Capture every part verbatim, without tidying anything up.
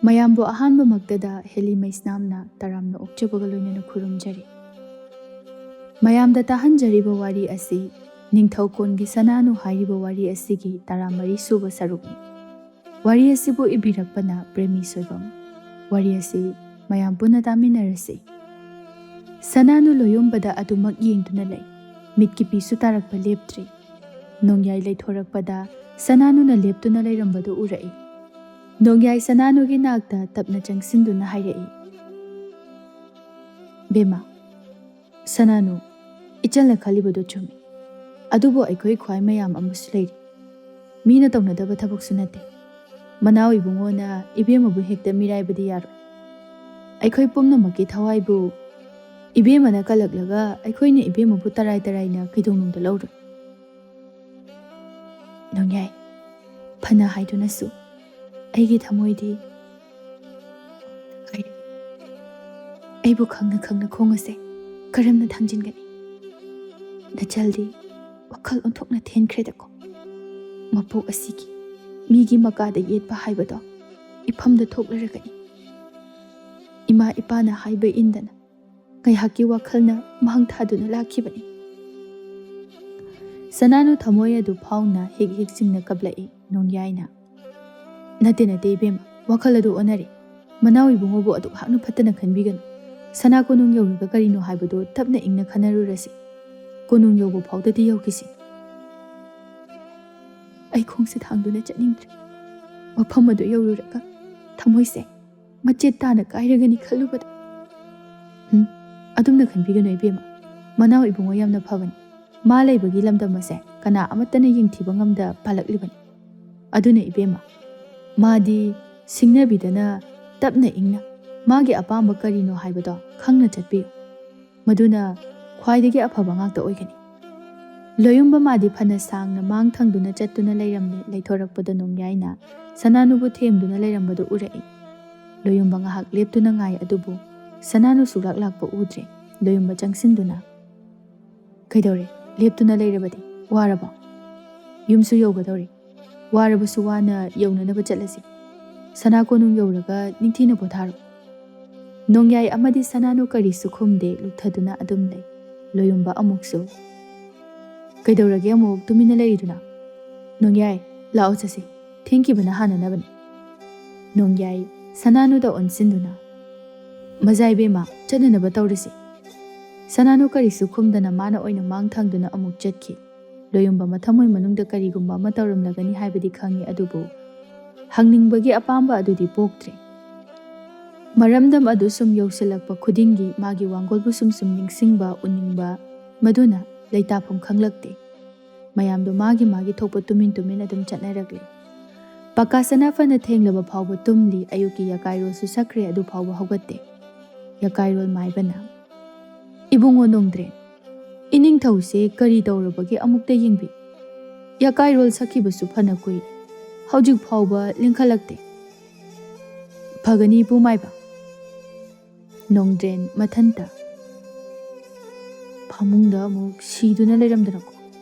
ꯃꯌꯥꯝꯕꯨ ꯑꯍꯥꯟꯕꯃꯛꯇꯗ ꯍꯦꯂꯤ ꯃꯩꯁꯅꯥꯝꯅ ꯇꯔꯥꯝꯅ ꯑꯣꯛꯆꯕꯒ ꯂꯣꯏꯅꯅ ꯈꯨꯔꯨꯝꯖꯔꯤ꯫ ꯃꯌꯥꯝꯗ ꯇꯥꯍꯟꯖꯔꯤꯕ ꯋꯥꯔꯤ ꯑꯁꯤ ꯅꯤꯡꯊꯧ ꯀꯣꯟꯒꯤ ꯁꯅꯥꯅꯨ ꯍꯥꯏꯔꯤꯕ ꯋꯥꯔꯤ ꯑꯁꯤꯒꯤ ꯇꯔꯥꯃꯔꯤ ꯁꯨꯕ ꯁꯔꯨꯛꯅꯤ꯫ ꯋꯥꯔꯤ ꯑꯁꯤꯕꯨ ꯏꯕꯤꯔꯛꯄꯅ ꯄ꯭ꯔꯦꯃꯤ ꯁꯣꯏꯕꯝ꯫ ꯋꯥꯔꯤ ꯑꯁꯤ ꯃꯌꯥꯝ ꯄꯨꯟꯅ ꯇꯥꯃꯤꯟꯅꯔꯁꯤ꯫ ꯁꯅꯥꯅꯨ ꯂꯣꯌꯨꯝꯕꯗ ꯑꯗꯨꯃꯛ ꯌꯦꯡꯗꯨꯅ ꯂꯩ꯫ ꯃꯤꯠꯀꯤ ꯄꯤꯁꯨ ꯇꯥꯔꯛꯄ ꯂꯦꯞꯇ꯭ꯔꯤ꯫ ꯅꯣꯡꯌꯥꯏ ꯂꯩꯊꯣꯔꯛꯄꯗ ꯁꯅꯥꯅꯨꯅ ꯂꯦꯞꯇꯨꯅ ꯂꯩꯔꯝꯕꯗꯨ ꯎꯔꯛꯏ꯫ ꯅꯣꯡꯌꯥꯏ ꯁꯅꯥꯅꯨꯒꯤ ꯅꯥꯛꯇ ꯇꯞꯅ ꯆꯪꯁꯤꯟꯗꯨꯅ ꯍꯥꯏꯔꯛꯏ, "ꯕꯦꯝꯃ, ꯁꯅꯥꯅꯨ, ꯏꯆꯜꯅ ꯈꯜꯂꯤꯕꯗꯨ ꯆꯨꯝꯃꯤ꯫ ꯑꯗꯨꯕꯨ ꯑꯩꯈꯣꯏ ꯈ꯭ꯋꯥꯏ ꯃꯌꯥꯝ ꯑꯃꯁꯨ ꯂꯩꯔꯤ꯫ ꯃꯤꯅ ꯇꯧꯅꯗꯕ ꯊꯕꯛꯁꯨ ꯅꯠꯇꯦ꯫ ꯃꯅꯥꯎ ꯏꯕꯨꯡꯉꯣꯅ ꯏꯕꯦꯝꯃꯕꯨ ꯍꯦꯛꯇ ꯃꯤꯔꯥꯏꯕꯗꯤ ꯌꯥꯔꯣꯏ꯫ ꯑꯩꯈꯣꯏ ꯄꯨꯝꯅꯃꯛꯀꯤ ꯊꯋꯥꯏꯕꯨ ꯏꯕꯦꯝꯃꯅ ꯀꯜꯂꯛꯂꯒ ꯑꯩꯈꯣꯏꯅ ꯏꯕꯦꯝꯃꯕꯨ ꯇꯔꯥꯏ ꯇꯔꯥꯏꯅ ꯀꯩꯗꯧꯅꯨꯡꯗ ꯂꯧꯔꯣꯏ꯫ ꯅꯣꯡꯌꯥꯏ, ꯐꯅ ꯍꯥꯏꯗꯨꯅꯁꯨ ꯑꯩꯒꯤ ꯊꯃꯣꯏꯗꯤ ꯍꯥꯏꯔꯦ꯫ ꯑꯩꯕꯨ ꯈꯪꯅ ꯈꯪꯅ ꯈꯣꯡ ꯑꯁꯦ ꯀꯔꯝꯅ ꯊꯥꯡꯖꯤꯟꯒꯅꯤ? ꯅꯆꯜꯗꯤ ꯋꯥꯈꯜ ꯑꯣꯟꯊꯣꯛꯅ ꯊꯦꯟꯈ꯭ꯔꯦꯗꯀꯣ꯫ ꯃꯄꯣꯛ ꯑꯁꯤꯒꯤ ꯃꯤꯒꯤ ꯃꯀꯥꯗ ꯌꯦꯠꯄ ꯍꯥꯏꯕꯗꯣ ꯏꯐꯝꯗ ꯊꯣꯛꯂꯔꯒꯅꯤ꯫ ꯏꯃꯥ ꯏꯄꯥꯅ ꯍꯥꯏꯕ ꯏꯟꯗꯅ ꯉꯥꯏꯍꯥꯛꯀꯤ ꯋꯥꯈꯜꯅ ꯃꯥꯡ ꯊꯥꯗꯨꯅ ꯂꯥꯛꯈꯤꯕꯅꯤ꯫" ꯁꯅꯥꯅꯨ ꯊꯃꯣꯏ ꯑꯗꯨ ꯐꯥꯎꯅ ꯍꯤꯛ ꯍꯤꯛ ꯆꯤꯡꯅ ꯀꯞꯂꯛꯏ ꯅꯣꯡꯌꯥꯏꯅ꯫ "ꯅꯠꯇꯦ, ꯅꯠꯇꯦ ꯏꯕꯦꯝꯃ, ꯋꯥꯈꯜ ꯑꯗꯨ ꯑꯣꯟꯅꯔꯦ꯫ ꯃꯅꯥꯎ ꯏꯕꯨꯡꯉꯣꯕꯨ ꯑꯗꯨꯛ ꯍꯥꯛꯅ ꯐꯠꯇꯅ ꯈꯟꯕꯤꯒꯅꯨ꯫ ꯁꯅꯥ ꯀꯣꯅꯨꯡ ꯌꯧꯔꯒ ꯀꯔꯤꯅꯣ ꯍꯥꯏꯕꯗꯨ ꯇꯞꯅ ꯏꯪꯅ ꯈꯟꯅꯔꯨꯔꯁꯤ꯫ ꯀꯣꯅꯨꯡ ꯌꯧꯕ ꯐꯥꯎꯗꯗꯤ ꯌꯧꯈꯤꯁꯤ꯫" ꯑꯩ ꯈꯣꯡꯁꯦ ꯊꯥꯡꯗꯨꯅ ꯆꯠꯅꯤꯡꯗ꯭ꯔꯦ꯫ ꯃꯐꯝ ꯑꯗꯨ ꯌꯧꯔꯨꯔꯒ ꯊꯃꯣꯏꯁꯦ ꯃꯆꯦꯠ ꯇꯥꯅ ꯀꯥꯏꯔꯒꯅꯤ ꯈꯜꯂꯨꯕꯗ꯫ ꯎꯝ, ꯑꯗꯨꯝꯅ ꯈꯟꯕꯤꯒꯅꯨ ꯏꯕꯦꯝꯃ꯫ ꯃꯅꯥꯎ ꯏꯕꯨꯡꯉꯣ ꯌꯥꯝꯅ ꯐꯕꯅꯤ꯫ ꯃꯥ ꯂꯩꯕꯒꯤ ꯂꯝꯗꯝ ꯑꯁꯦ ꯀꯅꯥ ꯑꯃꯠꯇꯅ ꯌꯦꯡꯊꯤꯕ ꯉꯝꯗ ꯄꯥꯜꯂꯛꯂꯤꯕꯅꯤ꯫ ꯑꯗꯨꯅ ꯏꯕꯦꯝꯃ, ꯃꯥꯗꯤ ꯁꯤꯡꯅꯕꯤꯗꯅ ꯇꯞꯅ ꯏꯪꯅ ꯃꯥꯒꯤ ꯑꯄꯥꯝꯕ ꯀꯔꯤꯅꯣ ꯍꯥꯏꯕꯗꯣ ꯈꯪꯅ ꯆꯠꯄꯤꯌꯨ꯫ ꯃꯗꯨꯅ ꯈ꯭ꯋꯥꯏꯗꯒꯤ ꯑꯐꯕ ꯉꯥꯛꯇ ꯑꯣꯏꯒꯅꯤ꯫ ꯂꯣꯌꯨꯝꯕ ꯃꯥꯗꯤ ꯐꯅ ꯁꯥꯡꯅ ꯃꯥꯡ ꯊꯪꯗꯨꯅ ꯆꯠꯇꯨꯅ ꯂꯩꯔꯝꯃꯤ꯫ ꯂꯩꯊꯣꯔꯛꯄꯗ ꯅꯣꯡꯌꯥꯏꯅ ꯁꯅꯥꯅꯨꯕꯨ ꯊꯦꯝꯗꯨꯅ ꯂꯩꯔꯝꯕꯗꯨ ꯎꯔꯛꯏ꯫ ꯂꯣꯌꯨꯝꯕ ꯉꯥꯏꯍꯥꯛ ꯂꯦꯞꯇꯨꯅ ꯉꯥꯏ ꯑꯗꯨꯕꯨ ꯁꯅꯥꯅꯨ ꯁꯨꯛꯂꯥꯛ ꯂꯥꯛꯄ ꯎꯗ꯭ꯔꯦ꯫ ꯂꯣꯌꯨꯝꯕ ꯆꯪꯁꯤꯟꯗꯨꯅ, "ꯀꯩꯗꯧꯔꯦ? ꯂꯦꯞꯇꯨꯅ ꯂꯩꯔꯕꯗꯤ? ꯋꯥꯔꯕꯣ? ꯌꯨꯝꯁꯨ ꯌꯧꯒꯗꯧꯔꯦ꯫ ꯋꯥꯔꯕꯁꯨ ꯋꯥꯅ ꯌꯧꯅꯅꯕ ꯆꯠꯂꯁꯤ꯫ ꯁꯅꯥ ꯀꯣꯅꯨꯡ ꯌꯧꯔꯒ ꯅꯤꯡꯊꯤꯅ ꯄꯣꯊꯥꯔꯣ꯫ ꯅꯣꯡꯌꯥꯏ ꯑꯃꯗꯤ ꯁꯅꯥꯅꯨ ꯀꯔꯤꯁꯨ ꯈꯨꯝꯗꯦ, ꯂꯨꯞꯊꯗꯨꯅ ꯑꯗꯨꯝ ꯂꯩ꯫ ꯂꯣꯌꯨꯝꯕ ꯑꯃꯨꯛꯁꯨ, "ꯀꯩꯗꯧꯔꯒꯦ ꯑꯃꯨꯛ ꯇꯨꯃꯤꯟꯅ ꯂꯩꯔꯤꯗꯨꯅ? ꯅꯣꯡꯌꯥꯏ, ꯂꯥꯛꯑꯣ ꯆꯠꯁꯤ, ꯊꯦꯡꯈꯤꯕꯅ ꯍꯥꯟꯅꯅꯕꯅꯤ꯫" ꯅꯣꯡꯌꯥꯏ ꯁꯅꯥꯅꯨꯗ ꯑꯣꯟꯁꯤꯟꯗꯨꯅ, "ꯃꯖꯥ ꯏꯕꯦꯝꯃ, ꯆꯠꯅꯅꯕ ꯇꯧꯔꯁꯤ꯫" ꯁꯅꯥꯅꯨ ꯀꯔꯤꯁꯨ ꯈꯨꯝꯗꯅ ꯃꯥꯅ ꯑꯣꯏꯅ ꯃꯥꯡ ꯊꯥꯡꯗꯨꯅ ꯑꯃꯨꯛ ꯆꯠꯈꯤ꯫ ꯂꯣꯌꯨꯝꯕ ꯃꯊꯃꯣꯏ ꯃꯅꯨꯡꯗ ꯀꯔꯤꯒꯨꯝꯕ ꯑꯃ ꯇꯧꯔꯝꯂꯒꯅꯤ ꯍꯥꯏꯕꯗꯤ ꯈꯪꯉꯤ, ꯑꯗꯨꯕꯨ ꯍꯪꯅꯤꯡꯕꯒꯤ ꯑꯄꯥꯝꯕ ꯑꯗꯨꯗꯤ ꯄꯣꯛꯇ꯭ꯔꯦ꯫ ꯃꯔꯝꯗꯝ ꯑꯗꯨ ꯁꯨꯝ ꯌꯧꯁꯤꯜꯂꯛꯄ ꯈꯨꯗꯤꯡꯒꯤ ꯃꯥꯒꯤ ꯋꯥꯡꯒꯣꯜꯕꯨ ꯁꯨꯝ ꯁꯨꯝ ꯅꯤꯡꯁꯤꯡꯕ, ꯎꯅꯤꯡꯕ, ꯃꯗꯨꯅ ꯂꯩꯇꯥꯐꯝ ꯈꯪꯂꯛꯇꯦ꯫ ꯃꯌꯥꯝꯗꯣ ꯃꯥꯒꯤ ꯃꯥꯒꯤ ꯊꯣꯛꯄ ꯇꯨꯃꯤꯟ ꯇꯨꯃꯤꯟ ꯑꯗꯨꯝ ꯆꯠꯅꯔꯛꯂꯦ꯫ ꯄꯀꯥꯁꯅꯥ ꯐꯅ ꯊꯦꯡꯂꯕ ꯐꯥꯎꯕ ꯇꯨꯝꯂꯤ꯫ ꯑꯌꯨꯛꯀꯤ ꯌꯥꯀꯥꯏꯔꯣꯜꯁꯨ ꯁꯛꯈ꯭ꯔꯦ, ꯑꯗꯨ ꯐꯥꯎꯕ ꯍꯧꯒꯠꯇꯦ꯫ ꯌꯥꯀꯥꯏꯔꯣꯜ ꯃꯥꯏꯕꯅ, "ꯏꯕꯨꯡꯉꯣ ꯅꯣꯡꯗ꯭ꯔꯦꯟ, ꯏꯅꯤꯡꯊꯧꯁꯦ ꯀꯔꯤ ꯇꯧꯔꯕꯒꯦ ꯑꯃꯨꯛꯇ ꯌꯦꯡꯕꯤ꯫ ꯌꯥꯀꯥꯏꯔꯣꯜ ꯁꯛꯈꯤꯕꯁꯨ ꯐꯅ ꯀꯨꯏ, ꯍꯧꯖꯤꯛ ꯐꯥꯎꯕ ꯂꯦꯡꯈꯠꯂꯛꯇꯦ꯫" "ꯐꯒꯅꯤ ꯏꯄꯨ ꯃꯥꯏꯕ꯫" ꯅꯣꯡꯗ꯭ꯔꯦꯟ ꯃꯊꯟꯇ ꯐꯃꯨꯡꯗ ꯑꯃꯨꯛ ꯁꯤꯗꯨꯅ ꯂꯩꯔꯝꯗꯅꯀꯣ,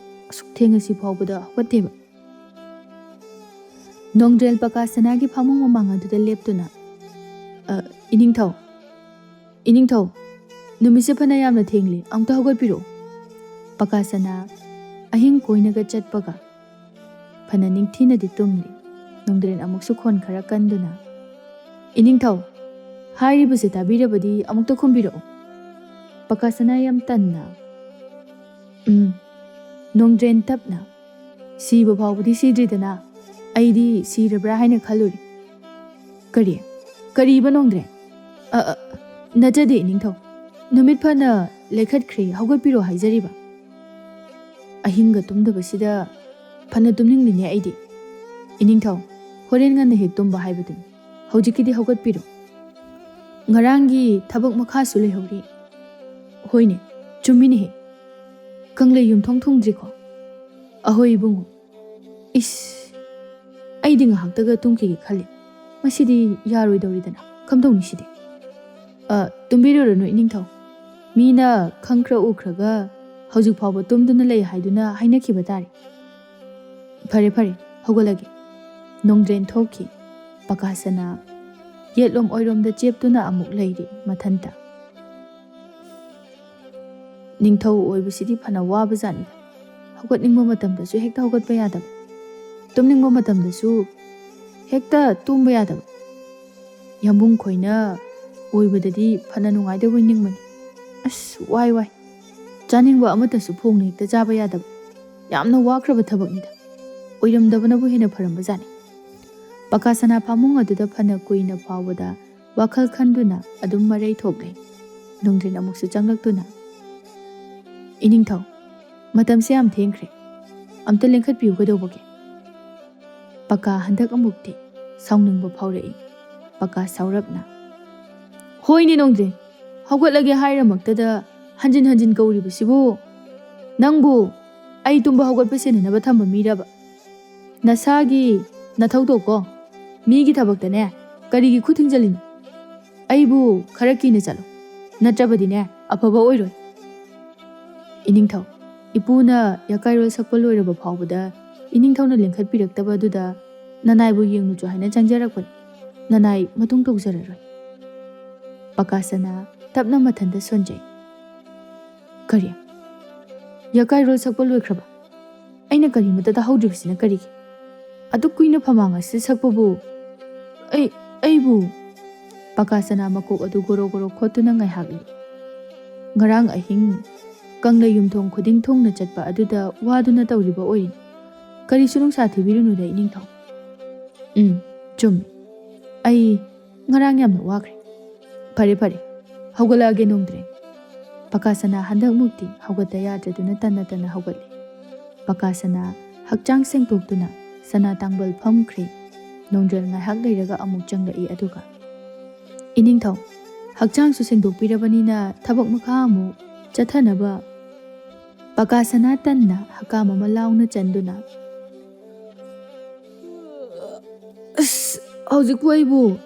ꯑꯁꯨꯛ ꯊꯦꯡꯉꯁꯤ ꯐꯥꯎꯕꯗ ꯍꯧꯒꯠꯇꯦꯕ꯫ ꯅꯣꯡꯗ꯭ꯔꯦꯟ ꯄꯀꯥꯁꯅꯥꯒꯤ ꯐꯃꯨꯡ ꯃꯃꯥꯡ ꯑꯗꯨꯗ ꯂꯦꯞꯇꯨꯅ, "ꯑ, ꯏꯅꯤꯡꯊꯧ, ꯏꯅꯤꯡꯊꯧ, ꯅꯨꯃꯤꯠꯁꯦ ꯐꯅ ꯌꯥꯝꯅ ꯊꯦꯡꯂꯦ, ꯑꯃꯨꯛꯇ ꯍꯧꯒꯠꯄꯤꯔꯛꯑꯣ꯫" ꯄꯀꯥꯁꯅꯥ ꯑꯍꯤꯡ ꯀꯣꯏꯅꯒ ꯆꯠꯄꯒ ꯐꯅ ꯅꯤꯡꯊꯤꯅꯗꯤ ꯇꯨꯝꯂꯤ꯫ ꯅꯣꯡꯗ꯭ꯔꯦꯟ ꯑꯃꯨꯛꯁꯨ ꯈꯣꯟ ꯈꯔ ꯀꯟꯗꯨꯅ, "ꯏꯅꯤꯡꯊꯧ, ꯍꯥꯏꯔꯤꯕꯁꯦ ꯇꯥꯕꯤꯔꯕꯗꯤ ꯑꯃꯨꯛꯇ ꯈꯨꯝꯕꯤꯔꯛꯎ꯫" ꯄꯀꯥꯁꯅꯥ ꯌꯥꯝ ꯇꯟꯅ, "ꯎꯝ꯫" ꯅꯣꯡꯗ꯭ꯔꯦꯟ ꯇꯞꯅ, "ꯁꯤꯕ ꯐꯥꯎꯕꯗꯤ ꯁꯤꯗ꯭ꯔꯤꯗꯅ, ꯑꯩꯗꯤ ꯁꯤꯔꯕ꯭ꯔꯥ ꯍꯥꯏꯅ ꯈꯜꯂꯨꯔꯦ꯫" "ꯀꯔꯤ? ꯀꯔꯤꯕ ꯅꯣꯡꯗ꯭ꯔꯦꯟ?" "ꯑ, ꯑ, ꯅꯠꯆꯗꯦ ꯏꯅꯤꯡꯊꯧ, ꯅꯨꯃꯤꯠ ꯐꯅ ꯂꯩꯈꯠꯈ꯭ꯔꯦ, ꯍꯧꯒꯠꯄꯤꯔꯣ ꯍꯥꯏꯖꯔꯤꯕ꯫ ꯑꯍꯤꯡꯒ ꯇꯨꯝꯗꯕꯁꯤꯗ ꯐꯅ ꯇꯨꯝꯅꯤꯡꯂꯤꯅꯦ ꯑꯩꯗꯤ꯫ ꯏꯅꯤꯡꯊꯧ, ꯍꯣꯔꯦꯟ ꯉꯟꯅ ꯍꯦꯛ ꯇꯨꯝꯕ ꯍꯥꯏꯕꯗꯨꯅꯤ, ꯍꯧꯖꯤꯛꯀꯤꯗꯤ ꯍꯧꯒꯠꯄꯤꯔꯣ꯫ ꯉꯔꯥꯡꯒꯤ ꯊꯕꯛ ꯃꯈꯥꯁꯨ ꯂꯩꯍꯧꯔꯤ꯫" "ꯍꯣꯏꯅꯦ, ꯆꯨꯝꯃꯤꯅꯦꯍꯦ, ꯀꯪꯂꯩ ꯌꯨꯝꯊꯣꯡ ꯊꯨꯡꯗ꯭ꯔꯤꯀꯣ?" "ꯑꯍꯣꯏ ꯏꯕꯨꯡꯉꯣ꯫" "ꯏꯁ, ꯑꯩꯗꯤ ꯉꯥꯏꯍꯥꯛꯇꯒ ꯇꯨꯝꯈꯤꯒꯦ ꯈꯜꯂꯤ, ꯃꯁꯤꯗꯤ ꯌꯥꯔꯣꯏꯗꯧꯔꯤꯗꯅ, ꯀꯝꯗꯧꯅꯤ ꯁꯤꯗꯤ?" "ꯑ, ꯇꯨꯝꯕꯤꯔꯨꯔꯅꯨ ꯏꯅꯤꯡꯊꯧ, ꯃꯤꯅ ꯈꯪꯈ꯭ꯔ ꯎꯈ꯭ꯔꯒ ꯍꯧꯖꯤꯛ ꯐꯥꯎꯕ ꯇꯨꯝꯗꯨꯅ ꯂꯩ ꯍꯥꯏꯗꯨꯅ ꯍꯥꯏꯅꯈꯤꯕ ꯇꯥꯔꯦ꯫ ꯐꯔꯦ ꯐꯔꯦ, ꯍꯧꯒꯠꯂꯒꯦ꯫" ꯅꯣꯡꯗ꯭ꯔꯦꯟ ꯊꯣꯛꯈꯤ꯫ ꯄꯀꯥꯁꯅꯥ ꯌꯦꯠꯂꯣꯝ ꯑꯣꯏꯔꯣꯝꯗ ꯆꯦꯞꯇꯨꯅ ꯑꯃꯨꯛ ꯂꯩꯔꯤ ꯃꯊꯟꯇ꯫ ꯅꯤꯡꯊꯧ ꯑꯣꯏꯕꯁꯤꯗꯤ ꯐꯅ ꯋꯥꯕꯖꯥꯠꯅꯤꯗ꯫ ꯍꯧꯒꯠꯅꯤꯡꯕ ꯃꯇꯝꯗꯁꯨ ꯍꯦꯛꯇ ꯍꯧꯒꯠꯄ ꯌꯥꯗꯕ, ꯇꯨꯝꯅꯤꯡꯕ ꯃꯇꯝꯗꯁꯨ ꯍꯦꯛꯇ ꯇꯨꯝꯕ ꯌꯥꯗꯕ꯫ ꯌꯥꯝꯕꯨꯡ ꯈꯣꯏꯅ ꯑꯣꯏꯕꯗꯗꯤ ꯐꯅ ꯅꯨꯡꯉꯥꯏꯗꯧꯕꯣꯏ ꯅꯤꯡꯕꯅꯤ꯫ ꯑꯁ, ꯋꯥꯏ ꯋꯥꯏ꯫ ꯆꯥꯅꯤꯡꯕ ꯑꯃꯠꯇꯁꯨ ꯐꯣꯡꯅ ꯍꯦꯛꯇ ꯆꯥꯕ ꯌꯥꯗꯕ꯫ ꯌꯥꯝꯅ ꯋꯥꯈ꯭ꯔꯕ ꯊꯕꯛꯅꯤꯗ꯫ ꯑꯣꯏꯔꯝꯗꯕꯅꯕꯨ ꯍꯦꯟꯅ ꯐꯔꯝꯕꯖꯥꯠꯅꯤ꯫ ꯄꯀꯥꯁꯅꯥ ꯐꯃꯨꯡ ꯑꯗꯨꯗ ꯐꯅ ꯀꯨꯏꯅ ꯐꯥꯎꯕꯗ ꯋꯥꯈꯜ ꯈꯟꯗꯨꯅ ꯑꯗꯨꯝ ꯃꯔꯩ ꯊꯣꯛꯂꯦ꯫ ꯅꯣꯡꯗ꯭ꯔꯦꯟ ꯑꯃꯨꯛꯁꯨ ꯆꯪꯂꯛꯇꯨꯅ, "ꯏꯅꯤꯡꯊꯧ, ꯃꯇꯝꯁꯦ ꯌꯥꯝ ꯊꯦꯡꯈ꯭ꯔꯦ꯫ ꯑꯝꯇ ꯂꯦꯡꯈꯠꯄꯤꯌꯨ, ꯀꯩꯗꯧꯕꯒꯦ?" ꯄꯀꯥ ꯍꯟꯗꯛ ꯑꯃꯨꯛꯇꯤ ꯁꯥꯎꯅꯤꯡꯕ ꯐꯥꯎꯔꯛꯏ꯫ ꯄꯀꯥ ꯁꯥꯎꯔꯞꯅ, "ꯍꯣꯏꯅꯦ ꯅꯣꯡꯗ꯭ꯔꯦꯟ, ꯍꯧꯒꯠꯂꯒꯦ ꯍꯥꯏꯔꯃꯛꯇꯗ ꯍꯟꯖꯤꯟ ꯍꯟꯖꯤꯟ ꯀꯧꯔꯤꯕꯁꯤꯕꯨ? ꯅꯪꯕꯨ ꯑꯩ ꯇꯨꯝꯕ ꯍꯧꯒꯠꯄ ꯁꯦꯟꯅꯅꯕ ꯊꯝꯕ ꯃꯤꯔꯕ? ꯅꯁꯥꯒꯤ ꯅꯊꯧ ꯇꯧꯀꯣ, ꯃꯤꯒꯤ ꯊꯕꯛꯇꯅꯦ ꯀꯔꯤꯒꯤ ꯈꯨꯠ ꯊꯤꯡꯖꯤꯜꯂꯤꯅꯣ? ꯑꯩꯕꯨ ꯈꯔ ꯀꯤꯅ ꯆꯠꯂꯣ, ꯅꯠꯇ꯭ꯔꯕꯗꯤꯅꯦ ꯑꯐꯕ ꯑꯣꯏꯔꯣꯏ꯫" "ꯏꯅꯤꯡꯊꯧ, ꯏꯄꯨꯅ ꯌꯥꯀꯥꯏꯔꯣꯜ ꯁꯛꯄ ꯂꯣꯏꯔꯕ ꯐꯥꯎꯕꯗ ꯏꯅꯤꯡꯊꯧꯅ ꯂꯦꯡꯈꯠꯄꯤꯔꯛꯇꯕ ꯑꯗꯨꯗ ꯅꯅꯥꯏꯕꯨ ꯌꯦꯡꯂꯨꯆꯣ ꯍꯥꯏꯅ ꯆꯪꯖꯔꯛꯄꯅꯤ꯫ ꯅꯅꯥꯏ ꯃꯇꯨꯡ ꯇꯧꯖꯔꯔꯣꯏ꯫" ꯄꯀꯥꯁꯅꯥ ꯇꯞꯅ ꯃꯊꯟꯇ ꯁꯣꯟꯖꯩ꯫ "ꯀꯔꯤ? ꯌꯥꯀꯥꯏꯔꯣꯜ ꯁꯛꯄ ꯂꯣꯏꯈ꯭ꯔꯕ? ꯑꯩꯅ ꯀꯔꯤꯃꯠꯇ ꯇꯥꯍꯧꯗ꯭ꯔꯤꯕꯁꯤꯅ ꯀꯔꯤꯒꯤ? ꯑꯗꯨꯛ ꯀꯨꯏꯅ ꯐꯃꯥꯡ ꯑꯁꯤꯗ ꯁꯛꯄꯕꯨ ꯑꯩ, ꯑꯩꯕꯨ?" ꯄꯀꯥꯁꯅꯥ ꯃꯀꯣꯛ ꯑꯗꯨ ꯒꯣꯔꯣ ꯒꯣꯔꯣ ꯈꯣꯠꯇꯨꯅ ꯉꯥꯏꯍꯥꯛ ꯂꯩ꯫ "ꯉꯔꯥꯡ ꯑꯍꯤꯡ ꯀꯪꯂꯩ ꯌꯨꯝꯊꯣꯡ ꯈꯨꯗꯤꯡ ꯊꯨꯡꯅ ꯆꯠꯄ ꯑꯗꯨꯗ ꯋꯥꯗꯨꯅ ꯇꯧꯔꯤꯕ ꯑꯣꯏꯔꯤꯅꯤ꯫ ꯀꯔꯤꯁꯨ ꯅꯨꯡꯁꯥ ꯊꯤꯕꯤꯔꯨꯅꯨꯗ, ꯏꯅꯤꯡꯊꯧ꯫" "ꯎꯝ, ꯆꯨꯝꯃꯤ꯫ ꯑꯩ ꯉꯔꯥꯡ ꯌꯥꯝꯅ ꯋꯥꯈ꯭ꯔꯦ꯫ ꯐꯔꯦ, ꯐꯔꯦ, ꯍꯧꯒꯠꯂꯛꯑꯒꯦ ꯅꯣꯡꯗ꯭ꯔꯦꯟ꯫" ꯄꯀꯥꯁꯅꯥ ꯍꯟꯗꯛꯃꯨꯛꯇꯤ ꯍꯧꯒꯠꯇ ꯌꯥꯗ꯭ꯔꯗꯨꯅ ꯇꯟꯅ ꯇꯟꯅ ꯍꯧꯒꯠꯂꯤ꯫ ꯄꯀꯥꯁꯅꯥ ꯍꯛꯆꯥꯡ ꯁꯦꯡꯗꯣꯛꯇꯨꯅ ꯁꯅꯥ ꯇꯥꯡꯕꯜ ꯐꯝꯈ꯭ꯔꯦ꯫ ꯅꯣꯡꯗ꯭ꯔꯦꯟ ꯉꯥꯏꯍꯥꯛ ꯂꯩꯔꯒ ꯑꯃꯨꯛ ꯆꯪꯂꯛꯏ, ꯑꯗꯨꯒ, "ꯏꯅꯤꯡꯊꯧ, ꯍꯛꯆꯥꯡꯁꯨ ꯁꯦꯡꯗꯣꯛꯄꯤꯔꯕꯅꯤꯅ ꯊꯕꯛ ꯃꯈꯥ ꯑꯃꯨꯛ ꯆꯠꯊꯅꯕ꯫" ꯄꯀꯥꯁꯅꯥ ꯇꯟꯅ ꯍꯀꯥꯝ ꯑꯃ ꯂꯥꯎꯅ ꯆꯟꯗꯨꯅ, "ꯑꯁ, ꯍꯧꯖꯤꯛꯄꯨ ꯑꯩꯕꯨ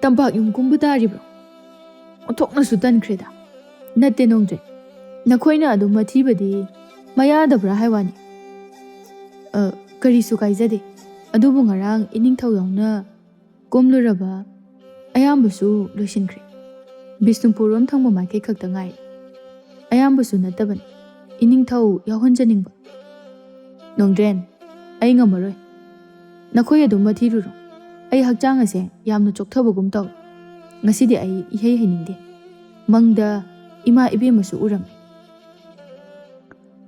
ꯇꯝꯄꯥꯛ ꯌꯨꯝ ꯀꯨꯝꯕ ꯇꯥꯔꯤꯕ꯭ꯔꯣ? ꯑꯣꯟꯊꯣꯛꯅꯁꯨ ꯇꯟꯈ꯭ꯔꯦꯗ꯫" "ꯅꯠꯇꯦ ꯅꯣꯡꯗ꯭ꯔꯦꯟ, ꯅꯈꯣꯏꯅ ꯑꯗꯨꯝ ꯃꯊꯤꯕꯗꯤ ꯃꯌꯥꯗꯕ꯭ꯔꯥ ꯍꯥꯏ ꯋꯥꯅꯤ꯫" "ꯑ, ꯀꯔꯤꯁꯨ ꯀꯥꯏꯖꯗꯦ꯫ ꯑꯗꯨꯕꯨ ꯉꯔꯥꯡ ꯏꯅꯤꯡꯊꯧ ꯌꯥꯎꯅ ꯀꯨꯝꯂꯨꯔꯕ ꯑꯌꯥꯝꯕꯁꯨ ꯂꯣꯏꯁꯤꯟꯈ꯭ꯔꯦ꯫ ꯕꯤꯁꯅꯨꯄꯨꯔ ꯔꯣꯝ ꯊꯪꯕ ꯃꯥꯏꯀꯩ ꯈꯛꯇ ꯉꯥꯏꯔꯦ꯫ ꯑꯌꯥꯝꯕꯁꯨ ꯅꯠꯇꯕꯅꯤ, ꯏꯅꯤꯡꯊꯧ ꯌꯥꯎꯍꯟꯖꯅꯤꯡꯕ꯫ ꯅꯣꯡꯗ꯭ꯔꯦꯟ, ꯑꯩ ꯉꯝꯃꯔꯣꯏ꯫ ꯅꯈꯣꯏ ꯑꯗꯨꯝ ꯃꯊꯤꯔꯨꯔꯣ꯫ ꯑꯩ ꯍꯛꯆꯥꯡ ꯑꯁꯦ ꯌꯥꯝꯅ ꯆꯣꯛꯊꯕꯒꯨꯝ ꯇꯧꯏ꯫ ꯉꯁꯤꯗꯤ ꯑꯩ ꯏꯍꯩ ꯍꯩꯅꯤꯡꯗꯦ꯫ ꯃꯪꯗ ꯏꯃꯥ ꯏꯕꯦꯝꯃꯁꯨ ꯎꯔꯝꯃꯤ꯫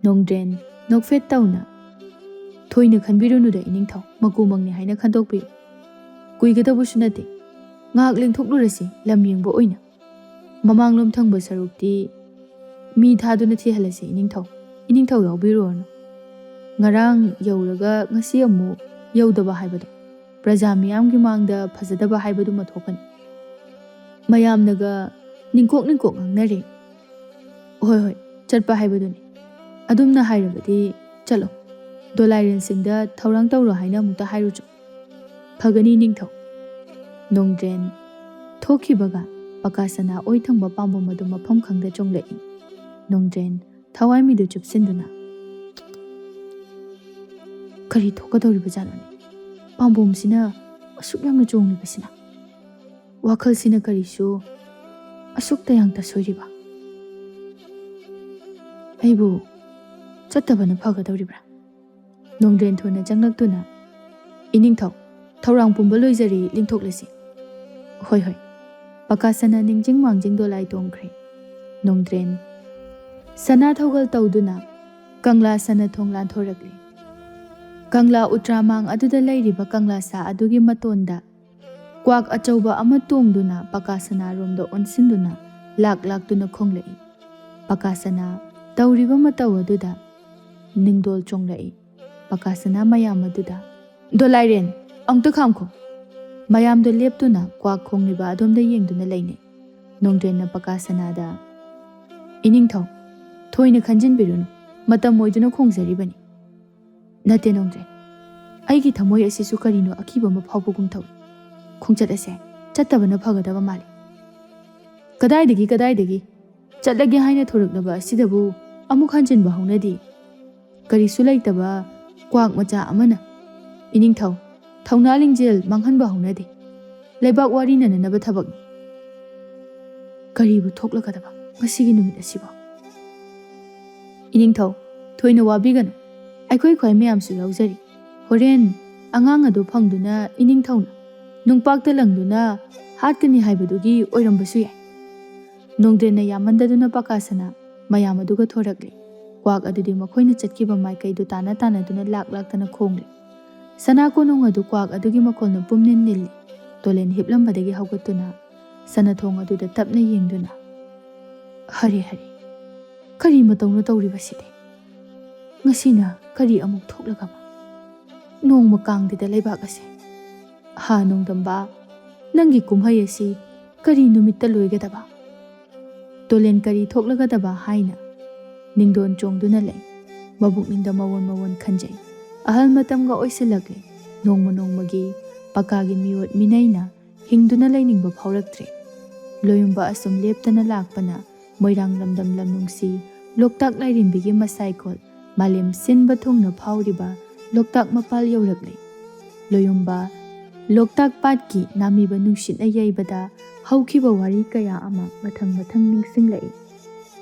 ꯅꯣꯡꯗ꯭ꯔꯦꯟ ꯅꯣꯛꯐꯦꯠ ꯇꯧꯅ, "ꯊꯣꯏꯅ ꯈꯟꯕꯤꯔꯨꯅꯨꯗ ꯏꯅꯤꯡꯊꯧ, ꯃꯀꯨ ꯃꯪꯅꯤ ꯍꯥꯏꯅ ꯈꯟꯗꯣꯛꯄꯤꯌꯨ꯫ ꯀꯨꯏꯒꯗꯕꯁꯨ ꯅꯠꯇꯦ꯫ ꯉꯥꯏꯍꯥꯛ ꯂꯦꯡꯊꯣꯛꯂꯨꯔꯁꯤ ꯂꯝ ꯌꯦꯡꯕ ꯑꯣꯏꯅ꯫ ꯃꯃꯥꯡꯂꯣꯝ ꯊꯪꯕ ꯁꯔꯨꯛꯇꯤ ꯃꯤ ꯊꯥꯗꯨꯅ ꯊꯤꯍꯜꯂꯁꯤ ꯏꯅꯤꯡꯊꯧ꯫ ꯏꯅꯤꯡꯊꯧ ꯌꯥꯎꯕꯤꯔꯨꯔꯅꯨ꯫ ꯉꯔꯥꯡ ꯌꯧꯔꯒ ꯉꯁꯤ ꯑꯃꯨꯛ ꯌꯧꯗꯕ ꯍꯥꯏꯕꯗꯣ ꯄ꯭ꯔꯖꯥ ꯃꯤꯌꯥꯝꯒꯤ ꯃꯥꯡꯗ ꯐꯖꯗꯕ ꯍꯥꯏꯕꯗꯨꯃ ꯊꯣꯛꯀꯅꯤ꯫ ꯃꯌꯥꯝꯅꯒ ꯅꯤꯡꯀꯣꯛ ꯅꯤꯡꯀꯣꯛ ꯉꯥꯡꯅꯔꯦ꯫ ꯍꯣꯏ, ꯍꯣꯏ, ꯆꯠꯄ ꯍꯥꯏꯕꯗꯨꯅꯤ꯫ ꯑꯗꯨꯝꯅ ꯍꯥꯏꯔꯕꯗꯤ ꯆꯠꯂꯣ꯫ ꯗꯣꯂꯥꯏꯔꯦꯟꯁꯤꯡꯗ ꯊꯧꯔꯥꯡ ꯇꯧꯔꯣ ꯍꯥꯏꯅ ꯑꯃꯨꯛꯇ ꯍꯥꯏꯔꯨꯆꯣ꯫ ꯐꯒꯅꯤ ꯅꯤꯡꯊꯧ꯫" ꯅꯣꯡꯗ꯭ꯔꯦꯟ ꯊꯣꯛꯈꯤꯕꯒ ꯄꯀꯥ ꯁꯅꯥ ꯑꯣꯏ ꯊꯪꯕ ꯄꯥꯝꯕꯣꯝ ꯑꯗꯨ ꯃꯐꯝ ꯈꯪꯗ ꯆꯣꯡꯂꯛꯏ꯫ ꯅꯣꯡꯗ꯭ꯔꯦꯟ ꯊꯋꯥꯏꯃꯤꯗꯨ ꯆꯨꯞꯁꯤꯟꯗꯨꯅ, "ꯀꯔꯤ ꯊꯣꯛꯀꯗꯧꯔꯤꯕꯖꯥꯠꯅꯣꯅꯦ? ꯄꯥꯝꯕꯣꯝꯁꯤꯅ ꯑꯁꯨꯛ ꯌꯥꯝꯅ ꯆꯣꯡꯂꯤꯕꯁꯤꯅ? ꯋꯥꯈꯜꯁꯤꯅ ꯀꯔꯤꯁꯨ ꯑꯁꯨꯛ ꯇꯌꯥꯡꯇ ꯁꯣꯏꯔꯤꯕ? ꯑꯩꯕꯨ ꯆꯠꯇꯕꯅ ꯐꯒꯗꯧꯔꯤꯕ꯭ꯔꯥ?" ꯅꯣꯡꯗ꯭ꯔꯦꯟ ꯊꯨꯅ ꯆꯪꯂꯛꯇꯨꯅ, "ꯏꯅꯤꯡꯊꯧ, ꯊꯧꯔꯥꯡ ꯄꯨꯝꯕ ꯂꯣꯏꯖꯔꯦ, ꯂꯦꯡꯊꯣꯛꯂꯁꯤ꯫" "ꯍꯣꯏ, ꯍꯣꯏ꯫" ꯄꯀꯥ ꯁꯅꯥ ꯅꯤꯡꯖꯤꯡ ꯃꯥꯡꯖꯤꯡ ꯗꯣꯂꯥꯏ ꯇꯣꯡꯈ꯭ꯔꯦ꯫ ꯅꯣꯡꯗ꯭ꯔꯦꯟ ꯁꯅꯥ ꯊꯧꯒꯜ ꯇꯧꯗꯨꯅ ꯀꯪꯂꯥ ꯁꯅꯥ ꯊꯣꯡ ꯂꯥꯟꯊꯣꯔꯛꯂꯦ꯫ ꯀꯪꯂꯥ ꯎꯇ꯭ꯔꯥꯃꯥꯡ ꯑꯗꯨꯗ ꯂꯩꯔꯤꯕ ꯀꯪꯂꯥ ꯁꯥ ꯑꯗꯨꯒꯤ ꯃꯇꯣꯟꯗ ꯀ꯭ꯋꯥꯛ ꯑꯆꯧꯕ ꯑꯃ ꯇꯣꯡꯗꯨꯅ ꯄꯀꯥ ꯁꯅꯥꯔꯣꯝꯗ ꯑꯣꯟꯁꯤꯟꯗꯨꯅ ꯂꯥꯛ ꯂꯥꯛꯇꯨꯅ ꯈꯣꯡꯂꯛꯏ꯫ ꯄꯀꯥ ꯁꯅꯥ ꯇꯧꯔꯤꯕ ꯃꯇꯧ ꯑꯗꯨꯗ ꯅꯤꯡꯗꯣꯜ ꯆꯣꯡꯂꯛꯏ꯫ ꯄꯀꯥ ꯁꯅꯥ ꯃꯌꯥꯝ ꯑꯗꯨꯗ, "ꯗꯣꯂꯥꯏꯔꯦꯟ, ꯑꯃꯨꯛꯇ ꯈꯥꯝꯈꯣ!" ꯃꯌꯥꯝꯗꯣ ꯂꯦꯞꯇꯨꯅ ꯀ꯭ꯋꯥꯛ ꯈꯣꯡꯂꯤꯕ ꯑꯗꯣꯝꯗ ꯌꯦꯡꯗꯨꯅ ꯂꯩꯅꯩ꯫ ꯅꯣꯡꯗ꯭ꯔꯦꯟꯅ ꯄꯀꯥ ꯁꯅꯥꯗ, "ꯏꯅꯤꯡꯊꯧ, ꯊꯣꯏꯅ ꯈꯟꯖꯤꯟꯕꯤꯔꯨꯅꯨ, ꯃꯇꯝ ꯑꯣꯏꯗꯨꯅ ꯈꯣꯡꯖꯔꯤꯕꯅꯤ꯫" "ꯅꯠꯇꯦ ꯅꯣꯡꯗ꯭ꯔꯦꯟ, ꯑꯩꯒꯤ ꯊꯃꯣꯏ ꯑꯁꯤꯁꯨ ꯀꯔꯤꯅꯣ ꯑꯀꯤꯕ ꯑꯃ ꯐꯥꯎꯕꯒꯨꯝ ꯇꯧꯏ꯫ ꯈꯣꯡꯆꯠ ꯑꯁꯦ ꯆꯠꯇꯕꯅ ꯐꯒꯗꯕ ꯃꯥꯜꯂꯤ꯫" "ꯀꯗꯥꯏꯗꯒꯤ, ꯀꯗꯥꯏꯗꯒꯤ? ꯆꯠꯂꯒꯦ ꯍꯥꯏꯅ ꯊꯣꯔꯛꯂꯕ ꯑꯁꯤꯗꯕꯨ ꯑꯃꯨꯛ ꯍꯟꯖꯤꯟꯕ ꯍꯧꯅꯗꯦ꯫ ꯀꯔꯤꯁꯨ ꯂꯩꯇꯕ ꯀ꯭ꯋꯥꯛ ꯃꯆꯥ ꯑꯃꯅ꯫ ꯏꯅꯤꯡꯊꯧ, ꯊꯧꯅꯥ ꯂꯤꯡꯖꯦꯜ ꯃꯥꯡꯍꯟꯕ ꯍꯧꯅꯗꯦ꯫ ꯂꯩꯕꯥꯛ ꯋꯥꯔꯤ ꯅꯅꯅꯕ ꯊꯕꯛꯅꯤ꯫ ꯀꯔꯤꯕꯨ ꯊꯣꯛꯂꯒꯗꯕ ꯉꯁꯤꯒꯤ ꯅꯨꯃꯤꯠ ꯑꯁꯤꯕꯣ? ꯏꯅꯤꯡꯊꯧ, ꯊꯣꯏꯅ ꯋꯥꯕꯤꯒꯅꯨ꯫ ꯑꯩꯈꯣꯏ ꯈ꯭ꯋꯥꯏ ꯃꯌꯥꯝꯁꯨ ꯌꯥꯎꯖꯔꯤ꯫ ꯍꯣꯔꯦꯟ ꯑꯉꯥꯡ ꯑꯗꯨ ꯐꯪꯗꯨꯅ ꯏꯅꯤꯡꯊꯧꯅ ꯅꯨꯡꯄꯥꯛꯇ ꯂꯪꯗꯨꯅ ꯍꯥꯠꯀꯅꯤ ꯍꯥꯏꯕꯗꯨꯒꯤ ꯑꯣꯏꯔꯝꯕꯁꯨ ꯌꯥꯏ꯫ ꯅꯣꯡꯗ꯭ꯔꯦꯟꯅ ꯌꯥꯝꯃꯟꯗꯗꯨꯅ ꯄꯀꯥ ꯁꯅꯥ ꯃꯌꯥꯝ ꯑꯗꯨꯒ ꯊꯣꯔꯛꯂꯦ꯫ ꯀ꯭ꯋꯥꯛ ꯑꯗꯨꯗꯤ ꯃꯈꯣꯏꯅ ꯆꯠꯈꯤꯕ ꯃꯥꯏꯀꯩꯗꯨ ꯇꯥꯅ ꯇꯥꯅꯗꯨꯅ ꯂꯥꯛ ꯂꯥꯛꯇꯅ ꯈꯣꯡꯂꯦ꯫ ꯁꯅꯥ ꯀꯣꯅꯨꯡ ꯑꯗꯨ ꯀ꯭ꯋꯥꯛ ꯑꯗꯨꯒꯤ ꯃꯈꯣꯜꯅ ꯄꯨꯝꯅꯤꯜ ꯅꯤꯜꯂꯤ꯫ ꯇꯣꯂꯦꯟ ꯍꯤꯞꯂꯝꯕꯗꯒꯤ ꯍꯧꯒꯠꯇꯨꯅ ꯁꯅꯥꯊꯣꯡ ꯑꯗꯨꯗ ꯇꯞꯅ ꯌꯦꯡꯗꯨꯅ, "ꯍꯔꯦ ꯍꯔꯦ, ꯀꯔꯤ ꯃꯇꯧꯅꯣ ꯇꯧꯔꯤꯕꯁꯤꯗꯤ? ꯉꯁꯤꯅ ꯀꯔꯤ ꯑꯃꯨꯛ ꯊꯣꯛꯂꯒꯕ? ꯅꯣꯡꯃ ꯀꯥꯡꯗꯦꯗ ꯂꯩꯕꯥꯛ ꯑꯁꯦ꯫ ꯍꯥ ꯅꯣꯡꯗꯝꯕ, ꯅꯪꯒꯤ ꯀꯨꯝꯍꯩ ꯑꯁꯤ ꯀꯔꯤ ꯅꯨꯃꯤꯠꯇ ꯂꯣꯏꯒꯗꯕ?" ꯇꯣꯂꯦꯟ ꯀꯔꯤ ꯊꯣꯛꯂꯒꯗꯕ ꯍꯥꯏꯅ ꯅꯤꯡꯗꯣꯟ ꯆꯣꯡꯗꯨꯅ ꯂꯩ꯫ ꯃꯕꯨꯛꯅꯤꯡꯗ ꯃꯋꯣꯟ ꯃꯋꯣꯟ ꯈꯟꯖꯩ꯫ ꯑꯍꯜ ꯃꯇꯝꯒ ꯑꯣꯏꯁꯤꯜꯂꯛꯂꯦ꯫ ꯅꯣꯡꯃ ꯅꯣꯡꯃꯒꯤ ꯄꯀꯥꯒꯤ ꯃꯤꯑꯣꯠ ꯃꯤꯅꯩꯅ ꯍꯤꯡꯗꯨꯅ ꯂꯩꯅꯤꯡꯕ ꯐꯥꯎꯔꯛꯇ꯭ꯔꯦ꯫ ꯂꯣꯌꯨꯝꯕ ꯑꯁꯨꯝ ꯂꯦꯞꯇꯅ ꯂꯥꯛꯄꯅ ꯃꯣꯏꯔꯥꯡ ꯂꯝꯗꯝ ꯂꯝ ꯅꯨꯡꯁꯤ, ꯂꯣꯛꯇꯥꯛ ꯂꯥꯏꯔꯦꯝꯕꯤꯒꯤ ꯃꯁꯥꯏꯈꯣꯜ, ꯃꯥꯂꯦꯝ ꯁꯤꯟꯕ ꯊꯨꯡꯅ ꯐꯥꯎꯔꯤꯕ ꯂꯣꯛꯇꯥꯛ ꯃꯄꯥꯜ ꯌꯧꯔꯛꯂꯦ꯫ ꯂꯣꯌꯨꯝꯕ, ꯂꯣꯛꯇꯥꯛ ꯄꯥꯠꯀꯤ ꯅꯥꯃꯤꯕ ꯅꯨꯡꯁꯤꯠꯅ ꯌꯩꯕꯗ ꯍꯧꯈꯤꯕ ꯋꯥꯔꯤ ꯀꯌꯥ ꯑꯃ ꯃꯊꯪ ꯃꯊꯪ ꯅꯤꯡꯁꯤꯡꯂꯛꯏ꯫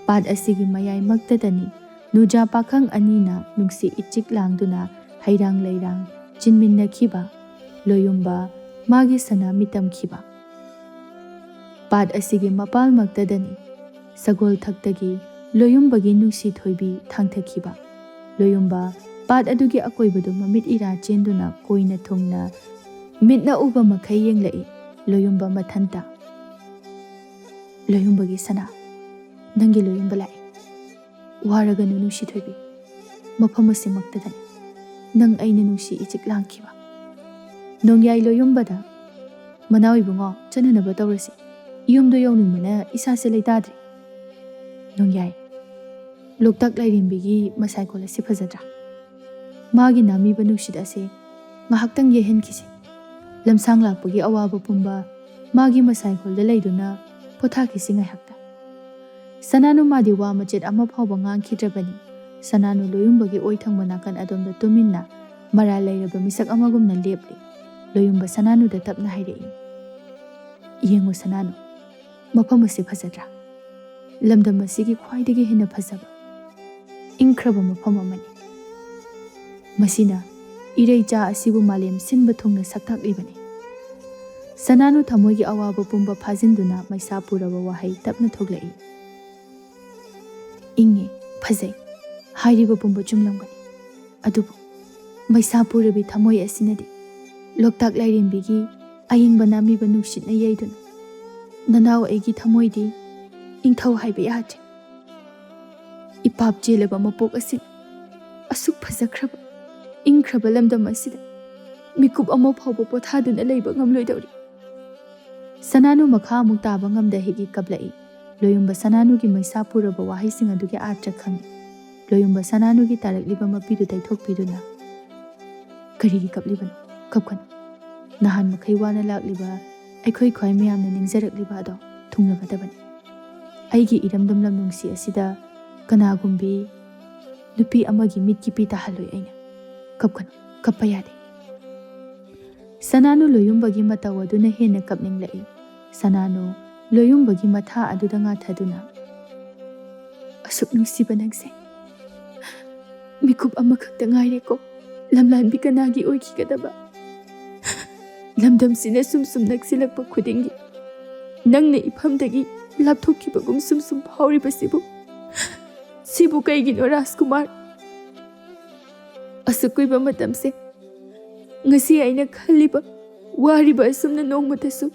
ꯄꯥꯠ ꯑꯁꯤꯒꯤ ꯃꯌꯥꯏꯃꯛꯇꯗꯅꯤ ꯅꯨꯖꯥ ꯄꯥꯈꯪ ꯑꯅꯤꯅ ꯅꯨꯡꯁꯤ ꯏꯆꯤꯛ ꯂꯥꯡꯗꯨꯅ ꯍꯩꯔꯥꯡ ꯂꯩꯔꯥꯡ ꯆꯤꯟꯃꯤꯟꯅꯈꯤꯕ꯫ ꯂꯣꯌꯨꯝꯕ, ꯃꯥꯒꯤ ꯁꯅꯥ ꯃꯤꯇꯝꯈꯤꯕ꯫ ꯄꯥꯠ ꯑꯁꯤꯒꯤ ꯃꯄꯥꯜꯃꯛꯇꯗꯅꯤ ꯁꯒꯣꯜ ꯊꯛꯇꯒꯤ ꯂꯣꯌꯨꯝꯕꯒꯤ ꯅꯨꯡꯁꯤ ꯊꯣꯏꯕꯤ ꯊꯥꯡꯊꯈꯤꯕ꯫ ꯂꯣꯌꯨꯝꯕ, ꯄꯥꯠ ꯑꯗꯨꯒꯤ ꯑꯀꯣꯏꯕꯗꯨ ꯃꯃꯤꯠ ꯏꯔꯥ ꯆꯦꯟꯗꯨꯅ ꯀꯣꯏꯅ ꯊꯨꯡꯅ ꯃꯤꯠꯅ ꯎꯕ ꯃꯈꯩ ꯌꯦꯡꯂꯛꯏ꯫ ꯂꯣꯌꯨꯝꯕ ꯃꯊꯟꯇ꯫ ꯂꯣꯌꯨꯝꯕꯒꯤ ꯁꯅꯥ, ꯅꯪꯒꯤ ꯂꯣꯌꯨꯝꯕ ꯂꯥꯛꯏ꯫ ꯋꯥꯔꯒꯅꯨ ꯅꯨꯡꯁꯤ ꯊꯣꯏꯕꯤ, ꯃꯐꯝ ꯑꯁꯤꯃꯛꯇꯗꯅꯤ ꯅꯪ ꯑꯩꯅ ꯅꯨꯡꯁꯤ ꯏꯆꯤꯛ ꯂꯥꯡꯈꯤꯕ꯫ ꯅꯣꯡꯌꯥꯏ ꯂꯣꯌꯨꯝꯕꯗ, "ꯃꯅꯥꯎ ꯏꯕꯨꯡꯉꯣ, ꯆꯠꯅꯅꯕ ꯇꯧꯔꯁꯤ꯫ ꯌꯨꯝꯗ ꯌꯧꯅꯤꯡꯕꯅ ꯏꯁꯥꯁꯦ ꯂꯩꯇꯥꯗ꯭ꯔꯦ꯫" ꯅꯣꯡꯌꯥꯏ, ꯂꯣꯛꯇꯥꯛ ꯂꯥꯏꯔꯦꯝꯕꯤꯒꯤ ꯃꯁꯥꯏꯀꯣꯜ ꯑꯁꯤ ꯐꯖꯗ꯭ꯔꯥ? ꯃꯥꯒꯤ ꯅꯥꯃꯤꯕ ꯅꯨꯡꯁꯤꯠ ꯑꯁꯦ ꯉꯥꯏꯍꯥꯛꯇꯪ ꯌꯩꯍꯟꯈꯤꯁꯤ꯫ ꯂꯝꯁꯥꯡ ꯂꯥꯛꯄꯒꯤ ꯑꯋꯥꯕ ꯄꯨꯝꯕ ꯃꯥꯒꯤ ꯃꯁꯥꯏꯀꯣꯜꯗ ꯂꯩꯗꯨꯅ ꯄꯣꯊꯥꯈꯤꯁꯤ ꯉꯥꯏꯍꯥꯛꯇ꯫ ꯁꯅꯥꯅꯨ ꯃꯥꯗꯤ ꯋꯥ ꯃꯆꯦꯠ ꯑꯃ ꯐꯥꯎꯕ ꯉꯥꯡꯈꯤꯗ꯭ꯔꯕꯅꯤ꯫ ꯁꯅꯥꯅꯨ ꯂꯣꯌꯨꯝꯕꯒꯤ ꯑꯣꯏ ꯊꯪꯕ ꯅꯥꯀꯟ ꯑꯗꯣꯝꯗ ꯇꯨꯃꯤꯟꯅ ꯃꯔꯥꯜ ꯂꯩꯔꯕ ꯃꯤꯁꯛ ꯑꯃꯒꯨꯝꯅ ꯂꯦꯞꯂꯤ꯫ ꯂꯣꯌꯨꯝꯕ ꯁꯅꯥꯅꯨꯗ ꯇꯞꯅ ꯍꯥꯏꯔꯛꯏ, "ꯌꯦꯡꯉꯨ ꯁꯅꯥꯅꯨ, ꯃꯐꯝ ꯑꯁꯤ ꯐꯖꯗ꯭ꯔꯥ? ꯂꯝꯗꯝ ꯑꯁꯤꯒꯤ ꯈ꯭ꯋꯥꯏꯗꯒꯤ ꯍꯦꯟꯅ ꯐꯖꯕ, ꯏꯪꯈ꯭ꯔꯕ ꯃꯐꯝ ꯑꯃꯅꯤ꯫ ꯃꯁꯤꯅ ꯏꯔꯩꯆꯥ ꯑꯁꯤꯕꯨ ꯃꯥꯂꯦꯝ ꯁꯤꯟꯕ ꯊꯨꯡꯅ ꯁꯛꯇꯥꯛꯂꯤꯕꯅꯤ"꯫ ꯁꯅꯥꯅꯨ ꯊꯃꯣꯏꯒꯤ ꯑꯋꯥꯕ ꯄꯨꯝꯕ ꯐꯥꯖꯤꯟꯗꯨꯅ ꯃꯩꯁꯥ ꯄꯨꯔꯕ ꯋꯥꯍꯩ ꯇꯞꯅ ꯊꯣꯛꯂꯛꯏ꯫ "ꯏꯪꯉꯤ, ꯐꯖꯩ ꯍꯥꯏꯔꯤꯕ ꯄꯨꯝꯕ ꯆꯨꯝꯂꯝꯒꯅꯤ, ꯑꯗꯨꯕꯨ ꯃꯩꯁꯥ ꯄꯨꯔꯕꯤ ꯊꯃꯣꯏ ꯑꯁꯤꯅꯗꯤ ꯂꯣꯛꯇꯥꯛ ꯂꯥꯏꯔꯦꯝꯕꯤꯒꯤ ꯑꯏꯪꯕ ꯅꯥꯝꯃꯤꯕ ꯅꯨꯡꯁꯤꯠꯅ ꯌꯩꯗꯨꯅ ꯅꯅꯥꯎ ꯑꯩꯒꯤ ꯊꯃꯣꯏꯗꯤ ꯏꯪꯊꯧ ꯍꯥꯏꯕ ꯌꯥꯗ꯭ꯔꯦ꯫ ꯏꯄꯥꯞ ꯆꯦꯜꯂꯕ ꯃꯄꯣꯛ ꯑꯁꯤꯅ ꯑꯁꯨꯛ ꯐꯖꯈ꯭ꯔꯕ, ꯏꯪꯈ꯭ꯔꯕ ꯂꯝꯗꯝ ꯑꯁꯤꯗ ꯃꯤꯀꯨꯞ ꯑꯃ ꯐꯥꯎꯕ ꯄꯣꯊꯥꯗꯨꯅ ꯂꯩꯕ ꯉꯝꯂꯣꯏꯗꯧꯔꯤ"꯫ ꯁꯅꯥꯅꯨ ꯃꯈꯥ ꯑꯃꯨꯛ ꯇꯥꯕ ꯉꯝꯗ ꯍꯤꯛ ꯍꯤꯛ ꯀꯞꯂꯛꯏ꯫ ꯂꯣꯌꯨꯝꯕ ꯁꯅꯥꯅꯨꯒꯤ ꯃꯩꯁꯥ ꯄꯨꯔꯕ ꯋꯥꯍꯩꯁꯤꯡ ꯑꯗꯨꯒꯤ ꯑꯥꯔꯊ ꯈꯪꯏ꯫ ꯂꯣꯌꯨꯝꯕ ꯁꯅꯥꯅꯨꯒꯤ ꯇꯥꯔꯛꯂꯤꯕ ꯃꯄꯤꯗꯨ ꯇꯩꯊꯣꯛꯄꯤꯗꯨꯅ, "ꯀꯔꯤꯒꯤ ꯀꯞꯂꯤꯕꯅꯣ? ꯀꯞꯀꯅꯨ꯫ ꯅꯍꯥꯟ ꯃꯈꯩ ꯋꯥꯅ ꯂꯥꯛꯂꯤꯕ ꯑꯩꯈꯣꯏ ꯈ꯭ꯋꯥꯏ ꯃꯌꯥꯝꯅ ꯅꯤꯡꯖꯔꯛꯂꯤꯕ ꯑꯗꯣ ꯊꯨꯡꯂꯒꯗꯕꯅꯤ꯫ ꯑꯩꯒꯤ ꯏꯔꯝꯗꯝ ꯂꯝ ꯅꯨꯡꯁꯤ ꯑꯁꯤꯗ ꯀꯅꯥꯒꯨꯝꯕꯤ ꯅꯨꯄꯤ ꯑꯃꯒꯤ ꯃꯤꯠꯀꯤ ꯄꯤ ꯇꯥꯍꯜꯂꯣꯏ ꯑꯩꯅ꯫ ꯀꯞꯀꯅꯨ, ꯀꯞꯄ ꯌꯥꯗꯦ"꯫ ꯁꯅꯥꯅꯨ ꯂꯣꯌꯨꯝꯕꯒꯤ ꯃꯇꯧ ꯑꯗꯨꯅ ꯍꯦꯟꯅ ꯀꯞꯅꯤꯡꯂꯛꯏ꯫ ꯁꯅꯥꯅꯨ ꯂꯣꯌꯨꯝꯕꯒꯤ ꯃꯊꯥ ꯑꯗꯨꯗ ꯉꯥꯊꯗꯨꯅ, "ꯑꯁꯨꯛ ꯅꯨꯡꯁꯤꯕ ꯅꯪꯁꯦ, ꯃꯤꯀꯨꯞ ꯑꯃꯈꯛꯇ ꯉꯥꯏꯔꯦꯀꯣ ꯂꯝꯂꯥꯟꯕꯤ ꯀꯅꯥꯒꯤ ꯑꯣꯏꯈꯤꯒꯗꯕ? ꯂꯝꯗꯝꯁꯤꯅ ꯁꯨꯝ ꯁꯨꯝ ꯅꯛꯁꯤꯜꯂꯛꯄ ꯈꯨꯗꯤꯡꯒꯤ ꯅꯪꯅ ꯏꯐꯝꯗꯒꯤ ꯂꯥꯞꯊꯣꯛꯈꯤꯕꯒꯨꯝ ꯁꯨꯝ ꯁꯨꯝ ꯐꯥꯎꯔꯤꯕꯁꯤꯕꯨ, ꯁꯤꯕꯨ ꯀꯩꯒꯤꯅꯣ ꯔꯥꯖꯀꯨꯃꯥꯔ? ꯑꯁꯨꯛ ꯀꯨꯏꯕ ꯃꯇꯝꯁꯦ ꯉꯁꯤ ꯑꯩꯅ ꯈꯜꯂꯤꯕ, ꯋꯥꯔꯤꯕ ꯑꯁꯨꯝꯅ ꯅꯣꯡꯃꯇꯁꯨ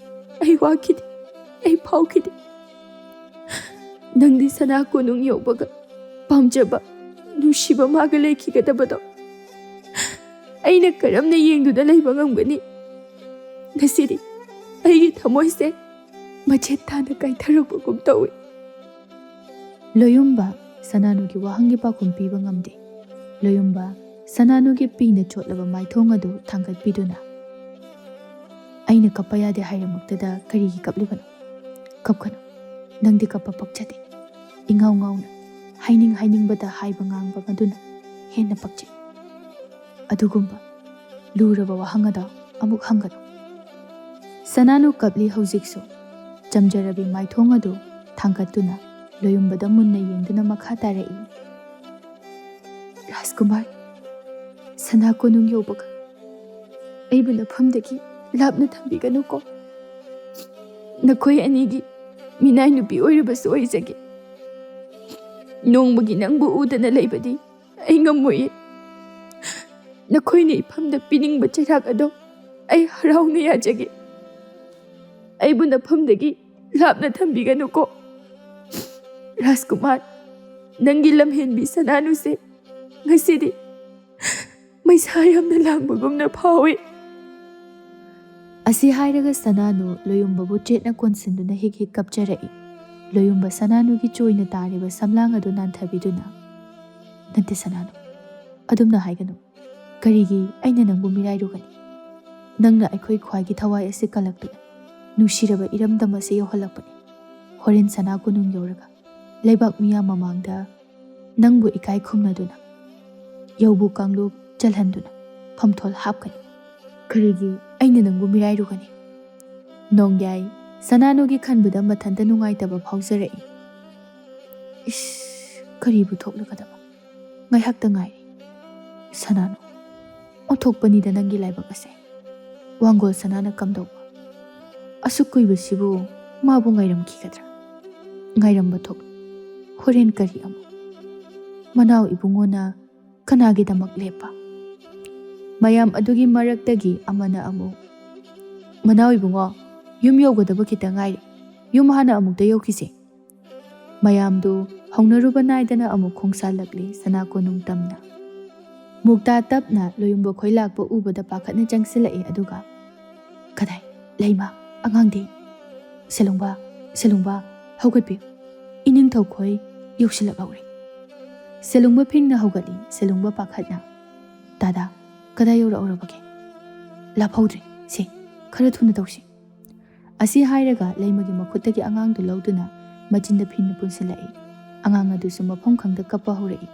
ꯑꯩ ꯋꯥꯈꯤꯗꯦ, ꯑꯩ ꯐꯥꯎꯈꯤꯗꯦ꯫ ꯅꯪꯗꯤ ꯁꯅꯥ ꯀꯣꯅꯨꯡ ꯌꯧꯕꯒ ꯄꯥꯝꯖꯕ, ꯅꯨꯡꯁꯤꯕ ꯃꯥꯒ ꯂꯩꯈꯤꯒꯗꯕꯗꯣ ꯑꯩꯅ ꯀꯔꯝꯅ ꯌꯦꯡꯗꯨꯅ ꯂꯩꯕ ꯉꯝꯒꯅꯤ? ꯉꯁꯤꯗꯤ ꯑꯩꯒꯤ ꯊꯃꯣꯏꯁꯦ ꯃꯆꯦꯠ ꯇꯥꯅ ꯀꯥꯏꯊꯔꯛꯄꯒꯨꯝ ꯇꯧꯏ"꯫ ꯂꯣꯌꯨꯝꯕ ꯁꯅꯥꯅꯨꯒꯤ ꯋꯥꯍꯪꯒꯤ ꯄꯥꯎꯈꯨꯝ ꯄꯤꯕ ꯉꯝꯗꯦ꯫ ꯂꯣꯌꯨꯝꯕ ꯁꯅꯥꯅꯨꯒꯤ ꯄꯤꯅ ꯆꯣꯠꯂꯕ ꯃꯥꯏꯊꯣꯡ ꯑꯗꯨ ꯊꯥꯡꯒꯠꯄꯤꯗꯨꯅ, "ꯑꯩꯅ ꯀꯞꯄ ꯌꯥꯗꯦ ꯍꯥꯏꯔꯃꯛꯇꯗ ꯀꯔꯤꯒꯤ ꯀꯞꯂꯤꯕꯅꯣ? ꯀꯞꯀꯅꯨ꯫ ꯅꯪꯗꯤ ꯀꯞꯄ ꯄꯛꯆꯗꯦ꯫ ꯏꯉꯥꯎ ꯉꯥꯎꯅ, ꯍꯥꯏꯅꯤꯡ ꯍꯥꯏꯅꯤꯡꯕꯗ ꯍꯥꯏꯕ ꯉꯥꯡꯕ ꯃꯗꯨꯅ ꯍꯦꯟꯅ ꯄꯛꯆꯩ꯫ ꯑꯗꯨꯒꯨꯝꯕ ꯂꯨꯔꯕ ꯋꯥꯍꯪ ꯑꯗꯣ ꯑꯃꯨꯛ ꯍꯪꯒꯅꯨ"꯫ ꯁꯅꯥꯅꯨ ꯀꯞꯂꯤ ꯍꯧꯖꯤꯛꯁꯨ꯫ ꯆꯝꯖꯔꯕꯤ ꯃꯥꯏꯊꯣꯡ ꯑꯗꯨ ꯊꯥꯡꯒꯠꯇꯨꯅ ꯂꯣꯌꯨꯝꯕꯗ ꯃꯨꯟꯅ ꯌꯦꯡꯗꯨꯅ ꯃꯈꯥ ꯇꯥꯔꯛꯏ꯫ "ꯔꯥꯖꯀꯨꯃꯥꯔ, ꯁꯅꯥ ꯀꯣꯅꯨꯡ ꯌꯧꯕꯒ ꯑꯩꯕꯨ ꯅꯐꯝꯗꯒꯤ ꯂꯥꯞꯅ ꯊꯝꯕꯤꯒꯅꯨꯀꯣ꯫ ꯅꯈꯣꯏ ꯑꯅꯤꯒꯤ ꯃꯤꯅꯥꯏ ꯅꯨꯄꯤ ꯑꯣꯏꯔꯕꯁꯨ ꯑꯣꯏꯖꯒꯦ꯫ ꯅꯣꯡꯃꯒꯤ ꯅꯪꯕꯨ ꯎꯗꯅ ꯂꯩꯕꯗꯤ ꯑꯩ ꯉꯝꯃꯣꯏꯌꯦ꯫ ꯅꯈꯣꯏꯅ ꯏꯐꯝꯗ ꯄꯤꯅꯤꯡꯕ ꯆꯩꯔꯥꯛ ꯑꯗꯣ ꯑꯩ ꯍꯔꯥꯎꯅ ꯌꯥꯖꯒꯦ꯫ ꯑꯩꯕꯨ ꯅꯐꯝꯗꯒꯤ ꯂꯥꯞꯅ ꯊꯝꯕꯤꯒꯅꯨꯀꯣ꯫ ꯔꯥꯖꯀꯨꯃꯥꯔ, ꯅꯪꯒꯤ ꯂꯝꯍꯦꯟꯕꯤ ꯁꯅꯥꯅꯨꯁꯦ ꯉꯁꯤꯗꯤ ꯃꯩꯁꯥ ꯌꯥꯝꯅ ꯂꯥꯡꯕꯒꯨꯝꯅ ꯐꯥꯎꯏ꯫" ꯑꯁꯤ ꯍꯥꯏꯔꯒ ꯁꯅꯥꯅꯨ ꯂꯣꯌꯨꯝꯕꯕꯨ ꯆꯦꯠꯅ ꯀꯣꯟꯁꯤꯟꯗꯨꯅ ꯍꯤꯛ ꯍꯤꯛ ꯀꯞꯆꯔꯛꯏ꯫ ꯂꯣꯌꯨꯝꯕ ꯁꯅꯥꯅꯨꯒꯤ ꯆꯣꯏꯅ ꯇꯥꯔꯤꯕ ꯁꯝꯂꯥꯡ ꯑꯗꯨ ꯅꯥꯟꯊꯕꯤꯗꯨꯅ, "ꯅꯠꯇꯦ ꯁꯅꯥꯅꯨ, ꯑꯗꯨꯝꯅ ꯍꯥꯏꯒꯅꯨ꯫ ꯀꯔꯤꯒꯤ ꯑꯩꯅ ꯅꯪꯕꯨ ꯃꯤꯔꯥꯏꯔꯨꯒꯅꯤ? ꯅꯪꯅ ꯑꯩꯈꯣꯏ ꯈ꯭ꯋꯥꯏꯒꯤ ꯊꯋꯥꯏ ꯑꯁꯤ ꯀꯜꯂꯛꯇꯨꯅ ꯅꯨꯡꯁꯤꯔꯕ ꯏꯔꯝꯗꯝ ꯑꯁꯤ ꯌꯧꯍꯜꯂꯛꯄꯅꯤ꯫ ꯍꯣꯔꯦꯟ ꯁꯅꯥ ꯀꯣꯅꯨꯡ ꯌꯧꯔꯒ ꯂꯩꯕꯥꯛ ꯃꯤꯌꯥꯝ ꯃꯃꯥꯡꯗ ꯅꯪꯕꯨ ꯏꯀꯥꯏ ꯈꯨꯝꯅꯗꯨꯅ ꯌꯧꯕꯨ ꯀꯥꯡꯂꯨꯞ ꯆꯜꯍꯟꯗꯨꯅ ꯐꯝꯊꯣꯜ ꯍꯥꯞꯀꯅꯤ꯫ ꯀꯔꯤꯒꯤ ꯑꯩꯅ ꯅꯪꯕꯨ ꯃꯤꯔꯥꯏꯔꯨꯒꯅꯤ?" ꯅꯣꯡꯌꯥꯏ ꯁꯅꯥꯅꯨꯒꯤ ꯈꯟꯕꯗ ꯃꯊꯟꯇ ꯅꯨꯡꯉꯥꯏꯇꯕ ꯐꯥꯎꯖꯔꯛꯏ꯫ "ꯏꯁ, ꯀꯔꯤꯕꯨ ꯊꯣꯛꯂꯒꯗꯕ? ꯉꯥꯏꯍꯥꯛꯇ ꯉꯥꯏꯔꯤ꯫ ꯁꯅꯥꯅꯨ, ꯑꯣꯟꯊꯣꯛꯄꯅꯤꯗ ꯅꯪꯒꯤ ꯂꯥꯏꯕꯛ ꯑꯁꯦ꯫ ꯋꯥꯡꯒꯣꯜ ꯁꯅꯥꯅ ꯀꯝꯗꯧꯕ? ꯑꯁꯨꯛ ꯀꯨꯏꯕꯁꯤꯕꯨ ꯃꯥꯕꯨ ꯉꯥꯏꯔꯝꯈꯤꯒꯗ꯭ꯔꯥ? ꯉꯥꯏꯔꯝꯕ ꯊꯣꯛꯂꯣꯏ꯫ ꯍꯣꯔꯦꯟ ꯀꯔꯤ ꯑꯃꯨꯛ? ꯃꯅꯥꯎ ꯏꯕꯨꯡꯉꯣꯅ ꯀꯅꯥꯒꯤꯗꯃꯛ ꯂꯦꯞꯄ?" ꯃꯌꯥꯝ ꯑꯗꯨꯒꯤ ꯃꯔꯛꯇꯒꯤ ꯑꯃꯅ ꯑꯃꯨꯛ, "ꯃꯅꯥꯎ ꯏꯕꯨꯡꯉꯣ, ꯌꯨꯝ ꯌꯧꯒꯗꯕ ꯈꯤꯇ ꯉꯥꯏꯔꯦ꯫ ꯌꯨꯝ ꯍꯥꯟꯅ ꯑꯃꯨꯛꯇ ꯌꯧꯈꯤꯁꯦ꯫" ꯃꯌꯥꯝꯗꯨ ꯍꯧꯅꯔꯨꯕ ꯅꯥꯏꯗꯅ ꯑꯃꯨꯛ ꯈꯣꯡꯁꯥꯜꯂꯛꯂꯤ ꯁꯅꯥ ꯀꯣꯅꯨꯡ ꯇꯝꯅ꯫ ꯃꯨꯛꯇꯥ ꯇꯞꯅ ꯂꯣꯌꯨꯝꯕ ꯈꯣꯏ ꯂꯥꯛꯄ ꯎꯕꯗ ꯄꯥꯈꯠꯅ ꯆꯪꯁꯤꯜꯂꯛꯏ, ꯑꯗꯨꯒ, "ꯀꯗꯥꯏ? ꯂꯩꯃ, ꯑꯉꯥꯡꯗꯤ?" "ꯁꯦꯂꯨꯡꯕ, ꯁꯦꯂꯨꯡꯕ, ꯍꯧꯒꯠꯄꯤꯌꯨ꯫ ꯏꯅꯤꯡꯊꯧ ꯈꯣꯏ ꯌꯧꯁꯤꯜꯂꯛꯍꯧꯔꯦ꯫" ꯁꯦꯂꯨꯡꯕ ꯐꯤꯡꯅ ꯍꯧꯒꯠꯂꯤ, ꯁꯦꯂꯨꯡꯕ ꯄꯥꯈꯠꯅ꯫ "ꯗꯥꯗꯥ, ꯀꯗꯥꯏ ꯌꯧꯔꯛꯎꯔꯕꯒꯦ? ꯂꯥꯞꯍꯧꯗ꯭ꯔꯦ, ꯁꯦ, ꯈꯔ ꯊꯨꯅ ꯇꯧꯁꯤ꯫" ꯑꯁꯤ ꯍꯥꯏꯔꯒ ꯂꯩꯃꯒꯤ ꯃꯈꯨꯠꯇꯒꯤ ꯑꯉꯥꯡꯗꯨ ꯂꯧꯗꯨꯅ ꯃꯆꯤꯟꯗ ꯐꯤꯟꯅ ꯄꯨꯟꯁꯤꯜꯂꯛꯏ꯫ ꯑꯉꯥꯡ ꯑꯗꯨꯁꯨ ꯃꯐꯝ ꯈꯪꯗ ꯀꯞꯄ ꯍꯧꯔꯛꯏ꯫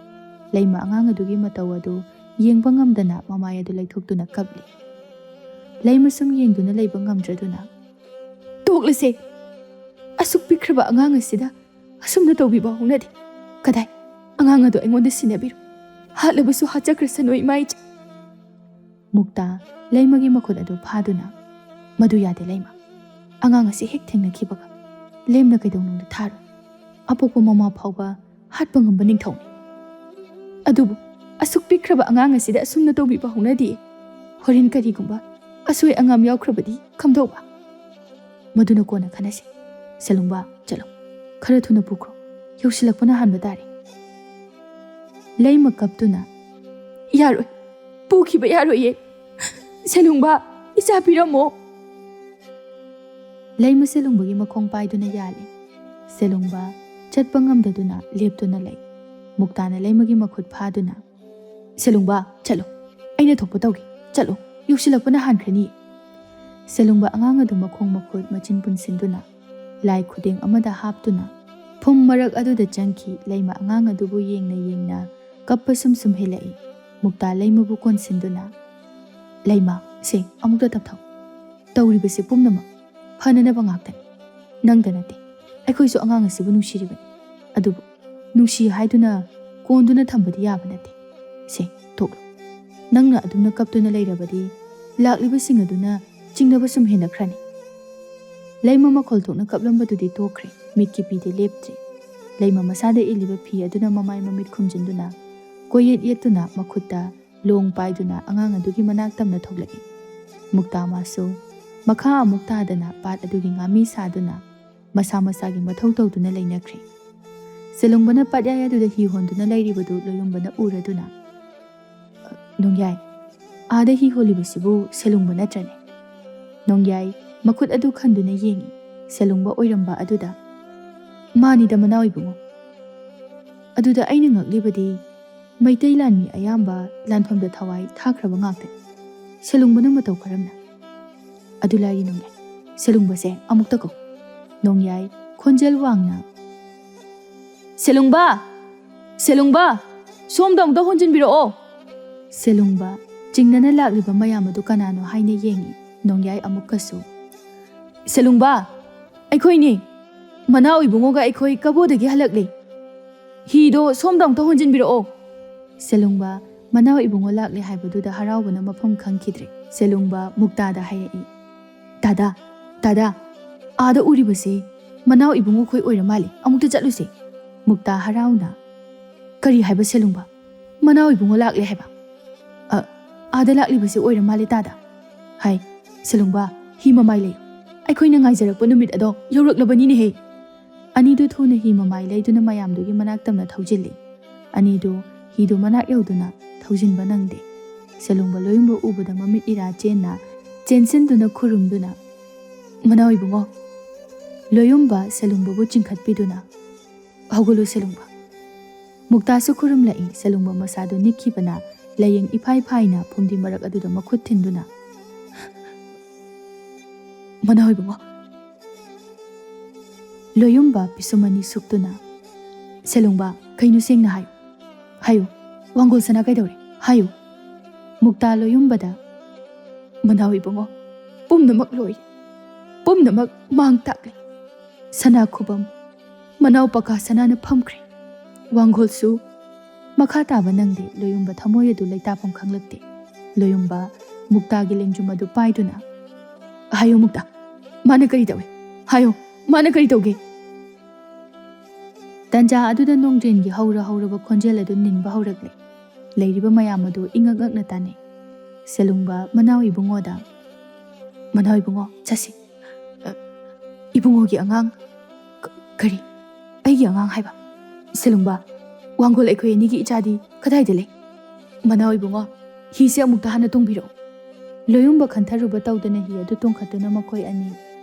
ꯂꯩꯃ ꯑꯉꯥꯡ ꯑꯗꯨꯒꯤ ꯃꯇꯧ ꯑꯗꯨ ꯌꯦꯡꯕ ꯉꯝꯗꯅ ꯃꯃꯥꯏ ꯑꯗꯨ ꯂꯩꯊꯣꯛꯇꯨꯅ ꯀꯞꯂꯤ꯫ ꯂꯩꯃ ꯁꯨꯝ ꯌꯦꯡꯗꯨꯅ ꯂꯩꯕ ꯉꯝꯗ꯭ꯔꯗꯨꯅ, "ꯇꯣꯛꯂꯁꯦ꯫ ꯑꯁꯨꯛ ꯄꯤꯛꯈ꯭ꯔꯕ ꯑꯉꯥꯡ ꯑꯁꯤꯗ ꯑꯁꯨꯝꯅ ꯇꯧꯕꯤꯕ ꯍꯧꯅꯗꯦ꯫ ꯀꯗꯥꯏ? ꯑꯉꯥꯡ ꯑꯗꯣ ꯑꯩꯉꯣꯟꯗ ꯁꯤꯟꯅꯕꯤꯔꯣ꯫ ꯍꯥꯠꯂꯕꯁꯨ ꯍꯥꯠꯆꯈ꯭ꯔꯁꯅꯨ, ꯏꯃꯥ ꯏꯆꯥ꯫" ꯃꯨꯛꯇꯥ ꯂꯩꯃꯒꯤ ꯃꯈꯨꯠ ꯑꯗꯨ ꯐꯥꯗꯨꯅ, "ꯃꯗꯨ ꯌꯥꯗꯦ ꯂꯩꯃ꯫ ꯑꯉꯥꯡ ꯑꯁꯤ ꯍꯦꯛ ꯊꯦꯡꯅꯈꯤꯕꯒ ꯂꯦꯝꯅ ꯀꯩꯗꯧꯅꯨꯡꯗ ꯊꯥꯔꯣꯏ꯫ ꯑꯄꯣꯛꯄ ꯃꯃꯥ ꯐꯥꯎꯕ ꯍꯥꯠꯄ ꯉꯝꯕ ꯅꯤꯡꯊꯧꯅꯤ꯫ ꯑꯗꯨꯕꯨ ꯑꯁꯨꯛ ꯄꯤꯛꯈ꯭ꯔꯕ ꯑꯉꯥꯡ ꯑꯁꯤꯗ ꯑꯁꯨꯝꯅ ꯇꯧꯕꯤꯕ ꯍꯧꯅꯗꯦ꯫ ꯍꯣꯔꯦꯟ ꯀꯔꯤꯒꯨꯝꯕ ꯑꯁꯣꯏ ꯑꯉꯥꯝ ꯌꯥꯎꯈ꯭ꯔꯕꯗꯤ ꯀꯝꯗꯧꯕ? ꯃꯗꯨꯅ ꯀꯣꯟꯅ ꯈꯟꯅꯁꯤ꯫ ꯁꯦꯂꯨꯡꯕ, ꯆꯠꯂꯣ꯫ ꯈꯔ ꯊꯨꯅ ꯄꯨꯈ꯭ꯔꯣ꯫ ꯌꯧꯁꯤꯜꯂꯛꯄꯅ ꯍꯥꯟꯕ ꯇꯥꯔꯦ꯫" ꯂꯩꯃ ꯀꯞꯇꯨꯅ, "ꯌꯥꯔꯣꯏ, ꯄꯨꯈꯤꯕ ꯌꯥꯔꯣꯏꯌꯦ꯫ ꯁꯦꯂꯨꯡꯕ, ꯏꯆꯥ ꯄꯤꯔꯝꯃꯣ꯫" ꯂꯩꯃ ꯁꯦꯂꯨꯡꯕꯒꯤ ꯃꯈꯣꯡ ꯄꯥꯏꯗꯨꯅ ꯌꯥꯜꯂꯤ꯫ ꯁꯦꯂꯨꯡꯕ ꯆꯠꯄ ꯉꯝꯗꯗꯨꯅ ꯂꯦꯞꯇꯨꯅ ꯂꯩ꯫ ꯃꯨꯛꯇꯥꯅ ꯂꯩꯃꯒꯤ ꯃꯈꯨꯠ ꯐꯥꯗꯨꯅ, "ꯁꯦꯂꯨꯡꯕ, ꯆꯠꯂꯣ꯫ ꯑꯩꯅ ꯊꯣꯛꯄ ꯇꯧꯒꯦ꯫ ꯆꯠꯂꯣ꯫ ꯌꯧꯁꯤꯜꯂꯛꯄꯅ ꯍꯥꯟꯈ꯭ꯔꯅꯤ꯫" ꯁꯦꯂꯨꯡꯕ ꯑꯉꯥꯡ ꯑꯗꯨ ꯃꯈꯣꯡ ꯃꯈꯨꯠ ꯃꯆꯤꯟ ꯄꯨꯟꯁꯤꯟꯗꯨꯅ, ꯂꯥꯏ ꯈꯨꯗꯦꯡ ꯑꯃꯗ ꯍꯥꯞꯇꯨꯅ, ꯐꯨꯝ ꯃꯔꯛ ꯑꯗꯨꯗ ꯆꯪꯈꯤ꯫ ꯂꯩꯃ ꯑꯉꯥꯡ ꯑꯗꯨꯕꯨ ꯌꯦꯡꯅ ꯌꯦꯡꯅ ꯀꯞꯄ ꯁꯨꯝ ꯁꯨꯝ ꯍꯦꯜꯂꯛꯏ꯫ ꯃꯨꯛꯇꯥ ꯂꯩꯃꯕꯨ ꯀꯣꯟꯁꯤꯟꯗꯨꯅ, "ꯂꯩꯃ, ꯁꯦ, ꯑꯃꯨꯛꯇ ꯇꯞꯊꯧ꯫ ꯇꯧꯔꯤꯕꯁꯤ ꯄꯨꯝꯅꯃꯛ ꯐꯅꯅꯕ ꯉꯥꯛꯇꯅꯤ꯫ ꯅꯪꯗ ꯅꯠꯇꯦ, ꯑꯩꯈꯣꯏꯁꯨ ꯑꯉꯥꯡ ꯑꯁꯤꯕꯨ ꯅꯨꯡꯁꯤꯔꯤꯕꯅꯤ꯫ ꯑꯗꯨꯕꯨ ꯅꯨꯡꯁꯤ ꯍꯥꯏꯗꯨꯅ ꯀꯣꯟꯗꯨꯅ ꯊꯝꯕꯗꯤ ꯌꯥꯕ ꯅꯠꯇꯦ꯫ ꯁꯦ, ꯊꯣꯛꯂꯣ꯫ ꯅꯪꯅ ꯑꯗꯨꯝꯅ ꯀꯞꯇꯨꯅ ꯂꯩꯔꯕꯗꯤ ꯂꯥꯛꯂꯤꯕꯁꯤꯡ ꯑꯗꯨꯅ ꯆꯤꯡꯅꯕ ꯁꯨꯝ ꯍꯦꯟꯅꯈ꯭ꯔꯅꯤ꯫" ꯂꯩꯃ ꯃꯈꯣꯜ ꯊꯣꯛꯅ ꯀꯞꯂꯝꯕꯗꯨꯗꯤ ꯇꯣꯛꯈ꯭ꯔꯦ꯫ ꯃꯤꯠꯀꯤ ꯄꯤꯗꯤ ꯂꯦꯞꯇ꯭ꯔꯤ꯫ ꯂꯩꯃ ꯃꯁꯥꯗ ꯏꯜꯂꯤꯕ ꯐꯤ ꯑꯗꯨꯅ ꯃꯃꯥꯏ ꯃꯃꯤꯠ ꯈꯨꯝꯖꯤꯟꯗꯨꯅ ꯀꯣꯏꯌꯦꯠ ꯌꯦꯠꯇꯨꯅ ꯃꯈꯨꯠꯇ ꯂꯣꯡ ꯄꯥꯏꯗꯨꯅ ꯑꯉꯥꯡ ꯑꯗꯨꯒꯤ ꯃꯅꯥꯛ ꯇꯝꯅ ꯊꯣꯛꯂꯛꯏ꯫ ꯃꯨꯛꯇꯥ ꯃꯥꯁꯨ ꯃꯈꯥ ꯑꯃꯨꯛ ꯇꯥꯗꯅ ꯄꯥꯠ ꯑꯗꯨꯒꯤ ꯉꯥꯃꯤ ꯁꯥꯗꯨꯅ ꯃꯁꯥ ꯃꯁꯥꯒꯤ ꯃꯊꯧ ꯇꯧꯗꯨꯅ ꯂꯩꯅꯈ꯭ꯔꯦ꯫ ꯁꯦꯂꯨꯡꯕꯅ ꯄꯥꯠꯌꯥꯏ ꯑꯗꯨꯗ ꯍꯤ ꯍꯣꯟꯗꯨꯅ ꯂꯩꯔꯤꯕꯗꯨ ꯂꯣꯌꯨꯝꯕꯅ ꯎꯔꯗꯨꯅ, "ꯅꯣꯡꯌꯥꯏ, ꯑꯥꯗ ꯍꯤ ꯍꯣꯜꯂꯤꯕꯁꯤꯕꯨ ꯁꯦꯂꯨꯡꯕ ꯅꯠꯇ꯭ꯔꯅꯦ?" ꯅꯣꯡꯌꯥꯏ ꯃꯈꯨꯠ ꯑꯗꯨ ꯈꯟꯗꯨꯅ ꯌꯦꯡꯏ꯫ ꯁꯦꯂꯨꯡꯕ ꯑꯣꯏꯔꯝꯕ ꯑꯗꯨꯗ, "ꯃꯥꯅꯤꯗ ꯃꯅꯥꯎ ꯏꯕꯨꯡꯉꯣ꯫ ꯑꯗꯨꯗ ꯑꯩꯅ ꯉꯛꯂꯤꯕꯗꯤ ꯃꯩꯇꯩ ꯂꯥꯟꯃꯤ ꯑꯌꯥꯝꯕ ꯂꯥꯟꯐꯝꯗ ꯊꯋꯥꯏ ꯊꯥꯈ꯭ꯔꯕ ꯉꯥꯛꯇꯅꯤ꯫ ꯁꯦꯂꯨꯡꯕꯅ ꯃꯇꯧ ꯀꯔꯝꯅ?" "ꯑꯗꯨ ꯂꯥꯏꯔꯤ ꯅꯣꯡꯌꯥꯏ꯫ ꯁꯦꯂꯨꯡꯕꯁꯦ ꯑꯃꯨꯛꯇ ꯀꯧ꯫" ꯅꯣꯡꯌꯥꯏ ꯈꯣꯟꯖꯦꯜ ꯋꯥꯡꯅ, "ꯁꯦꯂꯨꯡꯕ! ꯁꯦꯂꯨꯡꯕ! ꯁꯣꯝꯗ ꯑꯃꯨꯛꯇ ꯍꯣꯟꯖꯤꯟꯕꯤꯔꯛꯑꯣ!" ꯁꯦꯂꯨꯡꯕ ꯆꯤꯡꯅꯅ ꯂꯥꯛꯂꯤꯕ ꯃꯌꯥꯝ ꯑꯗꯨ ꯀꯅꯥꯅꯣ ꯍꯥꯏꯅ ꯌꯦꯡꯏ꯫ ꯅꯣꯡꯌꯥꯏ ꯑꯃꯨꯛꯀꯁꯨ, "ꯁꯦꯂꯨꯡꯕ, ꯑꯩꯈꯣꯏꯅꯤ꯫ ꯃꯅꯥꯎ ꯏꯕꯨꯡꯉꯣꯒ ꯑꯩꯈꯣꯏ ꯀꯕꯣꯗꯒꯤ ꯍꯜꯂꯛꯂꯦ꯫ ꯍꯤꯗꯣ ꯁꯣꯝꯗ ꯑꯃꯨꯛꯇ ꯍꯣꯟꯖꯤꯟꯕꯤꯔꯛꯑꯣ꯫" ꯁꯦꯂꯨꯡꯕ ꯃꯅꯥꯎ ꯏꯕꯨꯡꯉꯣ ꯂꯥꯛꯂꯦ ꯍꯥꯏꯕꯗꯨꯗ ꯍꯔꯥꯎꯕꯅ ꯃꯐꯝ ꯈꯪꯈꯤꯗ꯭ꯔꯦ꯫ ꯁꯦꯂꯨꯡꯕ ꯃꯨꯛꯇꯥꯗ ꯍꯥꯏꯔꯛꯏ, "ꯇꯥꯗꯥ, ꯇꯥꯗꯥ, ꯑꯥꯗ ꯎꯔꯤꯕꯁꯦ ꯃꯅꯥꯎ ꯏꯕꯨꯡꯉꯣ ꯈꯣꯏ ꯑꯣꯏꯔ ꯃꯥꯜꯂꯦ꯫ ꯑꯃꯨꯛꯇ ꯆꯠꯂꯨꯁꯦ꯫" ꯃꯨꯛꯇꯥ ꯍꯔꯥꯎꯅ, "ꯀꯔꯤ ꯍꯥꯏꯕ ꯁꯦꯂꯨꯡꯕ? ꯃꯅꯥꯎ ꯏꯕꯨꯡꯉꯣ ꯂꯥꯛꯂꯦ ꯍꯥꯏꯕ? ꯑ, ꯑꯥꯗ ꯂꯥꯛꯂꯤꯕꯁꯦ ꯑꯣꯏꯔ ꯃꯥꯜꯂꯦ ꯇꯥꯗꯥ꯫ ꯍꯥꯏ, ꯁꯦꯂꯨꯡꯕ, ꯍꯤ ꯃꯃꯥꯏ ꯂꯩ꯫ ꯑꯩꯈꯣꯏꯅ ꯉꯥꯏꯖꯔꯛꯄ ꯅꯨꯃꯤꯠ ꯑꯗꯣ ꯌꯧꯔꯛꯂꯕꯅꯤꯅꯦꯍꯦ꯫" ꯑꯅꯤꯗꯨ ꯊꯨꯅ ꯍꯤ ꯃꯃꯥꯏ ꯂꯩꯗꯨꯅ ꯃꯌꯥꯝꯗꯨꯒꯤ ꯃꯅꯥꯛ ꯇꯝꯅ ꯊꯧꯖꯤꯜꯂꯤ꯫ ꯑꯅꯤꯗꯨ ꯍꯤꯗꯨ ꯃꯅꯥꯛ ꯌꯧꯗꯨꯅ ꯊꯧꯖꯤꯟꯕ ꯅꯪꯗꯦ꯫ ꯁꯦꯂꯨꯡꯕ ꯂꯣꯌꯨꯝꯕ ꯎꯕꯗ ꯃꯃꯤꯠ ꯏꯔꯥ ꯆꯦꯟꯅ ꯆꯦꯟꯁꯤꯟꯗꯨꯅ ꯈꯨꯔꯨꯝꯗꯨꯅ, "ꯃꯅꯥꯎ ꯏꯕꯨꯡꯉꯣ꯫" ꯂꯣꯌꯨꯝꯕ ꯁꯦꯂꯨꯡꯕꯕꯨ ꯆꯤꯡꯈꯠꯄꯤꯗꯨꯅ, "ꯍꯧꯒꯠꯂꯨ ꯁꯦꯂꯨꯡꯕ꯫" ꯃꯨꯛꯇꯥꯁꯨ ꯈꯨꯔꯨꯝꯂꯛꯏ꯫ ꯁꯦꯂꯨꯡꯕ ꯃꯁꯥꯗꯨ ꯅꯤꯛꯈꯤꯕꯅ ꯂꯥꯏꯌꯦꯡ ꯏꯐꯥꯏ ꯐꯥꯏꯅ ꯐꯨꯝꯗꯤ ꯃꯔꯛ ꯑꯗꯨꯗ ꯃꯈꯨꯠ ꯊꯤꯟꯗꯨꯅ, "ꯃꯅꯥꯎ ꯏꯕꯨꯡꯉꯣ꯫" ꯂꯣꯌꯨꯝꯕ ꯄꯤꯁꯨꯝ ꯑꯅꯤ ꯁꯨꯛꯇꯨꯅ, "ꯁꯦꯂꯨꯡꯕ, ꯀꯩꯅꯣ ꯁꯦꯡꯅ ꯍꯥꯏꯌꯨ꯫ ꯍꯥꯏꯌꯨ, ꯋꯥꯡꯒꯣꯜ ꯁꯅꯥ ꯀꯩꯗꯧꯔꯦ? ꯍꯥꯏꯌꯨ꯫" ꯃꯨꯛꯇꯥ ꯂꯣꯌꯨꯝꯕꯗ, "ꯃꯅꯥꯎ ꯏꯕꯨꯡꯉꯣ, ꯄꯨꯝꯅꯃꯛ ꯂꯣꯏ꯫ ꯄꯨꯝꯅꯃꯛ ꯃꯥꯡ ꯇꯥꯛꯂꯦ꯫ ꯁꯅꯥ ꯈꯨꯕꯝ, ꯃꯅꯥꯎ ꯄꯀꯥ ꯁꯅꯥꯅ ꯐꯝꯈ꯭ꯔꯦ꯫ ꯋꯥꯡꯒꯣꯜꯁꯨ꯫" ꯃꯈꯥ ꯇꯥꯕ ꯅꯪꯗꯦ꯫ ꯂꯣꯌꯨꯝꯕ ꯊꯃꯣꯏ ꯑꯗꯨ ꯂꯩꯇꯥꯐꯝ ꯈꯪꯂꯛꯇꯦ꯫ ꯂꯣꯌꯨꯝꯕ ꯃꯨꯛꯇꯥꯒꯤ ꯂꯦꯡꯖꯨꯝ ꯑꯗꯨ ꯄꯥꯏꯗꯨꯅ, "ꯍꯥꯏꯌꯨ ꯃꯨꯛꯇꯥ, ꯃꯥꯅ ꯀꯔꯤ ꯇꯧꯏ? ꯍꯥꯏꯌꯨ, ꯃꯥꯅ ꯀꯔꯤ ꯇꯧꯒꯦ?" ꯇꯟꯖꯥ ꯑꯗꯨꯗ ꯅꯣꯡꯗ꯭ꯔꯦꯟꯒꯤ ꯍꯧꯔ ꯍꯧꯔꯕ ꯈꯣꯟꯖꯦꯜ ꯑꯗꯨ ꯅꯤꯟꯕ ꯍꯧꯔꯛꯂꯦ꯫ ꯂꯩꯔꯤꯕ ꯃꯌꯥꯝ ꯑꯗꯨ ꯏꯉꯛ ꯉꯛꯅ ꯇꯥꯅꯩ꯫ ꯁꯦꯂꯨꯡꯕ ꯃꯅꯥꯎ ꯏꯕꯨꯡꯉꯣꯗ, "ꯃꯅꯥꯎ ꯏꯕꯨꯡꯉꯣ, ꯆꯠꯁꯤ꯫ ꯑ, ꯏꯕꯨꯡꯉꯣꯒꯤ ꯑꯉꯥꯡ꯫ ꯀ-, ꯀꯔꯤ? ꯑꯩꯒꯤ ꯑꯉꯥꯡ ꯍꯥꯏꯕ? ꯁꯦꯂꯨꯡꯕ, ꯋꯥꯡꯒꯣꯜ ꯑꯩꯈꯣꯏ ꯑꯅꯤꯒꯤ ꯏꯆꯥꯗꯤ ꯀꯗꯥꯏꯗ ꯂꯩ? ꯃꯅꯥꯎ ꯏꯕꯨꯡꯉꯣ, ꯍꯤꯁꯦ ꯑꯃꯨꯛꯇ ꯍꯥꯟꯅ ꯇꯣꯡꯕꯤꯔꯛꯑꯣ꯫" ꯂꯣꯌꯨꯝꯕ ꯈꯟꯊꯔꯨꯕ ꯇꯧꯗꯅ ꯍꯤ ꯑꯗꯨ ꯇꯣꯡꯈꯠꯇꯨꯅ ꯃꯈꯣꯏ ꯑꯅꯤ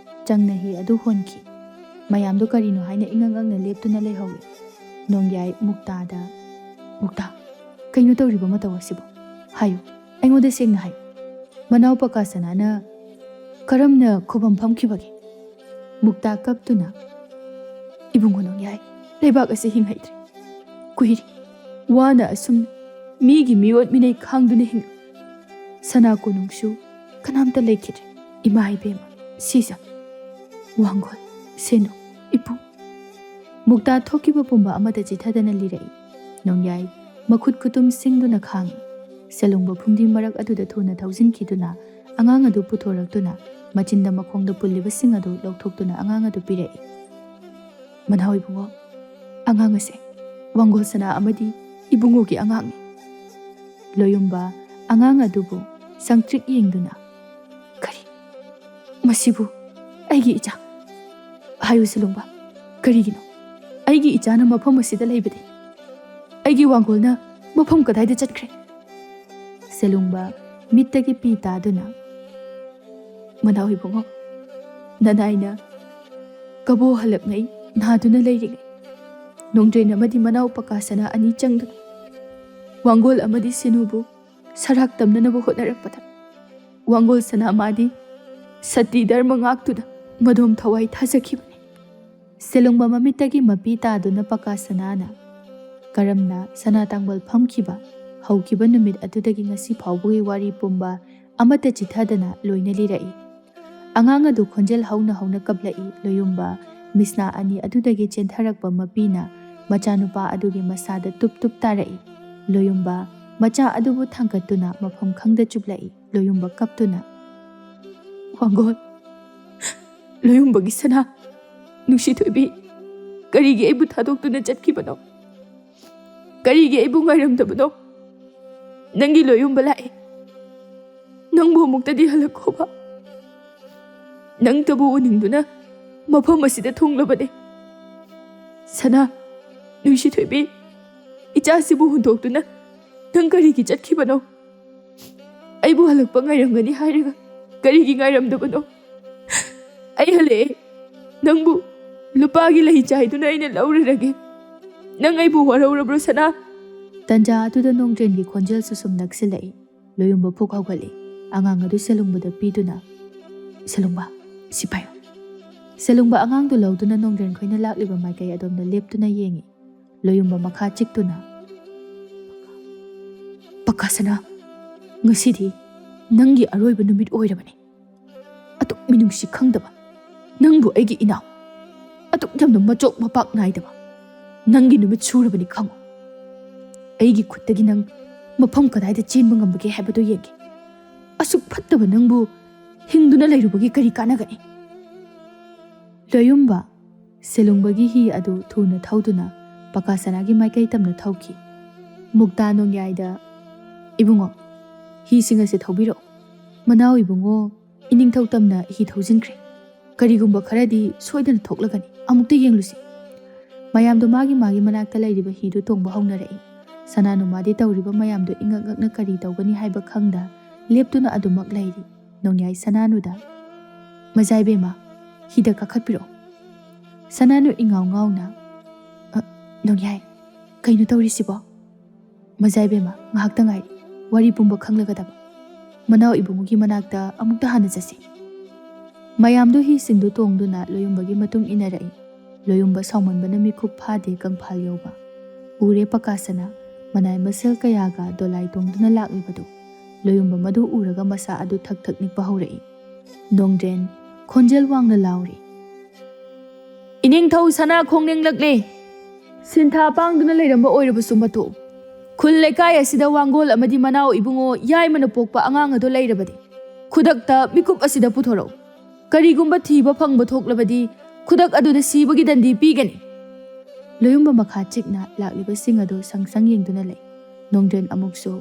ꯆꯪꯅ ꯍꯤ ꯑꯗꯨ ꯍꯣꯟꯈꯤ꯫ ꯃꯌꯥꯝꯗꯨ ꯀꯔꯤꯅꯣ ꯍꯥꯏꯅ ꯏꯉꯛ ꯉꯛꯅ ꯂꯦꯞꯇꯨꯅ ꯂꯩꯍꯧꯏ꯫ ꯅꯣꯡꯌꯥꯏ ꯃꯨꯛꯇꯥꯗ, "ꯃꯨꯛꯇꯥ, ꯀꯩꯅꯣ ꯇꯧꯔꯤꯕ ꯃꯇꯧ ꯑꯁꯤꯕꯣ? ꯍꯥꯏꯌꯨ, ꯑꯩꯉꯣꯟꯗ ꯁꯦꯡꯅ ꯍꯥꯏꯌꯨ꯫ ꯃꯅꯥꯎ ꯄꯀꯥ ꯁꯅꯥꯅ ꯀꯔꯝꯅ ꯈꯨꯕꯝ ꯐꯝꯈꯤꯕꯒꯦ?" ꯃꯨꯛꯇꯥ ꯀꯞꯇꯨꯅ, "ꯏꯕꯨꯡꯉꯣ ꯅꯣꯡꯌꯥꯏ, ꯂꯩꯕꯥꯛ ꯑꯁꯤ ꯍꯤꯡꯍꯩꯗ꯭ꯔꯦ꯫ ꯀꯨꯏꯔꯦ꯫ ꯋꯥꯅ ꯑꯁꯨꯝ ꯃꯤꯒꯤ ꯃꯤꯑꯣꯠ ꯃꯤꯅꯩ ꯈꯥꯡꯗꯨꯅ ꯍꯤꯡ-" ꯁꯅꯥ ꯀꯣꯅꯨꯡꯁꯨ ꯀꯅꯥꯝꯇ ꯂꯩꯈꯤꯗ꯭ꯔꯦ꯫ ꯏꯃꯥ ꯏꯕꯦꯝꯃ, ꯁꯤꯖ, ꯋꯥꯡꯒꯣꯜ, ꯁꯦꯅꯨ, ꯏꯄꯨ꯫ ꯃꯨꯛꯇꯥ ꯊꯣꯛꯈꯤꯕ ꯄꯨꯝꯕ ꯑꯃꯠꯇ ꯆꯤꯊꯗꯅ ꯂꯤꯔꯛꯏ꯫ ꯅꯣꯡꯌꯥꯏ ꯃꯈꯨꯠ ꯈꯨꯇꯨꯝ ꯁꯤꯡꯗꯨꯅ ꯈꯥꯡꯏ꯫ ꯁꯦꯂꯨꯡꯕ ꯐꯨꯝꯗꯤ ꯃꯔꯛ ꯑꯗꯨꯗ ꯊꯨꯅ ꯊꯧꯖꯤꯟꯈꯤꯗꯨꯅ ꯑꯉꯥꯡ ꯑꯗꯨ ꯄꯨꯊꯣꯔꯛꯇꯨꯅ ꯃꯆꯤꯟꯗ ꯃꯈꯣꯡꯗ ꯄꯨꯜꯂꯤꯕꯁꯤꯡ ꯑꯗꯨ ꯂꯧꯊꯣꯛꯇꯨꯅ ꯑꯉꯥꯡ ꯑꯗꯨ ꯄꯤꯔꯛꯏ꯫ "ꯃꯅꯥꯎ ꯏꯕꯨꯡꯉꯣ, ꯑꯉꯥꯡ ꯑꯁꯦ ꯋꯥꯡꯒꯣꯜ ꯁꯅꯥ ꯑꯃꯗꯤ ꯏꯕꯨꯡꯉꯣꯒꯤ ꯑꯉꯥꯡꯅꯤ꯫" ꯂꯣꯌꯨꯝꯕ ꯑꯉꯥꯡ ꯑꯗꯨꯕꯨ ꯁꯪꯇ꯭ꯔꯤꯛ ꯌꯦꯡꯗꯨꯅ, "ꯀꯔꯤ? ꯃꯁꯤꯕꯨ ꯑꯩꯒꯤ ꯏꯆꯥ? ꯍꯥꯏꯌꯨ ꯁꯦꯂꯨꯡꯕ, ꯀꯔꯤꯒꯤꯅꯣ? ꯑꯩꯒꯤ ꯏꯆꯥꯅ ꯃꯐꯝ ꯑꯁꯤꯗ ꯂꯩꯕꯗꯤ? ꯑꯩꯒꯤ ꯋꯥꯡꯒꯣꯜꯅ ꯃꯐꯝ ꯀꯗꯥꯏꯗ ꯆꯠꯈ꯭ꯔꯦ?" ꯁꯦꯂꯨꯡꯕ ꯃꯤꯠꯇꯒꯤ ꯄꯤ ꯇꯥꯗꯨꯅ, "ꯃꯅꯥꯎ ꯏꯕꯨꯡꯉꯣ, ꯅꯅꯥꯏꯅ ꯀꯕꯣ ꯍꯜꯂꯛꯉꯩ ꯅꯥꯗꯨꯅ ꯂꯩꯔꯤꯉꯩ, ꯅꯣꯡꯗ꯭ꯔꯦꯟ ꯑꯃꯗꯤ ꯃꯅꯥꯎ ꯄꯀꯥ ꯁꯅꯥ ꯑꯅꯤ ꯆꯪꯗꯨꯅ ꯋꯥꯡꯒꯣꯜ ꯑꯃꯗꯤ ꯁꯦꯅꯨꯕꯨ ꯁꯔꯥꯛ ꯇꯝꯅꯅꯕ ꯍꯣꯠꯅꯔꯛꯄꯗ, ꯋꯥꯡꯒꯣꯜ ꯁꯅꯥ ꯃꯥꯗꯤ ꯁꯇꯤ ꯙꯔꯃ ꯉꯥꯛꯇꯨꯅ ꯃꯗꯣꯝ ꯊꯋꯥꯏ ꯊꯥꯖꯈꯤꯕꯅꯤ꯫" ꯁꯦꯂꯨꯡꯕ ꯃꯃꯤꯠꯇꯒꯤ ꯃꯄꯤ ꯇꯥꯗꯨꯅ ꯄꯀꯥ ꯁꯅꯥꯅ ꯀꯔꯝꯅ ꯁꯅꯥ ꯇꯥꯡꯕꯜ ꯐꯝꯈꯤꯕ ꯍꯧꯈꯤꯕ ꯅꯨꯃꯤꯠ ꯑꯗꯨꯗꯒꯤ ꯉꯁꯤ ꯐꯥꯎꯕꯒꯤ ꯋꯥꯔꯤ ꯄꯨꯝꯕ ꯑꯃꯠꯇ ꯆꯤꯊꯗꯅ ꯂꯣꯏꯅ ꯂꯤꯔꯛꯏ꯫ ꯑꯉꯥꯡ ꯑꯗꯨ ꯈꯣꯟꯖꯦꯜ ꯍꯧꯅ ꯍꯧꯅ ꯀꯞꯂꯛꯏ꯫ ꯂꯣꯌꯨꯝꯕ ꯃꯤꯁꯅꯥ ꯑꯅꯤ ꯑꯗꯨꯗꯒꯤ ꯆꯦꯟꯊꯔꯛꯄ ꯃꯄꯤꯅ ꯃꯆꯥꯅꯨꯄꯥ ꯑꯗꯨꯒꯤ ꯃꯁꯥꯗ ꯇꯨꯞ ꯇꯨꯞ ꯇꯥꯔꯛꯏ꯫ ꯂꯣꯌꯨꯝꯕ ꯃꯆꯥ ꯑꯗꯨꯕꯨ ꯊꯥꯡꯒꯠꯇꯨꯅ ꯃꯐꯝ ꯈꯪꯗ ꯆꯨꯞꯂꯛꯏ꯫ ꯂꯣꯌꯨꯝꯕ ꯀꯞꯇꯨꯅ, "ꯋꯥꯡꯒꯣꯜ, ꯂꯣꯌꯨꯝꯕꯒꯤ ꯁꯅꯥ, ꯅꯨꯡꯁꯤꯊꯣꯏꯕꯤ, ꯀꯔꯤꯒꯤ ꯑꯩꯕꯨ ꯊꯥꯗꯣꯛꯇꯨꯅ ꯆꯠꯈꯤꯕꯅꯣ? ꯀꯔꯤꯒꯤ ꯑꯩꯕꯨ ꯉꯥꯏꯔꯝꯗꯕꯅꯣ? ꯅꯪꯒꯤ ꯂꯣꯌꯨꯝꯕ ꯂꯥꯛꯑꯦ꯫ ꯅꯪꯕꯨ ꯑꯃꯨꯛꯇꯗꯤ ꯍꯜꯂꯛꯈꯣꯕ꯫ ꯅꯪꯇꯕꯨ ꯎꯅꯤꯡꯗꯨꯅ ꯃꯐꯝ ꯑꯁꯤꯗ ꯊꯨꯡꯂꯕꯅꯦ꯫ ꯁꯅꯥ, ꯅꯨꯡꯁꯤꯊꯣꯏꯕꯤ, ꯏꯆꯥꯁꯤꯕꯨ ꯍꯨꯟꯗꯣꯛꯇꯨꯅ ꯅꯪ ꯀꯔꯤꯒꯤ ꯆꯠꯈꯤꯕꯅꯣ? ꯑꯩꯕꯨ ꯍꯜꯂꯛꯄ ꯉꯥꯏꯔꯝꯒꯅꯤ ꯍꯥꯏꯔꯒ ꯀꯔꯤꯒꯤ ꯉꯥꯏꯔꯝꯗꯕꯅꯣ? ꯑꯩ ꯍꯜꯂꯛꯑꯦ꯫ ꯅꯪꯕꯨ ꯂꯨꯄꯥꯒꯤ ꯂꯩ ꯆꯥꯏꯗꯨꯅ ꯑꯩꯅ ꯂꯧꯔꯔꯒꯦ꯫ ꯅꯪ ꯑꯩꯕꯨ ꯋꯥꯔꯧꯔꯕ꯭ꯔꯣ, ꯁꯅꯥ?" ꯇꯟꯖꯥ ꯑꯗꯨꯗ ꯅꯣꯡꯗ꯭ꯔꯦꯟꯒꯤ ꯈꯣꯟꯖꯦꯜꯁꯨ ꯁꯨꯝ ꯅꯛꯁꯤꯜꯂꯛꯏ꯫ ꯂꯣꯌꯨꯝꯕ ꯐꯨꯛ ꯍꯧꯒꯠꯂꯤ꯫ ꯑꯉꯥꯡ ꯑꯗꯨ ꯁꯦꯂꯨꯡꯕꯗ ꯄꯤꯗꯨꯅ, "ꯁꯦꯂꯨꯡꯕ, ꯁꯤ ꯄꯥꯏꯌꯨ꯫" ꯁꯦꯂꯨꯡꯕ ꯑꯉꯥꯡꯗꯨ ꯂꯧꯗꯨꯅ ꯅꯣꯡꯗ꯭ꯔꯦꯟ ꯈꯣꯏꯅ ꯂꯥꯛꯂꯤꯕ ꯃꯥꯏꯀꯩ ꯑꯗꯣꯝꯗ ꯂꯦꯞꯇꯨꯅ ꯌꯦꯡꯉꯤ꯫ ꯂꯣꯌꯨꯝꯕ ꯃꯈꯥ ꯆꯤꯛꯇꯨꯅ, "ꯄꯀꯥ ꯁꯅꯥ, ꯉꯁꯤꯗꯤ ꯅꯪꯒꯤ ꯑꯔꯣꯏꯕ ꯅꯨꯃꯤꯠ ꯑꯣꯏꯔꯕꯅꯤ꯫ ꯑꯗꯨꯛ ꯃꯤꯅꯨꯡꯁꯤ ꯈꯪꯗꯕ ꯅꯪꯕꯨ ꯑꯩꯒꯤ ꯏꯅꯥꯎ, ꯑꯗꯨꯛ ꯌꯥꯝꯅ ꯃꯆꯣꯛ ꯃꯄꯥꯛ ꯅꯥꯏꯗꯕ ꯅꯪꯒꯤ ꯅꯨꯃꯤꯠ ꯁꯨꯔꯕꯅꯤ ꯈꯪꯉꯨ꯫ ꯑꯩꯒꯤ ꯈꯨꯠꯇꯒꯤ ꯅꯪ ꯃꯐꯝ ꯀꯗꯥꯏꯗ ꯆꯦꯟꯕ ꯉꯝꯕꯒꯦ ꯍꯥꯏꯕꯗꯨ ꯌꯦꯡꯒꯦ꯫ ꯑꯁꯨꯛ ꯐꯠꯇꯕ ꯅꯪꯕꯨ ꯍꯤꯡꯗꯨꯅ ꯂꯩꯔꯨꯕꯒꯤ ꯀꯔꯤ ꯀꯥꯟꯅꯒꯅꯤ? ꯂꯣꯌꯨꯝꯕ, ꯁꯦꯂꯨꯡꯕꯒꯤ ꯍꯤ ꯑꯗꯨ ꯊꯨꯅ ꯊꯧꯗꯨꯅ ꯄꯀꯥꯁꯅꯥꯒꯤ ꯃꯥꯏꯀꯩ ꯇꯝꯅ ꯊꯧꯈꯤ꯫ ꯃꯨꯛꯇꯥ ꯅꯣꯡꯌꯥꯏꯗ, "ꯏꯕꯨꯡꯉꯣ, ꯍꯤꯁꯤꯡ ꯑꯁꯦ ꯊꯧꯕꯤꯔꯛꯎ꯫ ꯃꯅꯥꯎ ꯏꯕꯨꯡꯉꯣ, ꯏꯅꯤꯡꯊꯧ ꯇꯝꯅ ꯍꯤ ꯊꯧꯖꯤꯟꯈ꯭ꯔꯦ꯫ ꯀꯔꯤꯒꯨꯝꯕ ꯈꯔꯗꯤ ꯁꯣꯏꯗꯅ ꯊꯣꯛꯂꯒꯅꯤ꯫ ꯑꯃꯨꯛꯇ ꯌꯦꯡꯂꯨꯁꯤ꯫" ꯃꯌꯥꯝꯗꯣ ꯃꯥꯒꯤ ꯃꯥꯒꯤ ꯃꯅꯥꯛꯇ ꯂꯩꯔꯤꯕ ꯍꯤꯗꯨ ꯇꯣꯡꯕ ꯍꯧꯅꯔꯛꯏ꯫ ꯁꯅꯥꯅꯨꯃꯥꯗꯤ ꯇꯧꯔꯤꯕ ꯃꯌꯥꯝꯗꯣ ꯏꯉꯛ ꯉꯛꯅ ꯀꯔꯤ ꯇꯧꯒꯅꯤ ꯍꯥꯏꯕ ꯈꯪꯗ ꯂꯦꯞꯇꯨꯅ ꯑꯗꯨꯃꯛ ꯂꯩꯔꯤ꯫ ꯅꯣꯡꯌꯥꯏ ꯁꯅꯥꯅꯨꯗ, "ꯃꯖꯥꯏꯕꯦꯝꯃ, ꯍꯤꯗ ꯀꯥꯈꯠꯄꯤꯔꯛꯑꯣ꯫" ꯁꯅꯥꯅꯨ ꯏꯉꯥꯎ ꯉꯥꯎꯅ, "ꯑ, ꯅꯣꯡꯌꯥꯏ, ꯀꯩꯅꯣ ꯇꯧꯔꯤꯁꯤꯕꯣ?" "ꯃꯖꯥꯏꯕꯦꯝꯃ, ꯉꯥꯏꯍꯥꯛꯇ ꯉꯥꯏꯔꯤ, ꯋꯥꯔꯤ ꯄꯨꯝꯕ ꯈꯪꯂꯒꯗꯕ꯫ ꯃꯅꯥꯎ ꯏꯕꯨꯡꯉꯣꯒꯤ ꯃꯅꯥꯛꯇ ꯑꯃꯨꯛꯇ ꯍꯥꯟꯅ ꯆꯠꯁꯤ꯫" ꯃꯌꯥꯝꯗꯨ ꯍꯤꯁꯤꯡꯗꯨ ꯇꯣꯡꯗꯨꯅ ꯂꯣꯌꯨꯝꯕꯒꯤ ꯃꯇꯨꯡ ꯏꯟꯅꯔꯛꯏ꯫ ꯂꯣꯌꯨꯝꯕ ꯁꯥꯎꯃꯟꯕꯅ ꯃꯤꯀꯨꯞ ꯐꯥꯗꯦ ꯀꯪꯐꯥꯜ ꯌꯧꯕ꯫ ꯎꯔꯦ ꯄꯀꯥꯁꯅ ꯃꯅꯥꯏ ꯃꯁꯦꯜ ꯀꯌꯥꯒ ꯗꯣꯂꯥꯏ ꯇꯣꯡꯗꯨꯅ ꯂꯥꯛꯂꯤꯕꯗꯨ꯫ ꯂꯣꯌꯨꯝꯕ ꯃꯗꯨ ꯎꯔꯒ ꯃꯁꯥ ꯑꯗꯨ ꯊꯛ ꯊꯛ ꯅꯤꯛꯄ ꯍꯧꯔꯛꯏ꯫ ꯅꯣꯡꯗ꯭ꯔꯦꯟ ꯈꯣꯟꯖꯦꯜ ꯋꯥꯡꯅ ꯂꯥꯎꯔꯤ, "ꯏꯅꯤꯡꯊꯧ ꯁꯅꯥ ꯈꯣꯡꯅꯦꯡꯂꯛꯂꯦ! ꯁꯤꯟꯊꯥ ꯄꯥꯡꯗꯨꯅ ꯂꯩꯔꯝꯕ ꯑꯣꯏꯔꯕꯁꯨ ꯃꯇꯣꯛ꯫ ꯈꯨꯜ ꯂꯩꯀꯥꯏ ꯑꯁꯤꯗ ꯋꯥꯡꯒꯣꯜ ꯑꯃꯗꯤ ꯃꯅꯥꯎ ꯏꯕꯨꯡꯉꯣ ꯌꯥꯏꯃꯅ ꯄꯣꯛꯄ ꯑꯉꯥꯡ ꯑꯗꯨ ꯂꯩꯔꯕꯗꯤ ꯈꯨꯗꯛꯇ ꯃꯤꯀꯨꯞ ꯑꯁꯤꯗ ꯄꯨꯊꯣꯔꯛꯎ꯫ ꯀꯔꯤꯒꯨꯝꯕ ꯊꯤꯕ ꯐꯪꯕ ꯊꯣꯛꯂꯕꯗꯤ ꯈꯨꯗꯛ ꯑꯗꯨꯗ ꯁꯤꯕꯒꯤ ꯗꯟꯗꯤ ꯄꯤꯒꯅꯤ꯫" ꯂꯣꯌꯨꯝꯕ ꯃꯈꯥ ꯆꯤꯛꯅ ꯂꯥꯛꯂꯤꯕꯁꯤꯡ ꯑꯗꯨ ꯁꯪ ꯁꯪ ꯌꯦꯡꯗꯨꯅ ꯂꯩ꯫ ꯅꯣꯡꯗ꯭ꯔꯦꯟ ꯑꯃꯨꯛꯁꯨ,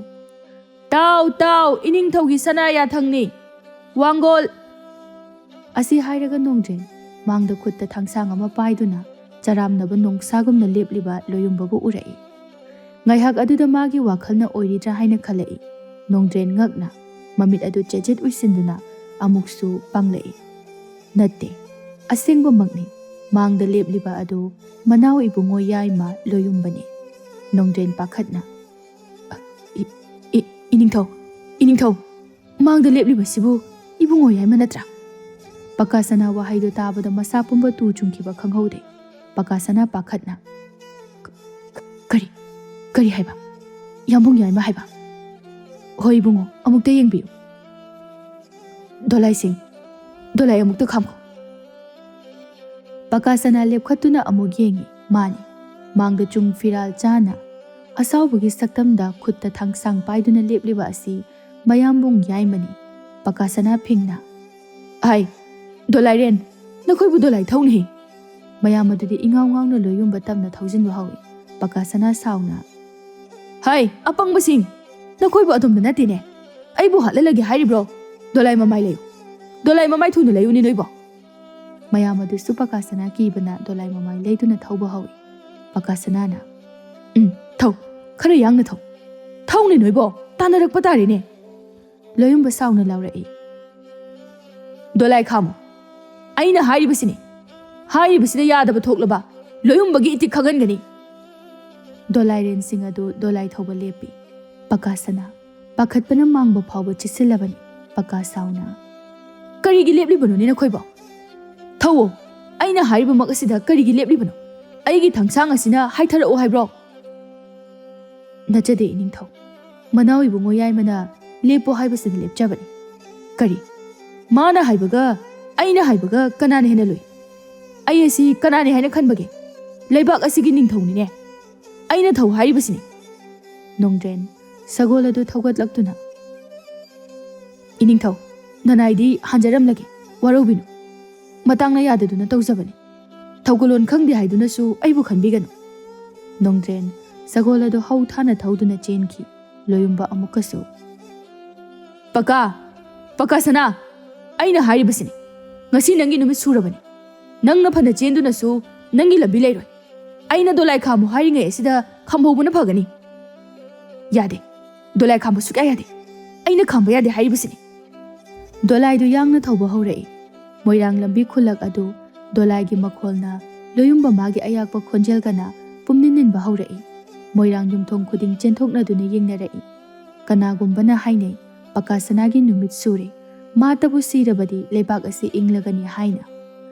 "ꯇꯥꯎ, ꯇꯥꯎ, ꯏꯅꯤꯡꯊꯧꯒꯤ ꯁꯅꯥ ꯌꯥꯊꯪꯅꯤ꯫ ꯋꯥꯡꯒꯣꯜ!" ꯑꯁꯤ ꯍꯥꯏꯔꯒ ꯅꯣꯡꯗ꯭ꯔꯦꯟ ꯃꯥꯡꯗ ꯈꯨꯠꯇ ꯊꯥꯡꯁꯥꯡ ꯑꯃ ꯄꯥꯏꯗꯨꯅ ꯆꯔꯥꯝꯅꯕ ꯅꯣꯡꯁꯥꯒꯨꯝꯅ ꯂꯦꯞꯂꯤꯕ ꯂꯣꯌꯨꯝꯕꯕꯨ ꯎꯔꯛꯏ꯫ ꯉꯥꯏꯍꯥꯛ ꯑꯗꯨꯗ ꯃꯥꯒꯤ ꯋꯥꯈꯜꯅ ꯑꯣꯏꯔꯤꯗ꯭ꯔꯥ ꯍꯥꯏꯅ ꯈꯜꯂꯛꯏ꯫ ꯅꯣꯡꯗ꯭ꯔꯦꯟ ꯉꯛꯅ ꯃꯃꯤꯠ ꯑꯗꯨ ꯆꯦꯖꯦꯠ ꯎꯏꯁꯤꯟꯗꯨꯅ ꯑꯃꯨꯛꯁꯨ ꯄꯥꯡꯂꯛꯏ꯫ ꯅꯠꯇꯦ, ꯑꯁꯦꯡꯕꯃꯛꯅꯤ꯫ ꯃꯥꯡꯗ ꯂꯦꯞꯂꯤꯕ ꯑꯗꯨ ꯃꯅꯥꯎ ꯏꯕꯨꯡꯉꯣ ꯌꯥꯏꯃ ꯂꯣꯌꯨꯝꯕꯅꯤ꯫ ꯅꯣꯡꯗ꯭ꯔꯦꯟ ꯄꯥꯈꯠꯅ, "ꯏ-, ꯏ-, ꯏꯅꯤꯡꯊꯧ, ꯏꯅꯤꯡꯊꯧ, ꯃꯥꯡꯗ ꯂꯦꯞꯂꯤꯕꯁꯤꯕꯨ ꯏꯕꯨꯡꯉꯣ ꯌꯥꯏꯃ ꯅꯠꯇ꯭ꯔꯥ?" ꯄꯀꯥꯁꯅꯥ ꯋꯥꯍꯩꯗꯨ ꯇꯥꯕꯗ ꯃꯁꯥ ꯄꯨꯝꯕ ꯇꯨ ꯆꯨꯡꯈꯤꯕ ꯈꯪꯍꯧꯗꯦ꯫ ꯄꯀꯥꯁꯅꯥ ꯄꯥꯈꯠꯅ, "ꯀ-, ꯀ-, ꯀꯔꯤ? ꯀꯔꯤ ꯍꯥꯏꯕ? ꯌꯥꯝꯕꯨꯡ ꯌꯥꯏꯃ ꯍꯥꯏꯕ?" "ꯍꯣꯏ ꯏꯕꯨꯡꯉꯣ, ꯑꯃꯨꯛꯇ ꯌꯦꯡꯕꯤꯌꯨ꯫" "ꯗꯣꯂꯥꯏꯁꯤꯡ, ꯗꯣꯂꯥꯏ ꯑꯃꯨꯛꯇ ꯈꯥꯝꯈꯣ꯫" ꯄꯀꯥꯁꯅꯥ ꯂꯦꯞꯈꯠꯇꯨꯅ ꯑꯃꯨꯛ ꯌꯦꯡꯉꯤ꯫ ꯃꯥꯅꯤ, ꯃꯥꯡꯗ ꯆꯨꯡ ꯐꯤꯔꯥꯜ ꯆꯥꯅ ꯑꯁꯥꯎꯕꯒꯤ ꯁꯛꯇꯝꯗ ꯈꯨꯠꯇ ꯊꯥꯡꯁꯥꯡ ꯄꯥꯏꯗꯨꯅ ꯂꯦꯞꯂꯤꯕ ꯑꯁꯤ ꯃꯌꯥꯝꯕꯨꯡ ꯌꯥꯏꯃꯅꯤ꯫ ꯄꯀꯥꯁꯅꯥ ꯐꯤꯡꯅ, "ꯍꯥꯏ, ꯗꯣꯂꯥꯏꯔꯦꯟ, ꯅꯈꯣꯏꯕꯨ ꯗꯣꯂꯥꯏ ꯊꯧꯅꯤ!" ꯃꯌꯥꯝ ꯑꯗꯨꯗꯤ ꯏꯉꯥꯎ ꯉꯥꯎꯅ ꯂꯣꯌꯨꯝꯕ ꯇꯝꯅ ꯊꯧꯖꯤꯟꯕ ꯍꯧꯏ꯫ ꯄꯀꯥꯁꯅꯥ ꯁꯥꯎꯅ, "ꯍꯥꯏ, ꯑꯄꯪꯕꯁꯤꯡ! ꯅꯈꯣꯏꯕꯨ ꯑꯗꯣꯝꯗ ꯅꯠꯇꯦꯅꯦ꯫ ꯑꯩꯕꯨ ꯍꯥꯠꯍꯜꯂꯒꯦ ꯍꯥꯏꯔꯤꯕ꯭ꯔꯣ? ꯗꯣꯂꯥꯏ ꯃꯃꯥꯏ ꯂꯩꯌꯨ꯫ ꯗꯣꯂꯥꯏ ꯃꯃꯥꯏ ꯊꯨꯅ ꯂꯩꯌꯨꯅꯦ ꯅꯣꯏꯕꯣ!" ꯃꯌꯥꯝ ꯑꯗꯨꯁꯨ ꯄꯀꯥꯁꯅꯥ ꯀꯤꯕꯅ ꯗꯣꯂꯥꯏ ꯃꯃꯥꯏ ꯂꯩꯗꯨꯅ ꯊꯧꯕ ꯍꯧꯏ꯫ ꯄꯀꯥꯁꯅꯥꯅ, "ꯎꯝ, ꯊꯧ꯫ ꯈꯔ ꯌꯥꯡꯅ ꯊꯧ꯫ ꯊꯧꯅꯦ ꯅꯣꯏꯕꯣ! ꯇꯥꯟꯅꯔꯛꯄ ꯇꯥꯔꯦꯅꯦ!" ꯂꯣꯌꯨꯝꯕ ꯁꯥꯎꯅ ꯂꯥꯎꯔꯛꯏ꯫ "ꯗꯣꯂꯥꯏ ꯈꯥꯝꯃꯨ꯫ ꯑꯩꯅ ꯍꯥꯏꯔꯤꯕꯁꯤꯅꯤ꯫ ꯍꯥꯏꯔꯤꯕꯁꯤꯗ ꯌꯥꯗꯕ ꯊꯣꯛꯂꯕ ꯂꯣꯌꯨꯝꯕꯒꯤ ꯏꯇꯤꯛ ꯈꯪꯍꯟꯒꯅꯤ꯫" ꯗꯣꯂꯥꯏꯔꯦꯟꯁꯤꯡ ꯑꯗꯨ ꯗꯣꯂꯥꯏ ꯊꯧꯕ ꯂꯦꯞꯄꯤ꯫ ꯄꯀꯥꯁꯅꯥ ꯄꯥꯈꯠꯄꯅ ꯃꯥꯡꯕ ꯐꯥꯎꯕ ꯆꯤꯠꯁꯤꯜꯂꯕꯅꯤ꯫ ꯄꯀꯥ ꯁꯥꯎꯅ, "ꯀꯔꯤꯒꯤ ꯂꯦꯞꯂꯤꯕꯅꯣꯅꯦ ꯅꯈꯣꯏꯕꯣ? ꯊꯧꯋꯣ꯫ ꯑꯩꯅ ꯍꯥꯏꯔꯤꯕꯃꯛ ꯑꯁꯤꯗ ꯀꯔꯤꯒꯤ ꯂꯦꯞꯂꯤꯕꯅꯣ? ꯑꯩꯒꯤ ꯊꯥꯡꯁꯥꯡ ꯑꯁꯤꯅ ꯍꯥꯏꯊꯔꯛꯑꯣ ꯍꯥꯏꯕ꯭ꯔꯣ?" "ꯅꯠꯆꯗꯦ ꯏꯅꯤꯡꯊꯧ꯫ ꯃꯅꯥꯎ ꯏꯕꯨꯡꯉꯣ ꯌꯥꯏꯃꯅ ꯂꯦꯞꯄꯣ ꯍꯥꯏꯕꯁꯤꯗ ꯂꯦꯞꯆꯕꯅꯤ꯫ ꯀꯔꯤ? ꯃꯥꯅ ꯍꯥꯏꯕꯒ ꯑꯩꯅ ꯍꯥꯏꯕꯒ ꯀꯅꯥꯅ ꯍꯦꯟꯅ ꯂꯨꯏ? ꯑꯩ ꯑꯁꯤ ꯀꯅꯥꯅꯤ ꯍꯥꯏꯅ ꯈꯟꯕꯒꯦ? ꯂꯩꯕꯥꯛ ꯑꯁꯤꯒꯤ ꯅꯤꯡꯊꯧꯅꯤꯅꯦ꯫ ꯑꯩꯅ ꯊꯧ ꯍꯥꯏꯔꯤꯕꯁꯤꯅꯤ꯫" ꯅꯣꯡꯗ꯭ꯔꯦꯟ ꯁꯒꯣꯜ ꯑꯗꯨ ꯊꯧꯒꯠꯂꯛꯇꯨꯅ, "ꯏꯅꯤꯡꯊꯧ, ꯅꯅꯥꯏꯗꯤ ꯍꯟꯖꯔꯝꯂꯒꯦ, ꯋꯥꯔꯧꯕꯤꯅꯨ꯫ ꯃꯇꯥꯡꯅ ꯌꯥꯗꯗꯨꯅ ꯇꯧꯖꯕꯅꯤ꯫ ꯊꯧꯒꯜꯂꯣꯟ ꯈꯪꯗꯦ ꯍꯥꯏꯗꯨꯅꯁꯨ ꯑꯩꯕꯨ ꯈꯟꯕꯤꯒꯅꯨ꯫" ꯅꯣꯡꯗ꯭ꯔꯦꯟ ꯁꯒꯣꯜ ꯑꯗꯨ ꯍꯧ ꯊꯥꯅ ꯊꯧꯗꯨꯅ ꯆꯦꯟꯈꯤ꯫ ꯂꯣꯌꯨꯝꯕ ꯑꯃꯨꯛꯀꯁꯨ, "ꯄꯀꯥ, ꯄꯀꯥ ꯁꯅꯥ, ꯑꯩꯅ ꯍꯥꯏꯔꯤꯕꯁꯤꯅꯤ꯫ ꯉꯁꯤ ꯅꯪꯒꯤ ꯅꯨꯃꯤꯠ ꯁꯨꯔꯕꯅꯤ꯫ ꯅꯪꯅ ꯐꯅ ꯆꯦꯟꯗꯨꯅꯁꯨ ꯅꯪꯒꯤ ꯂꯝꯕꯤ ꯂꯩꯔꯣꯏ꯫ ꯑꯩꯅ ꯗꯣꯂꯥꯏ ꯈꯥꯝꯃꯨ ꯍꯥꯏꯔꯤꯉꯩ ꯑꯁꯤꯗ ꯈꯥꯝꯍꯧꯕꯅ ꯐꯒꯅꯤ꯫" "ꯌꯥꯗꯦ, ꯗꯣꯂꯥꯏ ꯈꯥꯝꯕ ꯁꯨꯛꯌꯥ ꯌꯥꯗꯦ꯫ ꯑꯩꯅ ꯈꯥꯝꯕ ꯌꯥꯗꯦ ꯍꯥꯏꯔꯤꯕꯁꯤꯅꯤ꯫" ꯗꯣꯂꯥꯏꯗꯨ ꯌꯥꯡꯅ ꯊꯧꯕ ꯍꯧꯔꯛꯏ꯫ ꯃꯣꯏꯔꯥꯡ ꯂꯝꯕꯤ ꯈꯨꯜꯂꯛ ꯑꯗꯨ ꯗꯣꯂꯥꯏꯒꯤ ꯃꯈꯣꯜꯅ ꯂꯣꯌꯨꯝꯕ ꯃꯥꯒꯤ ꯑꯌꯥꯛꯄ ꯈꯣꯟꯖꯦꯜꯒꯅ ꯄꯨꯝꯅꯤꯟ ꯅꯤꯟꯕ ꯍꯧꯔꯛꯏ꯫ ꯃꯣꯏꯔꯥꯡ ꯌꯨꯝꯊꯣꯡ ꯈꯨꯗꯤꯡ ꯆꯦꯟꯊꯣꯛꯅꯗꯨꯅ ꯌꯦꯡꯅꯔꯛꯏ꯫ ꯀꯅꯥꯒꯨꯝꯕꯅ ꯍꯥꯏꯅꯩ, "ꯄꯀꯥ ꯁꯅꯥꯒꯤ ꯅꯨꯃꯤꯠ ꯁꯨꯔꯦ, ꯃꯥꯇꯕꯨ ꯁꯤꯔꯕꯗꯤ ꯂꯩꯕꯥꯛ ꯑꯁꯤ ꯏꯪꯂꯒꯅꯤ" ꯍꯥꯏꯅ꯫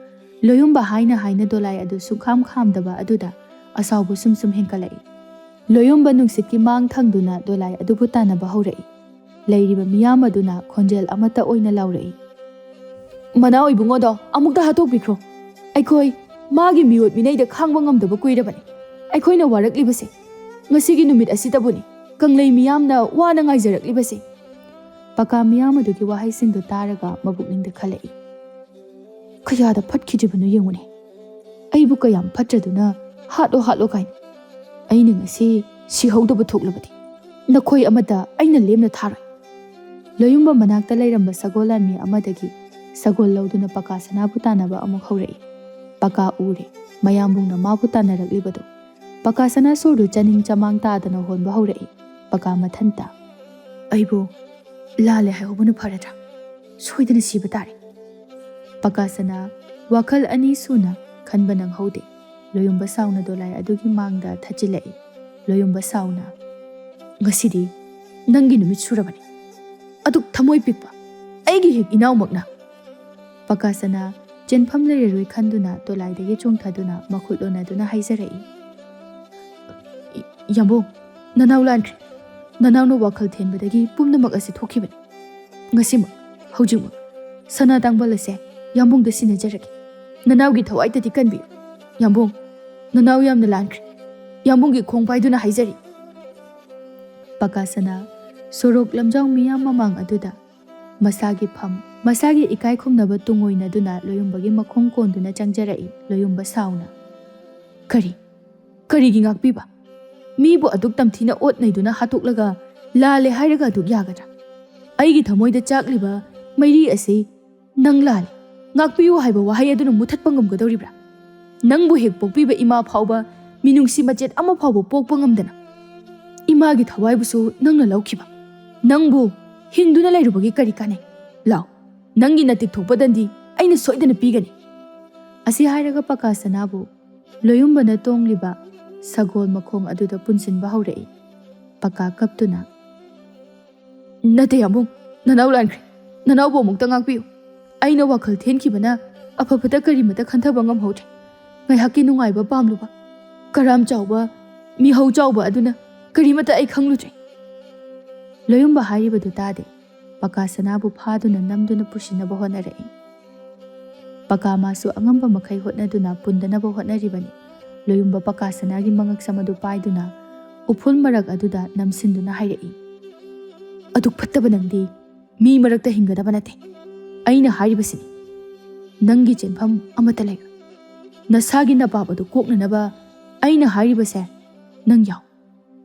ꯂꯣꯌꯨꯝꯕ ꯍꯥꯏꯅ ꯍꯥꯏꯅ ꯗꯣꯂꯥꯏ ꯑꯗꯨ ꯁꯨꯡꯈꯥꯝ ꯈꯥꯝꯗꯕ ꯑꯗꯨꯗ ꯑꯁꯥꯎꯕ ꯁꯨꯝ ꯁꯨꯝ ꯍꯦꯟꯀꯠꯂꯛꯏ꯫ ꯂꯣꯌꯨꯝꯕ ꯅꯨꯡꯁꯤꯠꯀꯤ ꯃꯥꯡ ꯊꯪꯗꯨꯅ ꯗꯣꯂꯥꯏ ꯑꯗꯨꯕꯨ ꯇꯥꯟꯅꯕ ꯍꯧꯔꯛꯏ꯫ ꯂꯩꯔꯤꯕ ꯃꯤꯌꯥꯝ ꯑꯗꯨꯅ ꯈꯣꯟꯖꯦꯜ ꯑꯃꯠꯇ ꯑꯣꯏꯅ ꯂꯥꯎꯔꯛꯏ, "ꯃꯅꯥꯎ ꯏꯕꯨꯡꯉꯣꯗꯣ ꯑꯃꯨꯛꯇ ꯍꯥꯠꯇꯣꯛꯄꯤꯈ꯭ꯔꯣ꯫ ꯑꯩꯈꯣꯏ ꯃꯥꯒꯤ ꯃꯤꯑꯣꯠ ꯃꯤꯅꯩꯗ ꯈꯥꯡꯕ ꯉꯝꯗꯕ ꯀꯨꯏꯔꯕꯅꯤ꯫ ꯑꯩꯈꯣꯏꯅ ꯋꯥꯔꯛꯂꯤꯕꯁꯦ ꯉꯁꯤꯒꯤ ꯅꯨꯃꯤꯠ ꯑꯁꯤꯗꯕꯨꯅꯤ꯫ ꯀꯪꯂꯩ ꯃꯤꯌꯥꯝꯅ ꯋꯥꯅ ꯉꯥꯏꯖꯔꯛꯂꯤꯕꯁꯦ꯫" ꯄꯀꯥ ꯃꯤꯌꯥꯝ ꯑꯗꯨꯒꯤ ꯋꯥꯍꯩꯁꯤꯡꯗꯨ ꯇꯥꯔꯒ ꯃꯕꯨꯛꯅꯤꯡꯗ ꯈꯜꯂꯛꯏ꯫ "ꯀꯌꯥꯗ ꯐꯠꯈꯤꯗ꯭ꯔꯤꯕꯅꯣ ꯌꯦꯡꯉꯨꯅꯦ꯫ ꯑꯩꯕꯨ ꯀꯌꯥꯝ ꯐꯠꯇ꯭ꯔꯗꯨꯅ ꯍꯥꯠꯂꯣ ꯍꯥꯠꯂꯣ ꯀꯥꯏꯅ꯫ ꯑꯩꯅ ꯉꯁꯤ ꯁꯤꯍꯧꯗꯕ ꯊꯣꯛꯂꯕꯗꯤ ꯅꯈꯣꯏ ꯑꯃꯠꯇ ꯑꯩꯅ ꯂꯦꯝꯅ ꯊꯥꯔꯣꯏ꯫" ꯂꯣꯌꯨꯝꯕ ꯃꯅꯥꯛꯇ ꯂꯩꯔꯝꯕ ꯁꯒꯣꯜ ꯂꯥꯟꯃꯤ ꯑꯃꯗꯒꯤ ꯁꯒꯣꯜ ꯂꯧꯗꯨꯅ ꯄꯀꯥ ꯁꯅꯥꯕꯨ ꯇꯥꯟꯅꯕ ꯑꯃꯨꯛ ꯍꯧꯔꯛꯏ꯫ ꯄꯀꯥ ꯎꯔꯦ ꯃꯌꯥꯝꯕꯨꯡꯅ ꯃꯥꯕꯨ ꯇꯥꯟꯅꯔꯛꯂꯤꯕꯗꯨ꯫ ꯄꯀꯥ ꯁꯅꯥ ꯁꯣꯔꯗꯨ ꯆꯥꯅꯤꯡ ꯆꯃꯥꯡ ꯇꯥꯗꯅ ꯍꯣꯟꯕ ꯍꯧꯔꯛꯏ꯫ ꯄꯀꯥ ꯃꯊꯟꯇ, "ꯑꯩꯕꯨ ꯂꯥꯜꯂꯦ ꯍꯥꯏꯍꯧꯕꯅ ꯐꯔꯗ꯭ꯔꯥ? ꯁꯣꯏꯗꯅ ꯁꯤꯕ ꯇꯥꯔꯦ꯫" ꯄꯀꯥ ꯁꯅꯥ ꯋꯥꯈꯜ ꯑꯅꯤ ꯁꯨꯅ ꯈꯟꯕ ꯅꯪꯍꯧꯗꯦ꯫ ꯂꯣꯌꯨꯝꯕ ꯁꯥꯎꯅ ꯗꯣꯂꯥꯏ ꯑꯗꯨꯒꯤ ꯃꯥꯡꯗ ꯊꯠꯆꯤꯜꯂꯛꯏ꯫ ꯂꯣꯌꯨꯝꯕ ꯁꯥꯎꯅ, "ꯉꯁꯤꯗꯤ ꯅꯪꯒꯤ ꯅꯨꯃꯤꯠ ꯁꯨꯔꯕꯅꯤ꯫ ꯑꯗꯨꯛ ꯊꯃꯣꯏ ꯄꯤꯛꯄ ꯑꯩꯒꯤ ꯍꯦꯛ ꯏꯅꯥꯎꯃꯛꯅ꯫" ꯄꯀꯥ ꯁꯅꯥ ꯆꯦꯟꯐꯝ ꯂꯩꯔꯔꯣꯏ ꯈꯟꯗꯨꯅ ꯗꯣꯂꯥꯏꯗꯒꯤ ꯆꯣꯡꯊꯗꯨꯅ ꯃꯈꯨꯠ ꯂꯣꯟꯅꯗꯨꯅ ꯍꯥꯏꯖꯔꯛꯏ, "ꯏ-, ꯌꯥꯝꯕꯨꯡ, ꯅꯅꯥꯎ ꯂꯥꯟꯈ꯭ꯔꯦ꯫ ꯅꯅꯥꯎꯅ ꯋꯥꯈꯜ ꯊꯦꯟꯕꯗꯒꯤ ꯄꯨꯝꯅꯃꯛ ꯑꯁꯤ ꯊꯣꯛꯈꯤꯕꯅꯤ꯫ ꯉꯁꯤꯃꯛ, ꯍꯧꯖꯤꯛꯃꯛ, ꯁꯅꯥ ꯇꯥꯡꯕꯜ ꯑꯁꯦ ꯌꯥꯝꯕꯨꯡꯗ ꯁꯤꯟꯅꯖꯔꯒꯦ꯫ ꯅꯅꯥꯎꯒꯤ ꯊꯋꯥꯏꯗꯗꯤ ꯀꯟꯕꯤꯌꯨ꯫ ꯌꯥꯝꯕꯨꯡ, ꯅꯅꯥꯎ ꯌꯥꯝꯅ ꯂꯥꯟꯈ꯭ꯔꯦ꯫ ꯌꯥꯝꯕꯨꯡꯒꯤ ꯈꯣꯡ ꯄꯥꯏꯗꯨꯅ ꯍꯥꯏꯖꯔꯤ꯫" ꯄꯀꯥ ꯁꯅꯥ ꯁꯣꯔꯣꯛ ꯂꯝꯖꯥꯎ ꯃꯤꯌꯥꯝ ꯃꯃꯥꯡ ꯑꯗꯨꯗ ꯃꯁꯥꯒꯤ ꯐꯝ, ꯃꯁꯥꯒꯤ ꯏꯀꯥꯏ ꯈꯨꯝꯅꯕ ꯇꯨꯡꯑꯣꯏꯅꯗꯨꯅ ꯂꯣꯌꯨꯝꯕꯒꯤ ꯃꯈꯣꯡ ꯀꯣꯟꯗꯨꯅ ꯆꯪꯖꯔꯛꯏ꯫ ꯂꯣꯌꯨꯝꯕ ꯁꯥꯎꯅ, "ꯀꯔꯤ? ꯀꯔꯤꯒꯤ ꯉꯥꯛꯄꯤꯕ? ꯃꯤꯕꯨ ꯑꯗꯨꯛ ꯇꯝꯊꯤꯅ ꯑꯣꯠ ꯅꯩꯗꯨꯅ ꯍꯥꯠꯇꯣꯛꯂꯒ ꯂꯥꯜꯂꯦ ꯍꯥꯏꯔꯒ ꯑꯗꯨꯛ ꯌꯥꯒꯗ꯭ꯔꯥ? ꯑꯩꯒꯤ ꯊꯃꯣꯏꯗ ꯆꯥꯛꯂꯤꯕ ꯃꯩꯔꯤ ꯑꯁꯤ ꯅꯪ ꯂꯥꯜꯂꯦ, ꯉꯥꯛꯄꯤꯌꯨ ꯍꯥꯏꯕ ꯋꯥꯍꯩ ꯑꯗꯨꯅ ꯃꯨꯊꯠꯄ ꯉꯝꯒꯗꯧꯔꯤꯕ꯭ꯔꯥ? ꯅꯪꯕꯨ ꯍꯦꯛ ꯄꯣꯛꯄꯤꯕ ꯏꯃꯥ ꯐꯥꯎꯕ ꯃꯤꯅꯨꯡꯁꯤ ꯃꯆꯦꯠ ꯑꯃ ꯐꯥꯎꯕ ꯄꯣꯛꯄ ꯉꯝꯗꯅ ꯏꯃꯥꯒꯤ ꯊꯋꯥꯏꯕꯨꯁꯨ ꯅꯪꯅ ꯂꯧꯈꯤꯕ꯫ ꯅꯪꯕꯨ ꯍꯤꯡꯗꯨꯅ ꯂꯩꯔꯨꯕꯒꯤ ꯀꯔꯤ ꯀꯥꯟꯅꯩ? ꯂꯥꯎ, ꯅꯪꯒꯤ ꯅꯇꯤꯛ ꯊꯣꯛꯄ ꯗꯟꯗꯤ ꯑꯩꯅ ꯁꯣꯏꯗꯅ ꯄꯤꯒꯅꯤ꯫" ꯑꯁꯤ ꯍꯥꯏꯔꯒ ꯄꯀꯥ ꯁꯅꯥꯕꯨ ꯂꯣꯌꯨꯝꯕꯅ ꯇꯣꯡꯂꯤꯕ ꯁꯒꯣꯜ ꯃꯈꯣꯡ ꯑꯗꯨꯗ ꯄꯨꯟꯁꯤꯟꯕ ꯍꯧꯔꯛꯏ꯫ ꯄꯀꯥ ꯀꯞꯇꯨꯅ, "ꯅꯠꯇꯦ ꯌꯥꯝꯕꯨꯡ, ꯅꯅꯥꯎ ꯂꯥꯟꯈ꯭ꯔꯦ꯫ ꯅꯅꯥꯎꯕꯨ ꯑꯃꯨꯛꯇ ꯉꯥꯛꯄꯤꯌꯨ꯫ ꯑꯩꯅ ꯋꯥꯈꯜ ꯊꯦꯟꯈꯤꯕꯅ ꯑꯐꯕꯇ ꯀꯔꯤꯃꯇ ꯈꯟꯊꯕ ꯉꯝꯍꯧꯗ꯭ꯔꯦ꯫ ꯉꯥꯏꯍꯥꯛꯀꯤ ꯅꯨꯡꯉꯥꯏꯕ ꯄꯥꯝꯂꯨꯕ, ꯀꯔꯥꯝ ꯆꯥꯎꯕ, ꯃꯤꯍꯧ ꯆꯥꯎꯕ ꯑꯗꯨꯅ ꯀꯔꯤꯃꯇ ꯑꯩ ꯈꯪꯂꯨꯗ꯭ꯔꯦ꯫" ꯂꯣꯌꯨꯝꯕ ꯍꯥꯏꯔꯤꯕꯗꯨ ꯇꯥꯗꯦ꯫ ꯄꯀꯥ ꯁꯅꯥꯕꯨ ꯐꯥꯗꯨꯅ ꯅꯝꯗꯨꯅ ꯄꯨꯁꯤꯟꯅꯕ ꯍꯣꯠꯅꯔꯛꯏ꯫ ꯄꯀꯥ ꯃꯥꯁꯨ ꯑꯉꯝꯕ ꯃꯈꯩ ꯍꯣꯠꯅꯗꯨꯅ ꯄꯨꯟꯗꯅꯕ ꯍꯣꯠꯅꯔꯤꯕꯅꯤ꯫ ꯂꯣꯌꯨꯝꯕ ꯄꯀꯥ ꯁꯅꯥꯒꯤ ꯃꯉꯛꯁꯝ ꯑꯗꯨ ꯄꯥꯏꯗꯨꯅ ꯎꯐꯨꯜ ꯃꯔꯛ ꯑꯗꯨꯗ ꯅꯝꯁꯤꯟꯗꯨꯅ ꯍꯥꯏꯔꯛꯏ, "ꯑꯗꯨꯛ ꯐꯠꯇꯕ ꯅꯪꯗꯤ ꯃꯤ ꯃꯔꯛꯇ ꯍꯤꯡꯒꯗꯕ ꯅꯠꯇꯦ꯫ ꯑꯩꯅ ꯍꯥꯏꯔꯤꯕꯁꯤꯅꯤ, ꯅꯪꯒꯤ ꯆꯦꯟꯐꯝ ꯑꯃꯠꯇ ꯂꯩꯔꯣꯏ꯫ ꯅꯁꯥꯒꯤ ꯅꯄꯥꯞ ꯑꯗꯨ ꯀꯣꯛꯅꯅꯕ ꯑꯩꯅ ꯍꯥꯏꯔꯤꯕꯁꯦ ꯅꯪ ꯌꯥꯎ꯫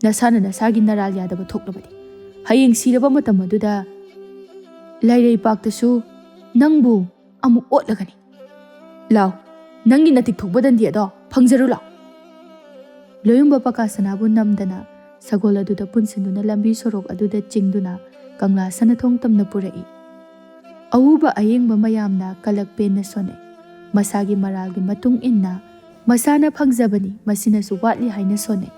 ꯅꯁꯥꯅ ꯅꯁꯥꯒꯤ ꯅꯔꯥꯜ ꯌꯥꯗꯕ ꯊꯣꯛꯂꯕꯗꯤ ꯍꯌꯦꯡ ꯁꯤꯔꯕ ꯃꯇꯝ ꯑꯗꯨꯗ ꯂꯥꯏꯔꯩꯄꯥꯛꯇꯁꯨ ꯅꯪꯕꯨ ꯑꯃꯨꯛ ꯑꯣꯠꯂꯒꯅꯤ꯫ ꯂꯥꯎ, ꯅꯪꯒꯤ ꯅꯇꯤꯛ ꯊꯣꯛꯄ ꯗꯟꯗꯤ ꯑꯗꯣ ꯐꯪꯖꯔꯨ ꯂꯥꯎ꯫" ꯂꯣꯌꯨꯝꯕ ꯄꯀꯥ ꯁꯅꯥꯕꯨ ꯅꯝꯗꯅ ꯁꯒꯣꯜ ꯑꯗꯨꯗ ꯄꯨꯟꯁꯤꯟꯗꯨꯅ ꯂꯝꯕꯤ ꯁꯣꯔꯣꯛ ꯑꯗꯨꯗ ꯆꯤꯡꯗꯨꯅ ꯀꯪꯂꯥ ꯁꯅꯊꯣꯡ ꯇꯝꯅ ꯄꯨꯔꯛꯏ꯫ ꯑꯎꯕ ꯑꯌꯦꯡꯕ ꯃꯌꯥꯝꯅ ꯀꯂꯛ ꯄꯦꯟꯅ ꯁꯣꯟꯅꯩ꯫ ꯃꯁꯥꯒꯤ ꯃꯔꯥꯜꯒꯤ ꯃꯇꯨꯡ ꯏꯟꯅ ꯃꯁꯥꯅ ꯐꯪꯖꯕꯅꯤ, ꯃꯁꯤꯅꯁꯨ ꯋꯥꯠꯂꯤ ꯍꯥꯏꯅ ꯁꯣꯟꯅꯩ꯫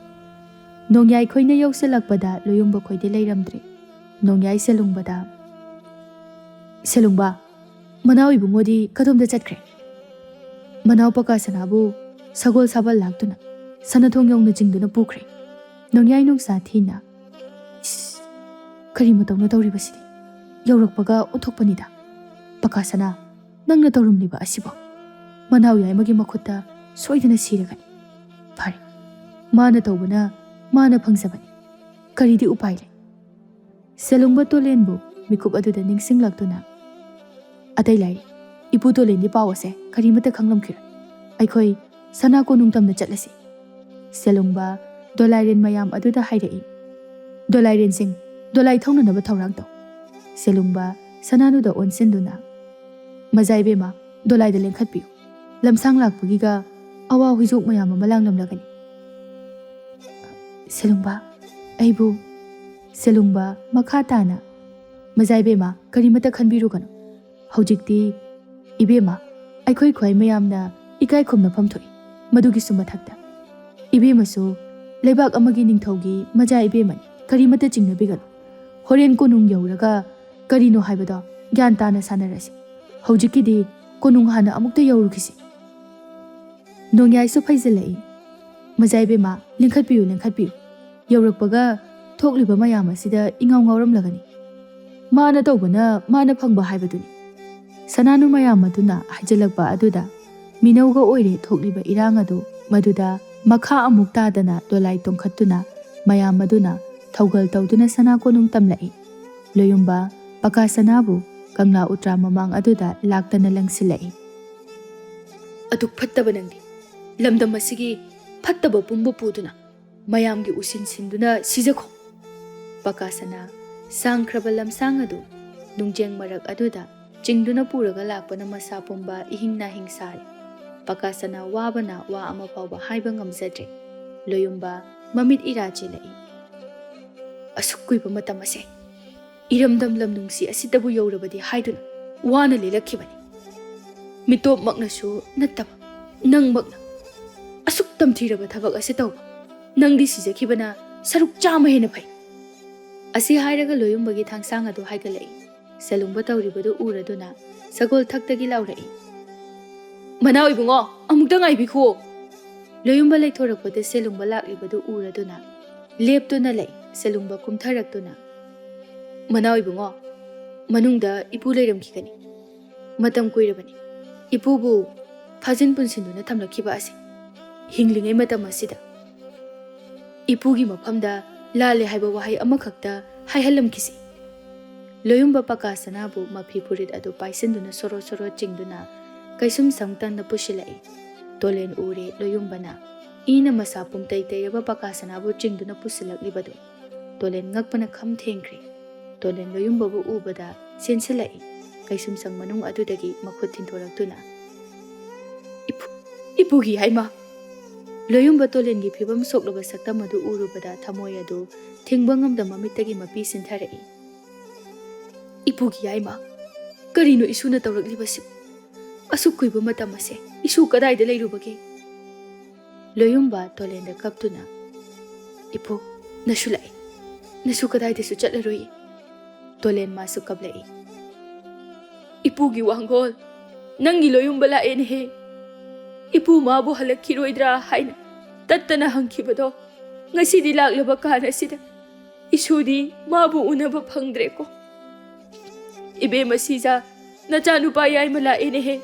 ꯅꯣꯡꯌꯥꯏ ꯈꯣꯏꯅ ꯌꯧꯁꯤꯜꯂꯛꯄꯗ ꯂꯣꯌꯨꯝꯕ ꯈꯣꯏꯗꯤ ꯂꯩꯔꯝꯗ꯭ꯔꯦ꯫ ꯅꯣꯡꯌꯥꯏ ꯁꯦꯂꯨꯡꯕꯗ, "ꯁꯦꯂꯨꯡꯕ, ꯃꯅꯥꯎ ꯏꯕꯨꯡꯉꯣꯗꯤ ꯀꯗꯣꯝꯗ ꯆꯠꯈ꯭ꯔꯦ?" "ꯃꯅꯥꯎ ꯄꯀꯥ ꯁꯅꯥꯕꯨ ꯁꯒꯣꯜ ꯁꯥꯕꯜ ꯂꯥꯛꯇꯨꯅ ꯁꯅꯊꯣꯡ ꯌꯧꯅ ꯆꯤꯡꯗꯨꯅ ꯄꯨꯈ꯭ꯔꯦ꯫" ꯅꯣꯡꯌꯥꯏ ꯅꯨꯡꯁꯥ ꯊꯤꯅ, "ꯏꯁ, ꯀꯔꯤ ꯃꯇꯧꯅ ꯇꯧꯔꯤꯕꯁꯤꯗꯤ? ꯌꯧꯔꯛꯄꯒ ꯎꯊꯣꯛꯄꯅꯤꯗ꯫ ꯄꯀꯥ ꯁꯅꯥ, ꯅꯪꯅ ꯇꯧꯔꯝꯂꯤꯕ ꯑꯁꯤꯕꯣ? ꯃꯅꯥꯎ ꯌꯥꯏꯃꯒꯤ ꯃꯈꯨꯠꯇ ꯁꯣꯏꯗꯅ ꯁꯤꯔꯒꯅꯤ꯫ ꯐꯔꯦ, ꯃꯥꯅ ꯇꯧꯕꯅ ꯃꯥꯅ ꯐꯪꯖꯕꯅꯤ꯫ ꯀꯔꯤꯗꯤ ꯎꯄꯥꯏ ꯂꯩ?" ꯁꯦꯂꯨꯡꯕ ꯇꯣꯂꯦꯟꯕꯨ ꯃꯤꯀꯨꯞ ꯑꯗꯨꯗ ꯅꯤꯡꯁꯤꯡꯂꯛꯇꯨꯅ, "ꯑꯇꯩ ꯂꯥꯏꯔꯤ, ꯏꯄꯨ ꯇꯣꯂꯦꯟꯗꯤ ꯄꯥꯎ ꯑꯁꯦ ꯀꯔꯤꯃꯠꯇ ꯈꯪꯂꯝꯈꯤꯔꯣꯏ꯫ ꯑꯩꯈꯣꯏ ꯁꯅꯥ ꯀꯣꯅꯨꯡ ꯇꯝꯅ ꯆꯠꯂꯁꯤ꯫" ꯁꯦꯂꯨꯡꯕ ꯗꯣꯂꯥꯏꯔꯦꯟ ꯃꯌꯥꯝ ꯑꯗꯨꯗ ꯍꯥꯏꯔꯛꯏ, "ꯗꯣꯂꯥꯏꯔꯦꯟꯁꯤꯡ, ꯗꯣꯂꯥꯏ ꯊꯧꯅꯅꯕ ꯊꯧꯔꯥꯡ ꯇꯧ꯫" ꯁꯦꯂꯨꯡꯕ ꯁꯅꯥꯅꯨꯗ ꯑꯣꯟꯁꯤꯟꯗꯨꯅ, "ꯃꯖꯥ ꯏꯕꯦꯝꯃ, ꯗꯣꯂꯥꯏꯗ ꯂꯦꯡꯈꯠꯄꯤꯌꯨ꯫ ꯂꯝꯁꯥꯡ ꯂꯥꯛꯄꯒꯤꯒ ꯑꯋꯥ ꯍꯨꯏꯖꯣꯛ ꯃꯌꯥꯝ ꯑꯃ ꯂꯥꯡꯂꯝꯂꯒꯅꯤ꯫" "ꯁꯦꯂꯨꯡꯕ, ꯑꯩꯕꯨ꯫" ꯁꯦꯂꯨꯡꯕ ꯃꯈꯥ ꯇꯥꯅ, "ꯃꯖꯥ ꯏꯕꯦꯝꯃ, ꯀꯔꯤꯃꯠꯇ ꯈꯟꯕꯤꯔꯨꯒꯅꯨ꯫ ꯍꯧꯖꯤꯛꯇꯤ ꯏꯕꯦꯝꯃ, ꯑꯩꯈꯣꯏ ꯈ꯭ꯋꯥꯏ ꯃꯌꯥꯝꯅ ꯏꯀꯥꯏ ꯈꯨꯝꯅꯐꯝ ꯊꯣꯛꯏ꯫ ꯃꯗꯨꯒꯤꯁꯨ ꯃꯊꯛꯇ ꯏꯕꯦꯝꯃꯁꯨ ꯂꯩꯕꯥꯛ ꯑꯃꯒꯤ ꯅꯤꯡꯊꯧꯒꯤ ꯃꯖꯥ ꯏꯕꯦꯝꯃꯅꯤ꯫ ꯀꯔꯤꯃꯠꯇ ꯆꯤꯡꯅꯕꯤꯒꯅꯨ꯫ ꯍꯣꯔꯦꯟ ꯀꯣꯅꯨꯡ ꯌꯧꯔꯒ ꯀꯔꯤꯅꯣ ꯍꯥꯏꯕꯗꯣ ꯒ꯭ꯌꯥꯟ ꯇꯥꯅ ꯁꯥꯟꯅꯔꯁꯤ꯫ ꯍꯧꯖꯤꯛꯀꯤꯗꯤ ꯀꯣꯅꯨꯡ ꯍꯥꯟꯅ ꯑꯃꯨꯛꯇ ꯌꯧꯔꯨꯈꯤꯁꯤ꯫" ꯅꯣꯡꯌꯥꯏꯁꯨ ꯐꯩꯖꯤꯜꯂꯛꯏ꯫ "ꯃꯖꯥ ꯏꯕꯦꯝꯃ, ꯂꯦꯡꯈꯠꯄꯤꯌꯨ, ꯂꯦꯡꯈꯠꯄꯤꯌꯨ꯫ ꯌꯧꯔꯛꯄꯒ ꯊꯣꯛꯂꯤꯕ ꯃꯌꯥꯝ ꯑꯁꯤꯗ ꯏꯉꯥꯎ ꯉꯥꯎꯔꯝꯂꯒꯅꯤ꯫ ꯃꯥꯅ ꯇꯧꯕꯅ ꯃꯥꯅ ꯐꯪꯕ ꯍꯥꯏꯕꯗꯨꯅꯤ꯫" ꯁꯅꯥꯅꯨ ꯃꯌꯥꯝ ꯑꯗꯨꯅ ꯍꯥꯏꯖꯤꯜꯂꯛꯄ ꯑꯗꯨꯗ ꯃꯤꯅꯧꯒ ꯑꯣꯏꯔꯦ ꯊꯣꯛꯂꯤꯕ ꯏꯔꯥꯡ ꯑꯗꯨ ꯃꯗꯨꯗ ꯃꯈꯥ ꯑꯃꯨꯛ ꯇꯥꯗꯅ ꯗꯣꯂꯥꯏ ꯇꯣꯡꯈꯠꯇꯨꯅ ꯃꯌꯥꯝ ꯑꯗꯨꯅ ꯊꯧꯒꯜ ꯇꯧꯗꯨꯅ ꯁꯅꯥ ꯀꯣꯅꯨꯡ ꯇꯝꯂꯛꯏ꯫ ꯂꯣꯌꯨꯝꯕ ꯄꯀꯥ ꯁꯅꯥꯕꯨ ꯀꯪꯂꯥ ꯎꯇ꯭ꯔꯥ ꯃꯃꯥꯡ ꯑꯗꯨꯗ ꯂꯥꯛꯇꯅ ꯂꯪꯁꯤꯜꯂꯛꯏ꯫ "ꯑꯗꯨꯛ ꯐꯠꯇꯕ ꯅꯪꯗꯤ ꯂꯝꯗꯝ ꯑꯁꯤꯒꯤ ꯐꯠꯇꯕ ꯄꯨꯝꯕ ꯄꯨꯗꯨꯅ ꯃꯌꯥꯝꯒꯤ ꯎꯁꯤꯟ ꯁꯤꯟꯗꯨꯅ ꯁꯤꯖꯈꯣ!" ꯄꯀꯥ ꯁꯅꯥ ꯁꯥꯡꯈ꯭ꯔꯕ ꯂꯝꯁꯥꯡ ꯑꯗꯨ ꯅꯨꯡꯖꯦꯡ ꯃꯔꯛ ꯑꯗꯨꯗ ꯆꯤꯡꯗꯨꯅ ꯄꯨꯔꯒ ꯂꯥꯛꯄꯅ ꯃꯁꯥ ꯄꯨꯝꯕ ꯏꯍꯤꯡ ꯅꯥꯍꯤꯡ ꯁꯥꯔꯦ꯫ ꯄꯀꯥ ꯁꯅꯥ ꯋꯥꯕꯅ ꯋꯥ ꯑꯃ ꯐꯥꯎꯕ ꯍꯥꯏꯕ ꯉꯝꯖꯗ꯭ꯔꯦ꯫ ꯂꯣꯌꯨꯝꯕ ꯃꯃꯤꯠ ꯏꯔꯥ ꯆꯦꯜꯂꯛꯏ꯫ "ꯑꯁꯨꯛ ꯀꯨꯏꯕ ꯃꯇꯝ ꯑꯁꯦ ꯏꯔꯝꯗꯝ ꯂꯝ ꯅꯨꯡꯁꯤ ꯑꯁꯤꯗꯕꯨ ꯌꯧꯔꯕꯗꯤ ꯍꯥꯏꯗꯨꯅ ꯋꯥꯅ ꯂꯦꯜꯂꯛꯈꯤꯕꯅꯤ꯫ ꯃꯤꯇꯣꯞꯃꯛꯅꯁꯨ ꯅꯠꯇꯕ ꯅꯪꯃꯛꯅ ꯑꯁꯨꯛ ꯇꯝꯊꯤꯔꯕ ꯊꯕꯛ ꯑꯁꯤ ꯇꯧꯕ ꯅꯪꯗꯤ ꯁꯤꯖꯈꯤꯕꯅ ꯁꯔꯨꯛ ꯆꯥꯝꯃ ꯍꯦꯟꯅ ꯐꯩ!" ꯑꯁꯤ ꯍꯥꯏꯔꯒ ꯂꯣꯌꯨꯝꯕꯒꯤ ꯊꯥꯡꯁꯥꯡ ꯑꯗꯨ ꯍꯥꯏꯒꯠꯂꯛꯏ꯫ ꯁꯦꯂꯨꯡꯕ ꯇꯧꯔꯤꯕꯗꯨ ꯎꯔꯗꯨꯅ ꯁꯒꯣꯜ ꯊꯛꯇꯒꯤ ꯂꯥꯎꯔꯛꯏ, "ꯃꯅꯥꯎ ꯏꯕꯨꯡꯉꯣ, ꯑꯃꯨꯛꯇ ꯉꯥꯏꯕꯤꯈꯨꯋꯣ!" ꯂꯣꯌꯨꯝꯕ ꯂꯩꯊꯣꯔꯛꯄꯗ ꯁꯦꯂꯨꯡꯕ ꯂꯥꯛꯂꯤꯕꯗꯨ ꯎꯔꯗꯨꯅ ꯂꯦꯞꯇꯨꯅ ꯂꯩ꯫ ꯁꯦꯂꯨꯡꯕ ꯀꯨꯝꯊꯔꯛꯇꯨꯅ, "ꯃꯅꯥꯎ ꯏꯕꯨꯡꯉꯣ, ꯃꯅꯨꯡꯗ ꯏꯄꯨ ꯂꯩꯔꯝꯈꯤꯒꯅꯤ꯫ ꯃꯇꯝ ꯀꯨꯏꯔꯕꯅꯤ ꯏꯄꯨꯕꯨ ꯐꯥꯖꯤꯟ ꯄꯨꯟꯁꯤꯟꯗꯨꯅ ꯊꯝꯂꯛꯈꯤꯕ ꯑꯁꯤ꯫ ꯍꯤꯡꯂꯤꯉꯩ ꯃꯇꯝ ꯑꯁꯤꯗ ꯏꯄꯨꯒꯤ ꯃꯐꯝꯗ ꯂꯥꯜꯂꯦ ꯍꯥꯏꯕ ꯋꯥꯍꯩ ꯑꯃꯈꯛꯇ ꯍꯥꯏꯍꯜꯂꯝꯈꯤꯁꯤ꯫" ꯂꯣꯌꯨꯝꯕ ꯄꯀꯥ ꯁꯅꯥꯕꯨ ꯃꯐꯤ ꯐꯨꯔꯤꯠ ꯑꯗꯨ ꯄꯥꯏꯁꯤꯟꯗꯨꯅ ꯁꯣꯔꯣ ꯁꯣꯔꯣ ꯆꯤꯡꯗꯨꯅ ꯀꯩꯁꯨꯝ ꯁꯪꯇꯪꯅ ꯄꯨꯁꯤꯜꯂꯛꯏ꯫ ꯇꯣꯂꯦꯟ ꯎꯔꯦ ꯂꯣꯌꯨꯝꯕꯅ ꯏꯅ ꯃꯁꯥ ꯄꯨꯝꯇꯩ ꯇꯩꯔꯕ ꯄꯀꯥ ꯁꯅꯥꯕꯨ ꯆꯤꯡꯗꯨꯅ ꯄꯨꯁꯤꯜꯂꯛꯂꯤꯕꯗꯨ꯫ ꯇꯣꯂꯦꯟ ꯉꯛꯄꯅ ꯈꯝ ꯊꯦꯡꯈ꯭ꯔꯦ꯫ ꯇꯣꯂꯦꯟ ꯂꯣꯌꯨꯝꯕꯕꯨ ꯎꯕꯗ ꯆꯦꯟꯁꯤꯜꯂꯛꯏ꯫ ꯀꯩꯁꯨꯝꯁꯪ ꯃꯅꯨꯡ ꯑꯗꯨꯗꯒꯤ ꯃꯈꯨꯠ ꯊꯤꯟꯗꯣꯔꯛꯇꯨꯅ, "ꯏꯄꯨ, ꯏꯄꯨꯒꯤ ꯍꯥꯏꯃ!" ꯂꯣꯌꯨꯝꯕ ꯇꯣꯂꯦꯟꯒꯤ ꯐꯤꯕꯝ ꯁꯣꯛꯂꯕ ꯁꯛꯇꯝ ꯑꯗꯨ ꯎꯔꯨꯕꯗ ꯊꯃꯣꯏ ꯑꯗꯨ ꯊꯤꯡꯕ ꯉꯝꯗ ꯃꯃꯤꯠꯇꯒꯤ ꯃꯄꯤ ꯁꯤꯟꯊꯔꯛꯏ꯫ "ꯏꯄꯨꯒꯤ ꯌꯥꯏꯃ, ꯀꯔꯤꯅꯣ ꯏꯁꯨꯅ ꯇꯧꯔꯛꯂꯤꯕꯁꯤ? ꯑꯁꯨꯛ ꯀꯨꯏꯕ ꯃꯇꯝ ꯑꯁꯦ ꯏꯁꯨ ꯀꯗꯥꯏꯗ ꯂꯩꯔꯨꯕꯒꯦ?" ꯂꯣꯌꯨꯝꯕ ꯇꯣꯂꯦꯟꯗ ꯀꯞꯇꯨꯅ, "ꯏꯄꯨ, ꯅꯁꯨ ꯂꯥꯛꯏ꯫ ꯅꯁꯨ ꯀꯗꯥꯏꯗꯁꯨ ꯆꯠꯂꯔꯣꯏ꯫" ꯇꯣꯂꯦꯟ ꯃꯥꯁꯨ ꯀꯞꯂꯛꯏ꯫ "ꯏꯄꯨꯒꯤ ꯋꯥꯡꯒꯣꯜ, ꯅꯪꯒꯤ ꯂꯣꯌꯨꯝꯕ ꯂꯥꯛꯑꯦꯅꯦꯍꯦ꯫ ꯏꯄꯨ ꯃꯥꯕꯨ ꯍꯜꯂꯛꯈꯤꯔꯣꯏꯗ꯭ꯔꯥ ꯍꯥꯏꯅ ꯇꯠꯇꯅ ꯍꯪꯈꯤꯕꯗꯣ ꯉꯁꯤꯗꯤ ꯂꯥꯛꯂꯕ ꯀꯥꯟ ꯑꯁꯤꯗ ꯏꯁꯨꯗꯤ ꯃꯥꯕꯨ ꯎꯅꯕ ꯐꯪꯗ꯭ꯔꯦꯀꯣ꯫ ꯏꯕꯦꯝꯃ ꯁꯤꯖꯥ, ꯅꯆꯥꯅꯨꯄꯥ ꯌꯥꯏꯃ ꯂꯥꯛꯑꯦꯅꯦꯍꯦ꯫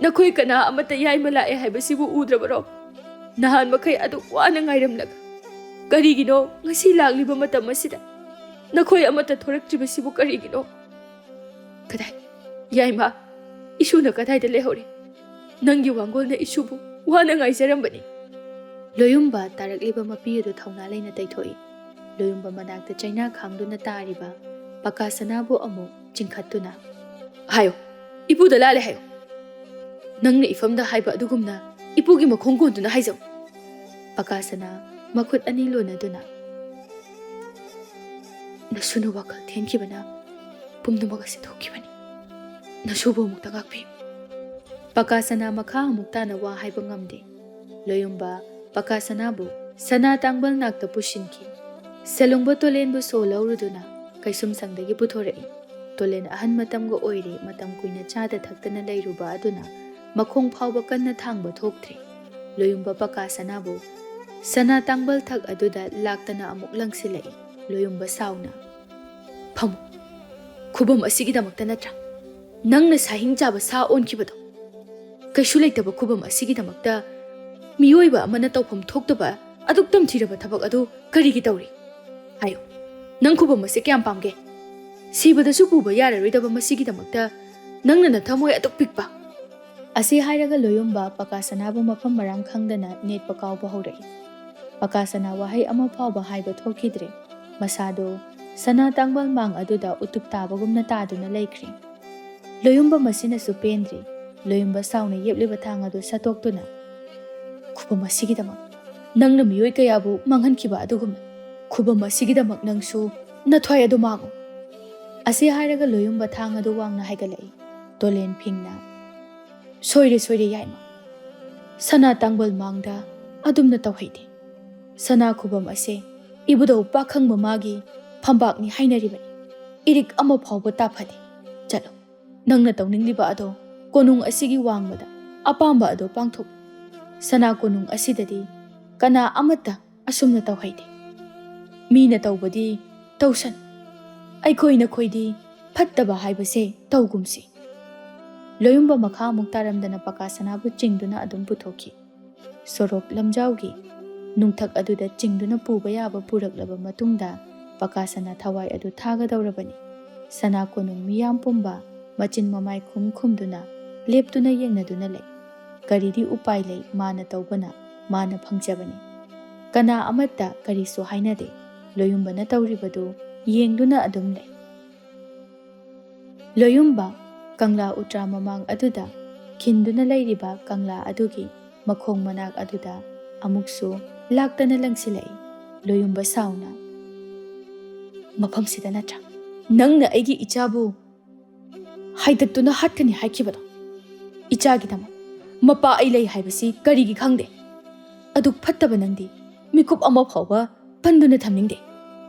ꯅꯈꯣꯏ ꯀꯅꯥ ꯑꯃꯠꯇ ꯌꯥꯏꯃ ꯂꯥꯛꯑꯦ ꯍꯥꯏꯕꯁꯤꯕꯨ ꯎꯗ꯭ꯔꯕꯔꯣ? ꯅꯍꯥꯟ ꯃꯈꯩ ꯑꯗꯨꯛ ꯋꯥꯅ ꯉꯥꯏꯔꯝꯂꯒ ꯀꯔꯤꯒꯤꯅꯣ ꯉꯁꯤ ꯂꯥꯛꯂꯤꯕ ꯃꯇꯝ ꯑꯁꯤꯗ ꯅꯈꯣꯏ ꯑꯃꯠꯇ ꯊꯣꯔꯛꯇ꯭ꯔꯤꯕꯁꯤꯕꯨ ꯀꯔꯤꯒꯤꯅꯣ? ꯀꯗꯥꯏ, ꯌꯥꯏꯃ, ꯏꯁꯨꯅ ꯀꯗꯥꯏꯗ ꯂꯩꯍꯧꯔꯦ? ꯅꯪꯒꯤ ꯋꯥꯡꯒꯣꯜꯅ ꯏꯁꯨꯕꯨ ꯋꯥꯅ ꯉꯥꯏꯖꯔꯝꯕꯅꯤ꯫ ꯂꯣꯌꯨꯝꯕ ꯇꯥꯔꯛꯂꯤꯕ ꯃꯄꯤ ꯑꯗꯨ ꯊꯧꯅꯥ ꯂꯩꯅ ꯇꯩꯊꯣꯛꯏ꯫ ꯂꯣꯌꯨꯝꯕ ꯃꯅꯥꯛꯇ ꯆꯩꯅꯥ ꯈꯥꯡꯗꯨꯅ ꯇꯥꯔꯤꯕ ꯄꯀꯥ ꯁꯅꯥꯕꯨ ꯑꯃꯨꯛ ꯆꯤꯡꯈꯠꯇꯨꯅ, "ꯍꯥꯏꯌꯣ, ꯏꯄꯨꯗ ꯂꯥꯜꯂꯦ ꯍꯥꯏꯌꯣ꯫ ꯅꯪꯅ ꯏꯐꯝꯗ ꯍꯥꯏꯕ ꯑꯗꯨꯒꯨꯝꯅ ꯏꯄꯨꯒꯤ ꯃꯈꯣꯡ ꯀꯣꯟꯗꯨꯅ ꯍꯥꯏꯖꯧ꯫" ꯄꯀꯥ ꯁꯅꯥ ꯃꯈꯨꯠ ꯑꯅꯤ ꯂꯣꯟꯅꯗꯨꯅ, "ꯅꯁꯨꯅ ꯋꯥꯈꯜ ꯊꯦꯟꯈꯤꯕꯅ ꯄꯨꯝꯅꯃꯛ ꯑꯁꯤ ꯊꯣꯛꯈꯤꯕꯅꯤ꯫ ꯅꯁꯨꯕꯨ ꯑꯃꯨꯛꯇ ꯉꯥꯛꯄꯤꯌꯨ꯫" ꯄꯀꯥ ꯁꯅꯥ ꯃꯈꯥ ꯑꯃꯨꯛ ꯇꯥꯅ ꯋꯥ ꯍꯥꯏꯕ ꯉꯝꯗꯦ꯫ ꯂꯣꯌꯨꯝꯕ ꯄꯀꯥ ꯁꯅꯥꯕꯨ ꯁꯅꯥ ꯇꯥꯡꯕꯜ ꯅꯥꯛꯇ ꯄꯨꯁꯤꯟꯈꯤ꯫ ꯁꯦꯂꯨꯡꯕ ꯇꯣꯂꯦꯟꯕꯨ ꯁꯣ ꯂꯧꯔꯨꯗꯨꯅ ꯀꯩꯁꯨꯝꯁꯪꯗꯒꯤ ꯄꯨꯊꯣꯔꯛꯏ꯫ ꯇꯣꯂꯦꯟ ꯑꯍꯟ ꯃꯇꯝꯒ ꯑꯣꯏꯔꯦ, ꯃꯇꯝ ꯀꯨꯏꯅ ꯆꯥꯗ ꯊꯛꯇꯅ ꯂꯩꯔꯨꯕ ꯑꯗꯨꯅ ꯃꯈꯣꯡ ꯐꯥꯎꯕ ꯀꯟꯅ ꯊꯥꯡꯕ ꯊꯣꯛꯇ꯭ꯔꯦ꯫ ꯂꯣꯌꯨꯝꯕ ꯄꯀꯥ ꯁꯅꯥꯕꯨ ꯁꯅꯥ ꯇꯥꯡꯕꯜ ꯊꯛ ꯑꯗꯨꯗ ꯂꯥꯛꯇꯅ ꯑꯃꯨꯛ ꯂꯪꯁꯤꯜꯂꯛꯏ꯫ ꯂꯣꯌꯨꯝꯕ ꯁꯥꯎꯅ, "ꯐꯝꯃꯨ꯫ ꯈꯨꯕꯝ ꯑꯁꯤꯒꯤꯗꯃꯛꯇ ꯅꯠꯇ꯭ꯔꯥ ꯅꯪꯅ ꯁꯥꯍꯤꯡ ꯆꯥꯕ ꯁꯥ ꯑꯣꯟꯈꯤꯕꯗꯣ? ꯀꯩꯁꯨ ꯂꯩꯇꯕ ꯈꯨꯕꯝ ꯑꯁꯤꯒꯤꯗꯃꯛꯇ ꯃꯤꯑꯣꯏꯕ ꯑꯃꯅ ꯇꯧꯐꯝ ꯊꯣꯛꯇꯕ ꯑꯗꯨꯛ ꯇꯝꯊꯤꯔꯕ ꯊꯕꯛ ꯑꯗꯨ ꯀꯔꯤꯒꯤ ꯇꯧꯔꯤ? ꯍꯥꯏꯌꯨ, ꯅꯪ ꯈꯨꯕꯝ ꯑꯁꯤ ꯀꯌꯥꯝ ꯄꯥꯝꯒꯦ? ꯁꯤꯕꯗꯁꯨ ꯄꯨꯕ ꯌꯥꯔꯔꯣꯏꯗꯕ ꯃꯁꯤꯒꯤꯗꯃꯛꯇ ꯅꯪꯅ ꯅꯊꯃꯣꯏ ꯑꯗꯨꯛ ꯄꯤꯛꯄ?" ꯑꯁꯤ ꯍꯥꯏꯔꯒ ꯂꯣꯌꯨꯝꯕ ꯄꯀꯥ ꯁꯅꯥꯕꯨ ꯃꯐꯝ ꯃꯔꯥꯡ ꯈꯪꯗꯅ ꯅꯦꯠꯄ ꯀꯥꯎꯕ ꯍꯧꯔꯛꯏ꯫ ꯄꯀꯥ ꯁꯅꯥ ꯋꯥꯍꯩ ꯑꯃ ꯐꯥꯎꯕ ꯍꯥꯏꯕ ꯊꯣꯛꯈꯤꯗ꯭ꯔꯦ꯫ ꯃꯁꯥꯗꯨ ꯁꯅꯥ ꯇꯥꯡꯕꯜ ꯃꯥꯡ ꯑꯗꯨꯗ ꯎꯇꯨꯞ ꯇꯥꯕꯒꯨꯝꯅ ꯇꯥꯗꯨꯅ ꯂꯩꯈ꯭ꯔꯦ꯫ ꯂꯣꯌꯨꯝꯕ ꯃꯁꯤꯅꯁꯨ ꯄꯦꯟꯗ꯭ꯔꯤ꯫ ꯂꯣꯌꯨꯝꯕ ꯁꯥꯎꯅ ꯌꯦꯞꯂꯤꯕ ꯊꯥꯡ ꯑꯗꯨ ꯁꯠꯇꯣꯛꯇꯨꯅ, "ꯈꯨꯕꯝ ꯑꯁꯤꯒꯤꯗꯃꯛ ꯅꯪꯅ ꯃꯤꯑꯣꯏ ꯀꯌꯥꯕꯨ ꯃꯥꯡꯍꯟꯈꯤꯕ ꯑꯗꯨꯒꯨꯝꯅ ꯈꯨꯕꯝ ꯑꯁꯤꯒꯤꯗꯃꯛ ꯅꯪꯁꯨ ꯅꯊ꯭ꯋꯥꯏ ꯑꯗꯨ ꯃꯥꯡꯉꯨ꯫" ꯑꯁꯤ ꯍꯥꯏꯔꯒ ꯂꯣꯌꯨꯝꯕ ꯊꯥꯡ ꯑꯗꯨ ꯋꯥꯡꯅ ꯍꯥꯏꯒꯠꯂꯛꯏ꯫ ꯇꯣꯂꯦꯟ ꯐꯤꯡꯅ, "ꯁꯣꯏꯔꯦ, ꯁꯣꯏꯔꯦ, ꯌꯥꯏꯃ꯫ ꯁꯅꯥ ꯇꯥꯡꯕꯜ ꯃꯥꯡꯗ ꯑꯗꯨꯝꯅ ꯇꯧꯍꯩꯗꯦ꯫ ꯁꯅꯥ ꯈꯨꯕꯝ ꯑꯁꯦ ꯏꯕꯨꯙꯧ ꯄꯥꯈꯪꯕ ꯃꯥꯒꯤ ꯐꯝꯕꯥꯛꯅꯤ ꯍꯥꯏꯅꯔꯤꯕꯅꯤ꯫ ꯏꯔꯤꯛ ꯑꯃ ꯐꯥꯎꯕ ꯇꯥꯐꯗꯦ꯫ ꯆꯠꯂꯣ, ꯅꯪꯅ ꯇꯧꯅꯤꯡꯂꯤꯕ ꯑꯗꯣ ꯀꯣꯅꯨꯡ ꯑꯁꯤꯒꯤ ꯋꯥꯡꯃꯗ ꯑꯄꯥꯝꯕ ꯑꯗꯣ ꯄꯥꯡꯊꯣꯛꯂꯨ꯫ ꯁꯅꯥ ꯀꯣꯅꯨꯡ ꯑꯁꯤꯗꯗꯤ ꯀꯅꯥ ꯑꯃꯠꯇ ꯑꯁꯨꯝꯅ ꯇꯧꯍꯩꯗꯦ꯫ ꯃꯤꯅ ꯇꯧꯕꯗꯤ ꯇꯧꯁꯅꯨ꯫ ꯑꯩꯈꯣꯏ ꯅꯈꯣꯏꯗꯤ ꯐꯠꯇꯕ ꯍꯥꯏꯕꯁꯦ ꯇꯧꯒꯨꯝꯁꯤ꯫" ꯂꯣꯌꯨꯝꯕ ꯃꯈꯥ ꯑꯃꯨꯛ ꯇꯥꯔꯝꯗꯅ ꯄꯀꯥ ꯁꯅꯥꯕꯨ ꯆꯤꯡꯗꯨꯅ ꯑꯗꯨꯝ ꯄꯨꯊꯣꯛꯈꯤ꯫ ꯁꯣꯔꯣꯛ ꯂꯝꯖꯥꯎꯒꯤ ꯅꯨꯡꯊꯛ ꯑꯗꯨꯗ ꯆꯤꯡꯗꯨꯅ ꯄꯨꯕ ꯌꯥꯕ ꯄꯨꯔꯛꯂꯕ ꯃꯇꯨꯡꯗ, ꯄꯀꯥ ꯁꯅꯥ ꯊꯋꯥꯏ ꯑꯗꯨ ꯊꯥꯒꯗꯧꯔꯕꯅꯤ꯫ ꯁꯅꯥ ꯀꯣꯅꯨꯡ ꯃꯤꯌꯥꯝ ꯄꯨꯝꯕ ꯃꯆꯤꯟ ꯃꯃꯥꯏ ꯈꯨꯝ ꯈꯨꯝꯗꯨꯅ, ꯂꯦꯞꯇꯨꯅ ꯌꯦꯡꯅꯗꯨꯅ ꯂꯩ꯫ ꯀꯔꯤꯗꯤ ꯎꯄꯥꯏ ꯂꯩ, ꯃꯥꯅ ꯇꯧꯕꯅ ꯃꯥꯅ ꯐꯪꯖꯕꯅꯤ꯫ ꯀꯅꯥ ꯑꯃꯠꯇ ꯀꯔꯤꯁꯨ ꯍꯥꯏꯅꯗꯦ꯫ ꯂꯣꯌꯨꯝꯕꯅ ꯇꯧꯔꯤꯕꯗꯨ ꯌꯦꯡꯗꯨꯅ ꯑꯗꯨꯝ ꯂꯩ꯫ ꯂꯣꯌꯨꯝꯕ ꯀꯪꯂꯥ ꯎꯇ꯭ꯔꯥ ꯃꯃꯥꯡ ꯑꯗꯨꯗ ꯈꯤꯟꯗꯨꯅ ꯂꯩꯔꯤꯕ ꯀꯪꯂꯥ ꯑꯗꯨꯒꯤ ꯃꯈꯣꯡ ꯃꯅꯥꯛ ꯑꯗꯨꯗ ꯑꯃꯨꯛꯁꯨ ꯂꯥꯛꯇꯅ ꯂꯪꯁꯤꯜꯂꯛꯏ꯫ ꯂꯣꯌꯨꯝꯕ ꯁꯥꯎꯅ, "ꯃꯐꯝꯁꯤꯗ ꯅꯠꯇ꯭ꯔꯥ ꯅꯪꯅ ꯑꯩꯒꯤ ꯏꯆꯥꯕꯨ ꯍꯥꯏꯗꯠꯇꯨꯅ ꯍꯥꯠꯀꯅꯤ ꯍꯥꯏꯈꯤꯕꯗꯣ? ꯏꯆꯥꯒꯤꯗꯃꯛ ꯃꯄꯥ ꯑꯩ ꯂꯩ ꯍꯥꯏꯕꯁꯤ ꯀꯔꯤꯒꯤ ꯈꯪꯗꯦ? ꯑꯗꯨꯛ ꯐꯠꯇꯕ ꯅꯪꯗꯤ ꯃꯤꯀꯨꯞ ꯑꯃ ꯐꯥꯎꯕ ꯄꯟꯗꯨꯅ ꯊꯝꯅꯤꯡꯗꯦ"꯫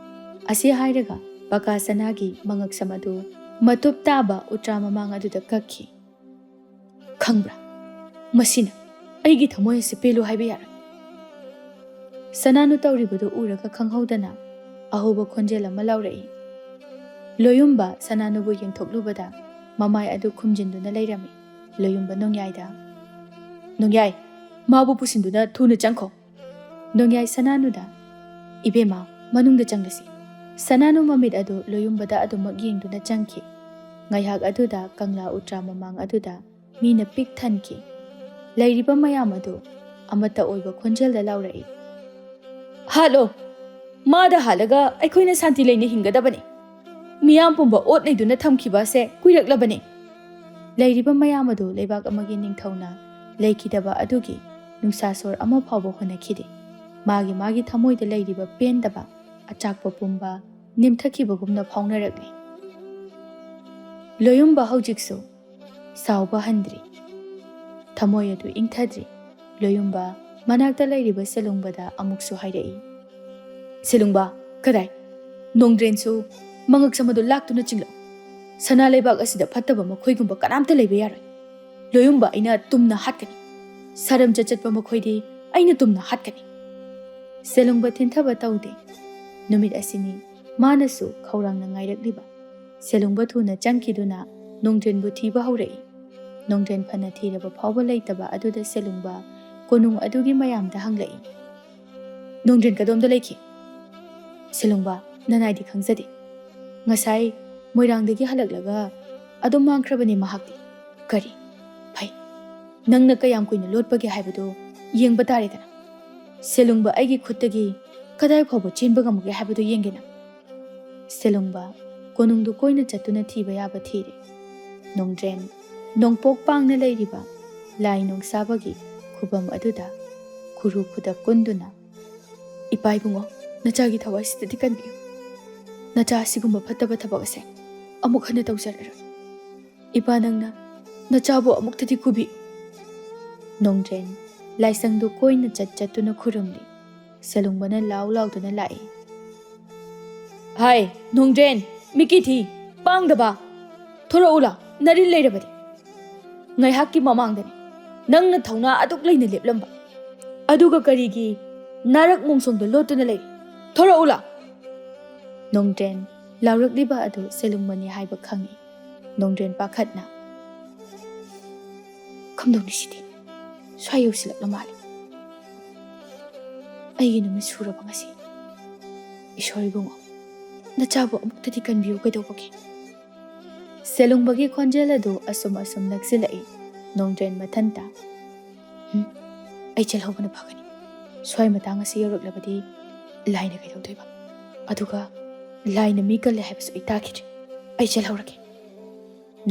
ꯑꯁꯤ ꯍꯥꯏꯔꯒ ꯄꯀꯥ ꯁꯅꯥꯒꯤ ꯃꯉꯛꯁꯝ ꯑꯗꯨ ꯃꯇꯨꯞ ꯇꯥꯕ ꯎꯇ꯭ꯔꯥ ꯃꯃꯥꯡ ꯑꯗꯨꯗ ꯀꯛꯈꯤ꯫ "ꯈꯪꯕ꯭ꯔꯥ, ꯃꯁꯤꯅ ꯑꯩꯒꯤ ꯊꯃꯣꯏ ꯑꯁꯤ ꯄꯦꯜꯂꯨ ꯍꯥꯏꯕ ꯌꯥꯔꯣꯏ"꯫ ꯁꯅꯥꯅꯨ ꯇꯧꯔꯤꯕꯗꯨ ꯎꯔꯒ ꯈꯪꯍꯧꯗꯅ ꯑꯍꯧꯕ ꯈꯣꯟꯖꯦꯜ ꯑꯃ ꯂꯥꯎꯔꯛꯏ꯫ ꯂꯣꯌꯨꯝꯕ ꯁꯅꯥꯅꯨꯕꯨ ꯌꯦꯡꯊꯣꯛꯂꯨꯕꯗ ꯃꯃꯥꯏ ꯑꯗꯨ ꯈꯨꯝꯖꯤꯟꯗꯨꯅ ꯂꯩꯔꯝꯃꯤ꯫ ꯂꯣꯌꯨꯝꯕ ꯅꯣꯡꯌꯥꯏꯗ, "ꯅꯣꯡꯌꯥꯏ, ꯃꯥꯕꯨ ꯄꯨꯁꯤꯟꯗꯨꯅ ꯊꯨꯅ ꯆꯪꯈꯣ"꯫ ꯅꯣꯡꯌꯥꯏ ꯁꯅꯥꯅꯨꯗ, "ꯏꯕꯦꯝꯃ, ꯃꯅꯨꯡꯗ ꯆꯪꯂꯁꯤ"꯫ ꯁꯅꯥꯅꯨ ꯃꯃꯤꯠ ꯑꯗꯨ ꯂꯣꯌꯨꯝꯕꯗ ꯑꯗꯨꯃꯛ ꯌꯦꯡꯗꯨꯅ ꯆꯪꯈꯤ꯫ ꯉꯥꯏꯍꯥꯛ ꯑꯗꯨꯗ ꯀꯪꯂꯥ ꯎꯇ꯭ꯔꯥ ꯃꯃꯥꯡ ꯑꯗꯨꯗ ꯃꯤꯅ ꯄꯤꯛ ꯊꯟꯈꯤ꯫ ꯂꯩꯔꯤꯕ ꯃꯌꯥꯝ ꯑꯗꯨ ꯑꯃꯠꯇ ꯑꯣꯏꯕ ꯈꯣꯟꯖꯦꯜꯗ ꯂꯥꯎꯔꯛꯏ, "ꯍꯥꯠꯂꯣ! ꯃꯥꯗ ꯍꯥꯠꯂꯒ ꯑꯩꯈꯣꯏꯅ ꯁꯥꯟꯇꯤ ꯂꯩꯅ ꯍꯤꯡꯒꯗꯕꯅꯤ꯫ ꯃꯤꯌꯥꯝ ꯄꯨꯝꯕ ꯑꯣꯠ ꯅꯩꯗꯨꯅ ꯊꯝꯈꯤꯕ ꯑꯁꯦ ꯀꯨꯏꯔꯛꯂꯕꯅꯤ"꯫ ꯂꯩꯔꯤꯕ ꯃꯌꯥꯝ ꯑꯗꯨ ꯂꯩꯕꯥꯛ ꯑꯃꯒꯤ ꯅꯤꯡꯊꯧꯅ ꯂꯩꯈꯤꯗꯕ ꯑꯗꯨꯒꯤ ꯅꯨꯡꯁꯥ ꯁꯣꯔ ꯑꯃ ꯐꯥꯎꯕ ꯍꯣꯅꯈꯤꯗꯦ꯫ ꯃꯥꯒꯤ ꯃꯥꯒꯤ ꯊꯃꯣꯏꯗ ꯂꯩꯔꯤꯕ ꯄꯦꯟꯗꯕ ꯑꯆꯥꯛꯄ ꯄꯨꯝꯕ ꯅꯦꯝꯊꯈꯤꯕꯒꯨꯝꯅ ꯐꯥꯎꯅꯔꯛꯂꯤ꯫ ꯂꯣꯌꯨꯝꯕ ꯍꯧꯖꯤꯛꯁꯨ ꯁꯥꯎꯕ ꯍꯟꯗ꯭ꯔꯤ꯫ ꯊꯃꯣꯏ ꯑꯗꯨ ꯏꯪꯊꯗ꯭ꯔꯤ꯫ ꯂꯣꯌꯨꯝꯕ ꯃꯅꯥꯛꯇ ꯂꯩꯔꯤꯕ ꯁꯦꯂꯨꯡꯕꯗ ꯑꯃꯨꯛꯁꯨ ꯍꯥꯏꯔꯛꯏ, "ꯁꯦꯂꯨꯡꯕ, ꯀꯗꯥꯏ? ꯅꯣꯡꯗ꯭ꯔꯦꯟꯁꯨ ꯃꯉꯛꯁꯝ ꯑꯗꯨ ꯂꯥꯛꯇꯨꯅ ꯆꯤꯡꯂꯛꯎ꯫ ꯁꯅꯥ ꯂꯩꯕꯥꯛ ꯑꯁꯤꯗ ꯐꯠꯇꯕ ꯃꯈꯣꯏꯒꯨꯝꯕ ꯀꯅꯥꯝꯇ ꯂꯩꯕ ꯌꯥꯔꯣꯏ꯫ ꯂꯣꯌꯨꯝꯕ ꯑꯩꯅ ꯇꯨꯝꯅ ꯍꯥꯠꯀꯅꯤ꯫ ꯁꯥꯔꯝꯆꯠ ꯆꯠꯄ ꯃꯈꯣꯏꯗꯤ ꯑꯩꯅ ꯇꯨꯝꯅ ꯍꯥꯠꯀꯅꯤ"꯫ ꯁꯦꯂꯨꯡꯕ ꯊꯤꯟꯊꯕ ꯇꯧꯗꯦ꯫ ꯅꯨꯃꯤꯠ ꯑꯁꯤꯅꯤ ꯃꯥꯅꯁꯨ ꯈꯧꯔꯥꯡꯅ ꯉꯥꯏꯔꯛꯂꯤꯕ꯫ ꯁꯦꯂꯨꯡꯕ ꯊꯨꯅ ꯆꯪꯈꯤꯗꯨꯅ ꯅꯣꯡꯗ꯭ꯔꯦꯟꯕꯨ ꯊꯤꯕ ꯍꯧꯔꯛꯏ꯫ ꯅꯣꯡꯗ꯭ꯔꯦꯟ ꯐꯅ ꯊꯤꯔꯕ ꯐꯥꯎꯕ ꯂꯩꯇꯕ ꯑꯗꯨꯗ ꯁꯦꯂꯨꯡꯕ ꯀꯣꯅꯨꯡ ꯑꯗꯨꯒꯤ ꯃꯌꯥꯝꯗ ꯍꯪꯂꯛꯏ꯫ "ꯅꯣꯡꯗ꯭ꯔꯦꯟ ꯀꯗꯣꯝꯗ ꯂꯩꯈꯤ?" "ꯁꯦꯂꯨꯡꯕ, ꯅꯅꯥꯏꯗꯤ ꯈꯪꯖꯗꯦ꯫ ꯉꯁꯥꯏ ꯃꯣꯏꯔꯥꯡꯗꯒꯤ ꯍꯜꯂꯛꯂꯒ ꯑꯗꯨꯝ ꯃꯥꯡꯈ꯭ꯔꯕꯅꯤ ꯃꯍꯥꯛꯇꯤ꯫" "ꯀꯔꯤ? ꯐꯩ, ꯅꯪꯅ ꯀꯌꯥꯝ ꯀꯨꯏꯅ ꯂꯣꯠꯄꯒꯦ ꯍꯥꯏꯕꯗꯨ ꯌꯦꯡꯕ ꯇꯥꯔꯦꯗꯅ꯫ ꯁꯦꯂꯨꯡꯕ ꯑꯩꯒꯤ ꯈꯨꯠꯇꯒꯤ ꯀꯗꯥꯏ ꯐꯥꯎꯕ ꯆꯦꯟꯕ ꯉꯝꯒꯦ ꯍꯥꯏꯕꯗꯨ ꯌꯦꯡꯒꯦꯅ꯫" ꯁꯦꯂꯨꯡꯕ ꯀꯣꯅꯨꯡꯗꯨ ꯀꯣꯏꯅ ꯆꯠꯇꯨꯅ ꯊꯤꯕ ꯌꯥꯕ ꯊꯤꯔꯦ꯫ ꯅꯣꯡꯗ꯭ꯔꯦꯟ ꯅꯣꯡꯄꯣꯛ ꯄꯥꯡꯅ ꯂꯩꯔꯤꯕ ꯂꯥꯏ ꯅꯣꯡꯁꯥꯕꯒꯤ ꯈꯨꯕꯝ ꯑꯗꯨꯗ ꯈꯨꯔꯨ ꯈꯨꯗꯛ ꯀꯨꯟꯗꯨꯅ, "ꯏꯄꯥ ꯏꯕꯨꯡꯉꯣ, ꯅꯆꯥꯒꯤ ꯊꯋꯥꯏꯁꯤꯗꯗꯤ ꯀꯟꯕꯤꯌꯨ꯫ ꯅꯆꯥ ꯑꯁꯤꯒꯨꯝꯕ ꯐꯠꯇꯕ ꯊꯕꯛ ꯑꯁꯦ ꯑꯃꯨꯛ ꯍꯟꯅ ꯇꯧꯖꯔꯔꯣꯏ꯫ ꯏꯄꯥ, ꯅꯪꯅ ꯅꯆꯥꯕꯨ ꯑꯃꯨꯛꯇꯗꯤ ꯈꯨꯕꯤꯌꯨ꯫" ꯅꯣꯡꯗ꯭ꯔꯦꯟ ꯂꯥꯏꯁꯪꯗꯨ ꯀꯣꯏꯅ ꯆꯠ ꯆꯠꯇꯨꯅ ꯈꯨꯔꯨꯝꯂꯤ꯫ ꯁꯦꯂꯨꯡꯕꯅ ꯂꯥꯎ ꯂꯥꯎꯗꯨꯅ ꯂꯥꯛꯏ꯫ "ꯍꯥꯏ, ꯅꯣꯡꯗ꯭ꯔꯦꯟ, ꯃꯤꯀꯤ ꯊꯤ, ꯄꯥꯡꯗꯕ! ꯊꯣꯔꯛꯎ ꯂꯥꯎ, ꯅꯔꯤꯜ ꯂꯩꯔꯕꯗꯤ꯫ ꯉꯥꯏꯍꯥꯛꯀꯤ ꯃꯃꯥꯡꯗꯅꯤ ꯅꯪꯅ ꯊꯧꯅꯥ ꯑꯗꯨꯛ ꯂꯩꯅ ꯂꯦꯞꯂꯝꯕ꯫ ꯑꯗꯨꯒ ꯀꯔꯤꯒꯤ ꯅꯥꯔꯛ ꯃꯣꯡꯁꯣꯡꯗ ꯂꯣꯠꯇꯨꯅ ꯂꯩꯔꯤ? ꯊꯣꯔꯛꯎ ꯂꯥꯎ!" ꯅꯣꯡꯗ꯭ꯔꯦꯟ ꯂꯥꯎꯔꯛꯂꯤꯕ ꯑꯗꯨ ꯁꯦꯂꯨꯡꯕꯅꯤ ꯍꯥꯏꯕ ꯈꯪꯏ꯫ ꯅꯣꯡꯗ꯭ꯔꯦꯟ ꯄꯥꯈꯠꯅ, "ꯀꯝꯗꯧꯅꯤ ꯁꯤꯗꯤ? ꯁ꯭ꯋꯥꯏ ꯌꯧꯁꯤꯜꯂꯛꯂ ꯃꯥꯜꯂꯦ꯫ ꯑꯩꯒꯤ ꯅꯨꯃꯤꯠ ꯁꯨꯔꯕ ꯉꯁꯤ꯫ ꯏꯁꯣꯔ ꯏꯕꯨꯡꯉꯣ, ꯅꯆꯥꯕꯨ ꯑꯃꯨꯛꯇꯗꯤ ꯀꯟꯕꯤꯌꯨ ꯀꯩꯗꯧꯕꯒꯦ?" ꯁꯦꯂꯨꯡꯕꯒꯤ ꯈꯣꯟꯖꯦꯜ ꯑꯗꯨ ꯑꯁꯨꯝ ꯑꯁꯨꯝ ꯅꯛꯁꯤꯜꯂꯛꯏ꯫ ꯅꯣꯡꯗ꯭ꯔꯦꯟ ꯃꯊꯟꯇ, "ꯎꯝ, ꯑꯩ ꯆꯦꯜꯍꯧꯕꯅ ꯐꯒꯅꯤ꯫ ꯁ꯭ꯋꯥꯏ ꯃꯇꯥꯡ ꯑꯁꯤ ꯌꯧꯔꯛꯂꯕꯗꯤ ꯂꯥꯏꯅ ꯀꯩꯗꯧꯗꯣꯏꯕ? ꯑꯗꯨꯒ ꯂꯥꯏꯅ ꯃꯤ ꯀꯜꯂꯦ ꯍꯥꯏꯕꯁꯨ ꯑꯩ ꯇꯥꯈꯤꯗ꯭ꯔꯤ꯫ ꯑꯩ ꯆꯦꯜꯍꯧꯔꯒꯦ꯫"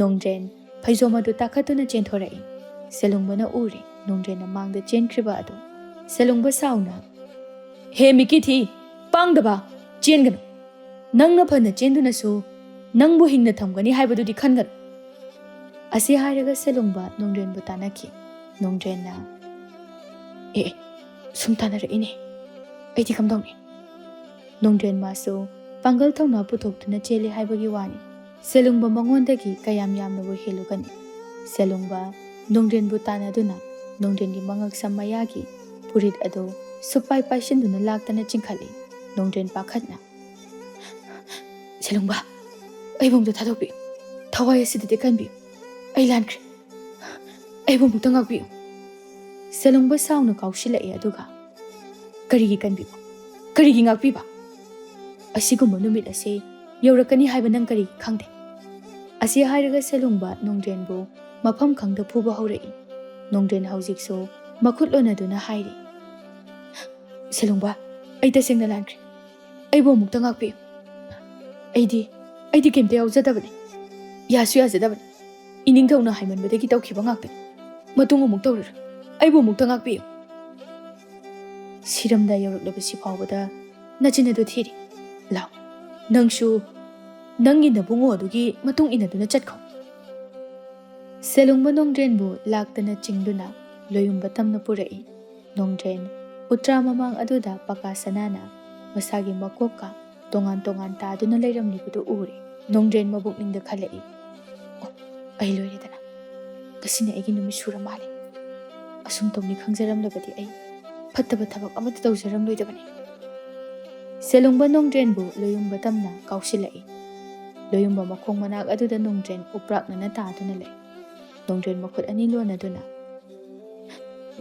ꯅꯣꯡꯗ꯭ꯔꯦꯟ ꯐꯩꯖꯣꯝ ꯑꯗꯨ ꯇꯥꯈꯠꯇꯨꯅ ꯆꯦꯟꯊꯣꯔꯛꯏ꯫ ꯁꯦꯂꯨꯡꯕꯅ ꯎꯔꯦ ꯅꯣꯡꯗ꯭ꯔꯦꯟꯅ ꯃꯥꯡꯗ ꯆꯦꯟꯈ꯭ꯔꯤꯕ ꯑꯗꯨ꯫ ꯁꯦꯂꯨꯡꯕ ꯁꯥꯎꯅ, "ꯍꯦ ꯃꯤꯀꯤ ꯊꯤ, ꯄꯥꯡꯗꯕ, ꯆꯦꯟꯒꯅꯨ꯫ ꯅꯪꯅ ꯐꯅ ꯆꯦꯟꯗꯨꯅꯁꯨ ꯅꯪꯕꯨ ꯍꯤꯡꯅ ꯊꯝꯒꯅꯤ ꯍꯥꯏꯕꯗꯨꯗꯤ ꯈꯟꯒꯅꯨ꯫" ꯑꯁꯤ ꯍꯥꯏꯔꯒ ꯁꯦꯂꯨꯡꯕ ꯅꯣꯡꯗ꯭ꯔꯦꯟꯕꯨ ꯇꯥꯟꯅꯈꯤ꯫ ꯅꯣꯡꯗ꯭ꯔꯦꯟꯅ, "ꯑꯦ, ꯑꯦ, ꯁꯨꯝ ꯇꯥꯟꯅꯔꯛꯏꯅꯦ꯫ ꯑꯩꯗꯤ ꯀꯝꯗꯧꯅꯤ?" ꯅꯣꯡꯗ꯭ꯔꯦꯟ ꯃꯥꯁꯨ ꯄꯥꯡꯒꯜ ꯊꯧꯅꯥ ꯄꯨꯊꯣꯛꯇꯨꯅ ꯆꯦꯜꯂꯤ ꯍꯥꯏꯕꯒꯤ ꯋꯥꯅꯤ꯫ ꯁꯦꯂꯨꯡꯕ ꯃꯉꯣꯟꯗꯒꯤ ꯀꯌꯥꯝ ꯌꯥꯝꯅꯕꯨ ꯍꯦꯜꯂꯨꯒꯅꯤ? ꯁꯦꯂꯨꯡꯕ ꯅꯣꯡꯗ꯭ꯔꯦꯟꯕꯨ ꯇꯥꯟꯅꯗꯨꯅ ꯅꯣꯡꯗ꯭ꯔꯦꯟꯒꯤ ꯃꯉꯛꯁꯝ ꯃꯌꯥꯒꯤ ꯐꯨꯔꯤꯠ ꯑꯗꯨ ꯁꯨꯞꯄꯥꯏ ꯄꯥꯏꯁꯤꯟꯗꯨꯅ ꯂꯥꯛꯇꯅ ꯆꯤꯡꯈꯠꯂꯤ꯫ ꯅꯣꯡꯗ꯭ꯔꯦꯟ ꯄꯥꯈꯠꯅ, "ꯁꯦꯂꯨꯡꯕ, ꯑꯩꯕꯨ ꯑꯝꯇ ꯊꯥꯗꯣꯛꯄꯤꯌꯨ꯫ ꯊꯋꯥꯏ ꯑꯁꯤꯗꯗꯤ ꯀꯟꯕꯤꯌꯨ꯫ ꯑꯩ ꯂꯥꯟꯈ꯭ꯔꯦ꯫ ꯑꯩꯕꯨ ꯑꯃꯨꯛꯇ ꯉꯥꯛꯄꯤꯌꯨ꯫ ꯁꯦꯂꯨꯡꯕ ꯁꯥꯎꯅ ꯀꯥꯎꯁꯤꯜꯂꯛꯏ, ꯑꯗꯨꯒ, "ꯀꯔꯤꯒꯤ ꯀꯟꯕꯤꯕ? ꯀꯔꯤꯒꯤ ꯉꯥꯛꯄꯤꯕ? ꯑꯁꯤꯒꯨꯝꯕ ꯅꯨꯃꯤꯠ ꯑꯁꯤ ꯌꯧꯔꯛꯀꯅꯤ ꯍꯥꯏꯕ ꯅꯪ ꯀꯔꯤꯒꯤ ꯈꯪꯗꯦ?" ꯑꯁꯤ ꯍꯥꯏꯔꯒ ꯁꯦꯂꯨꯡꯕ ꯅꯣꯡꯗ꯭ꯔꯦꯟꯕꯨ ꯃꯐꯝ ꯈꯪꯗ ꯐꯨꯕ ꯍꯧꯔꯛꯏ꯫ ꯅꯣꯡꯗ꯭ꯔꯦꯟ ꯍꯧꯖꯤꯛꯁꯨ ꯃꯈꯨꯠ ꯂꯣꯟꯅꯗꯨꯅ ꯍꯥꯏꯔꯤ, "ꯁꯦꯂꯨꯡꯕ, ꯑꯩ ꯇꯁꯦꯡꯅ ꯂꯥꯟꯈ꯭ꯔꯦ꯫ ꯑꯩꯕꯨ ꯑꯃꯨꯛꯇ ꯉꯥꯛꯄꯤꯌꯨ꯫ ꯑꯩꯗꯤ, ꯑꯩꯗꯤ ꯀꯩꯝꯇ ꯌꯥꯎꯖꯗꯕꯅꯤ꯫ ꯌꯥꯁꯨ ꯌꯥꯖꯗꯕꯅꯤ꯫ ꯏꯅꯤꯡꯊꯧꯅ ꯍꯥꯏꯃꯟꯕꯗꯒꯤ ꯇꯧꯈꯤꯕ ꯉꯥꯛꯇꯅꯤ꯫ ꯃꯇꯨꯡ ꯑꯃꯨꯛ ꯇꯧꯔꯔꯣꯏ꯫ ꯑꯩꯕꯨ ꯑꯃꯨꯛꯇ ꯉꯥꯛꯄꯤꯌꯨ꯫ ꯁꯤꯔꯝꯗꯥꯏ ꯌꯧꯔꯛꯂꯕꯁꯤ ꯐꯥꯎꯕꯗ ꯅꯆꯤꯟ ꯑꯗꯨ ꯊꯤꯔꯤ꯫ ꯂꯥꯎ, ꯅꯪꯁꯨ ꯅꯪꯒꯤ ꯅꯕꯨꯡꯉꯣ ꯑꯗꯨꯒꯤ ꯃꯇꯨꯡ ꯏꯟꯅꯗꯨꯅ ꯆꯠꯈꯣ꯫" ꯁꯦꯂꯨꯡꯕ ꯅꯣꯡꯗ꯭ꯔꯦꯟꯕꯨ ꯂꯥꯛꯇꯅ ꯆꯤꯡꯗꯨꯅ ꯂꯣꯌꯨꯝꯕ ꯇꯝꯅ ꯄꯨꯔꯛꯏ꯫ ꯅꯣꯡꯗ꯭ꯔꯦꯟ ꯎꯇ꯭ꯔꯥ ꯃꯃꯥꯡ ꯑꯗꯨꯗ ꯄꯀꯥ ꯁꯅꯥꯅ ꯃꯁꯥꯒꯤ ꯃꯀꯣꯛꯀ ꯇꯣꯉꯥꯟ ꯇꯣꯉꯥꯟ ꯇꯥꯗꯨꯅ ꯂꯩꯔꯝꯂꯤꯕꯗꯨ ꯎꯔꯦ꯫ ꯅꯣꯡꯗ꯭ꯔꯦꯟ ꯃꯕꯨꯛꯅꯤꯡꯗ ꯈꯜꯂꯛꯏ, "ꯑꯣ, ꯑꯩ ꯂꯣꯏꯔꯦꯗꯅ꯫ ꯉꯁꯤꯅ ꯑꯩꯒꯤ ꯅꯨꯃꯤꯠ ꯁꯨꯔ ꯃꯥꯜꯂꯦ꯫ ꯑꯁꯨꯝ ꯇꯧꯅꯤ ꯈꯪꯖꯔꯝꯂꯕꯗꯤ ꯑꯩ ꯐꯠꯇꯕ ꯊꯕꯛ ꯑꯃꯠꯇ ꯇꯧꯖꯔꯝꯂꯣꯏꯗꯕꯅꯤ꯫" ꯁꯦꯂꯨꯡꯕ ꯅꯣꯡꯗ꯭ꯔꯦꯟꯕꯨ ꯂꯣꯌꯨꯝꯕ ꯇꯝꯅ ꯀꯥꯎꯁꯤꯜꯂꯛꯏ꯫ ꯂꯣꯌꯨꯝꯕ ꯃꯈꯣꯡ ꯃꯅꯥꯛ ꯑꯗꯨꯗ ꯅꯣꯡꯗ꯭ꯔꯦꯟ ꯎꯄ꯭ꯔꯥꯛꯅꯅ ꯇꯥꯗꯨꯅ ꯂꯩ꯫ ꯅꯣꯡꯗ꯭ꯔꯦꯟ ꯃꯈꯨꯠ ꯑꯅꯤ ꯂꯣꯟꯅꯗꯨꯅ,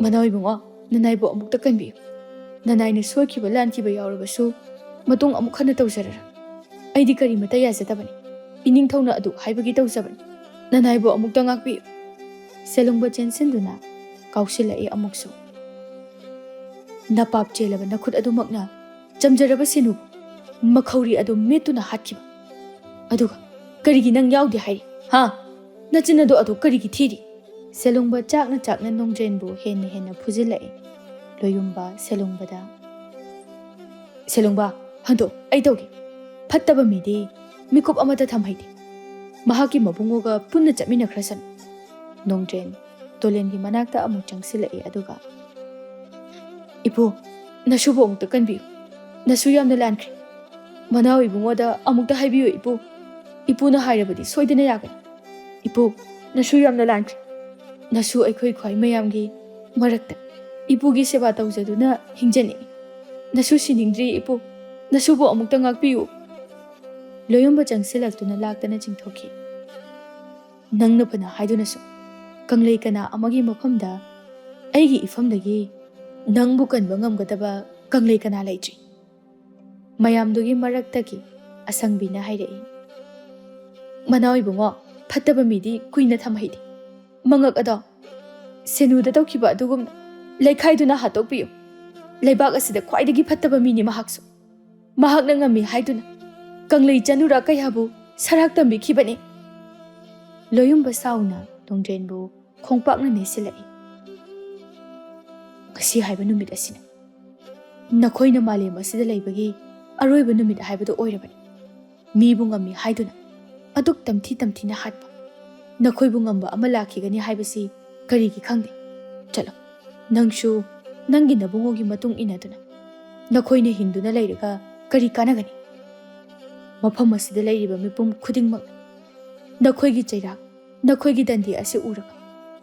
"ꯃꯅꯥꯎ ꯏꯕꯨꯡꯉꯣ, ꯅꯅꯥꯏꯕꯨ ꯑꯃꯨꯛꯇ ꯀꯟꯕꯤꯌꯨ꯫ ꯅꯅꯥꯏꯅ ꯁꯣꯏꯈꯤꯕ ꯂꯥꯟꯈꯤꯕ ꯌꯥꯎꯔꯕꯁꯨ ꯃꯇꯨꯡ ꯑꯃꯨꯛ ꯍꯟꯅ ꯇꯧꯖꯔꯔꯣꯏ꯫ ꯑꯩꯗꯤ ꯀꯔꯤꯃꯇ ꯌꯥꯖꯗꯕꯅꯤ꯫ ꯏꯅꯤꯡꯊꯧꯅ ꯑꯗꯨ ꯍꯥꯏꯕꯒꯤ ꯇꯧꯖꯕꯅꯤ꯫ ꯅꯅꯥꯏꯕꯨ ꯑꯃꯨꯛꯇ ꯉꯥꯛꯄꯤꯌꯨ꯫" ꯁꯦꯂꯨꯡꯕ ꯆꯦꯟꯁꯤꯟꯗꯨꯅ ꯀꯥꯎꯁꯤꯜꯂꯛꯏ ꯑꯃꯨꯛꯁꯨ꯫ "ꯅꯄꯥꯞ ꯆꯦꯜꯂꯕ ꯅꯈꯨꯠ ꯑꯗꯨꯃꯛꯅ ꯆꯝꯖꯔꯕ ꯁꯦꯅꯨ ꯃꯈꯧꯔꯤ ꯑꯗꯨ ꯃꯦꯠꯇꯨꯅ ꯍꯥꯠꯈꯤꯕ꯫ ꯑꯗꯨꯒ ꯀꯔꯤꯒꯤ ꯅꯪ ꯌꯥꯎꯗꯦ ꯍꯥꯏꯔꯤ? ꯍꯥ? ꯅꯆꯤꯟ ꯑꯗꯨ ꯑꯗꯨ ꯀꯔꯤꯒꯤ ꯊꯤꯔꯤ?" ꯁꯦꯂꯨꯡꯕ ꯆꯥꯛꯅ ꯆꯥꯛꯅ ꯅꯣꯡꯗ꯭ꯔꯦꯟꯕꯨ ꯍꯦꯟꯅ ꯍꯦꯟꯅ ꯐꯨꯖꯤꯜꯂꯛꯏ꯫ ꯂꯣꯌꯨꯝꯕ ꯁꯦꯂꯨꯡꯕꯗ, "ꯁꯦꯂꯨꯡꯕ, ꯍꯟꯗꯣꯛ, ꯑꯩ ꯇꯧꯒꯦ꯫ ꯐꯠꯇꯕ ꯃꯤꯗꯤ ꯃꯤꯀꯨꯞ ꯑꯃꯠꯇ ꯊꯝꯍꯩꯗꯦ꯫ ꯃꯍꯥꯛꯀꯤ ꯃꯕꯨꯡꯉꯣꯒ ꯄꯨꯟꯅ ꯆꯠꯃꯤꯟꯅꯈ꯭ꯔꯁꯅꯨ꯫" ꯅꯣꯡꯗ꯭ꯔꯦꯟ ꯇꯣꯂꯦꯟꯒꯤ ꯃꯅꯥꯛꯇ ꯑꯃꯨꯛ ꯆꯪꯁꯤꯜꯂꯛꯏ, ꯑꯗꯨꯒ, "ꯏꯄꯨ, ꯅꯁꯨꯕꯨ ꯑꯃꯨꯛꯇ ꯀꯟꯕꯤꯌꯨ꯫ ꯅꯁꯨ ꯌꯥꯝꯅ ꯂꯥꯟꯈ꯭ꯔꯦ꯫ ꯃꯅꯥꯎ ꯏꯕꯨꯡꯉꯣꯗ ꯑꯃꯨꯛꯇ ꯍꯥꯏꯕꯤꯌꯨ, ꯏꯄꯨ꯫ ꯏꯄꯨꯅ ꯍꯥꯏꯔꯕꯗꯤ ꯁꯣꯏꯗꯅ ꯌꯥꯒꯅꯤ꯫ ꯏꯄꯨ, ꯅꯁꯨ ꯌꯥꯝꯅ ꯂꯥꯟꯈ꯭ꯔꯦ꯫ ꯅꯁꯨ ꯑꯩꯈꯣꯏ ꯈ꯭ꯋꯥꯏ ꯃꯌꯥꯝꯒꯤ ꯃꯔꯛꯇ ꯏꯄꯨꯒꯤ ꯁꯦꯕꯥ ꯇꯧꯖꯗꯨꯅ ꯍꯤꯡꯖꯅꯤꯡꯏ꯫ ꯅꯁꯨ ꯁꯤꯅꯤꯡꯗ꯭ꯔꯤ, ꯏꯄꯨ꯫ ꯅꯁꯨꯕꯨ ꯑꯃꯨꯛꯇ ꯉꯥꯛꯄꯤꯌꯨ꯫" ꯂꯣꯌꯨꯝꯕ ꯆꯪꯁꯤꯜꯂꯛꯇꯨꯅ ꯂꯥꯛꯇꯅ ꯆꯤꯡꯊꯣꯛꯈꯤ꯫ "ꯅꯪꯅ ꯐꯅ ꯍꯥꯏꯗꯨꯅꯁꯨ ꯀꯪꯂꯩ ꯀꯅꯥ ꯑꯃꯒꯤ ꯃꯐꯝꯗ ꯑꯩꯒꯤ ꯏꯐꯝꯗꯒꯤ ꯅꯪꯕꯨ ꯀꯟꯕ ꯉꯝꯒꯗꯕ ꯀꯪꯂꯩ ꯀꯅꯥ ꯂꯩꯇ꯭ꯔꯤ꯫ ꯃꯌꯥꯝꯗꯨꯒꯤ ꯃꯔꯛꯇꯒꯤ ꯑꯁꯪꯕꯤꯅ ꯍꯥꯏꯔꯛꯏ, "ꯃꯅꯥꯎ ꯏꯕꯨꯡꯉꯣ, ꯐꯠꯇꯕ ꯃꯤꯗꯤ ꯀꯨꯏꯅ ꯊꯝꯍꯩꯗꯦ꯫ ꯃꯉꯛ ꯑꯗꯣ ꯁꯦꯅꯨꯗ ꯇꯧꯈꯤꯕ ꯑꯗꯨꯒꯨꯝꯅ ꯂꯩꯈꯥꯏꯗꯨꯅ ꯍꯥꯠꯇꯣꯛꯄꯤꯌꯨ꯫ ꯂꯩꯕꯥꯛ ꯑꯁꯤꯗ ꯈ꯭ꯋꯥꯏꯗꯒꯤ ꯐꯠꯇꯕ ꯃꯤꯅꯤ ꯃꯍꯥꯛꯁꯨ꯫ ꯃꯍꯥꯛꯅ ꯉꯝꯃꯤ ꯍꯥꯏꯗꯨꯅ ꯀꯪꯂꯩ ꯆꯅꯨꯔꯥ ꯀꯌꯥꯕꯨ ꯁꯔꯥꯛ ꯇꯝꯕꯤꯈꯤꯕꯅꯤ꯫" ꯂꯣꯌꯨꯝꯕ ꯁꯥꯎꯅ ꯅꯣꯡꯗ꯭ꯔꯦꯟꯕꯨ ꯈꯣꯡꯄꯥꯛꯅ ꯅꯦꯠꯁꯤꯜꯂꯛꯏ꯫ "ꯉꯁꯤ ꯍꯥꯏꯕ ꯅꯨꯃꯤꯠ ꯑꯁꯤꯅ ꯅꯈꯣꯏꯅ ꯃꯥꯂꯦꯝ ꯑꯁꯤꯗ ꯂꯩꯕꯒꯤ ꯑꯔꯣꯏꯕ ꯅꯨꯃꯤꯠ ꯍꯥꯏꯕꯗꯨ ꯑꯣꯏꯔꯕꯅꯤ꯫ ꯃꯤꯕꯨ ꯉꯝꯃꯤ ꯍꯥꯏꯗꯨꯅ ꯑꯗꯨꯛ ꯇꯝꯊꯤ ꯇꯝꯊꯤꯅ ꯍꯥꯠꯄ, ꯅꯈꯣꯏꯕꯨ ꯉꯝꯕ ꯑꯃ ꯂꯥꯛꯈꯤꯒꯅꯤ ꯍꯥꯏꯕꯁꯤ ꯀꯔꯤꯒꯤ ꯈꯪꯗꯦ? ꯆꯠꯂꯣ, ꯅꯪꯁꯨ ꯅꯪꯒꯤ ꯅꯕꯨꯡꯉꯣꯒꯤ ꯃꯇꯨꯡ ꯏꯟꯅꯗꯨꯅ꯫ ꯅꯈꯣꯏꯅ ꯍꯤꯡꯗꯨꯅ ꯂꯩꯔꯒ ꯀꯔꯤ ꯀꯥꯟꯅꯒꯅꯤ? ꯃꯐꯝ ꯑꯁꯤꯗ ꯂꯩꯔꯤꯕ ꯃꯤꯄꯨꯝ ꯈꯨꯗꯤꯡꯃꯛꯅ ꯅꯈꯣꯏꯒꯤ ꯆꯩꯔꯥꯛ, ꯅꯈꯣꯏꯒꯤ ꯗꯟꯗꯤ ꯑꯁꯤ ꯎꯔꯒ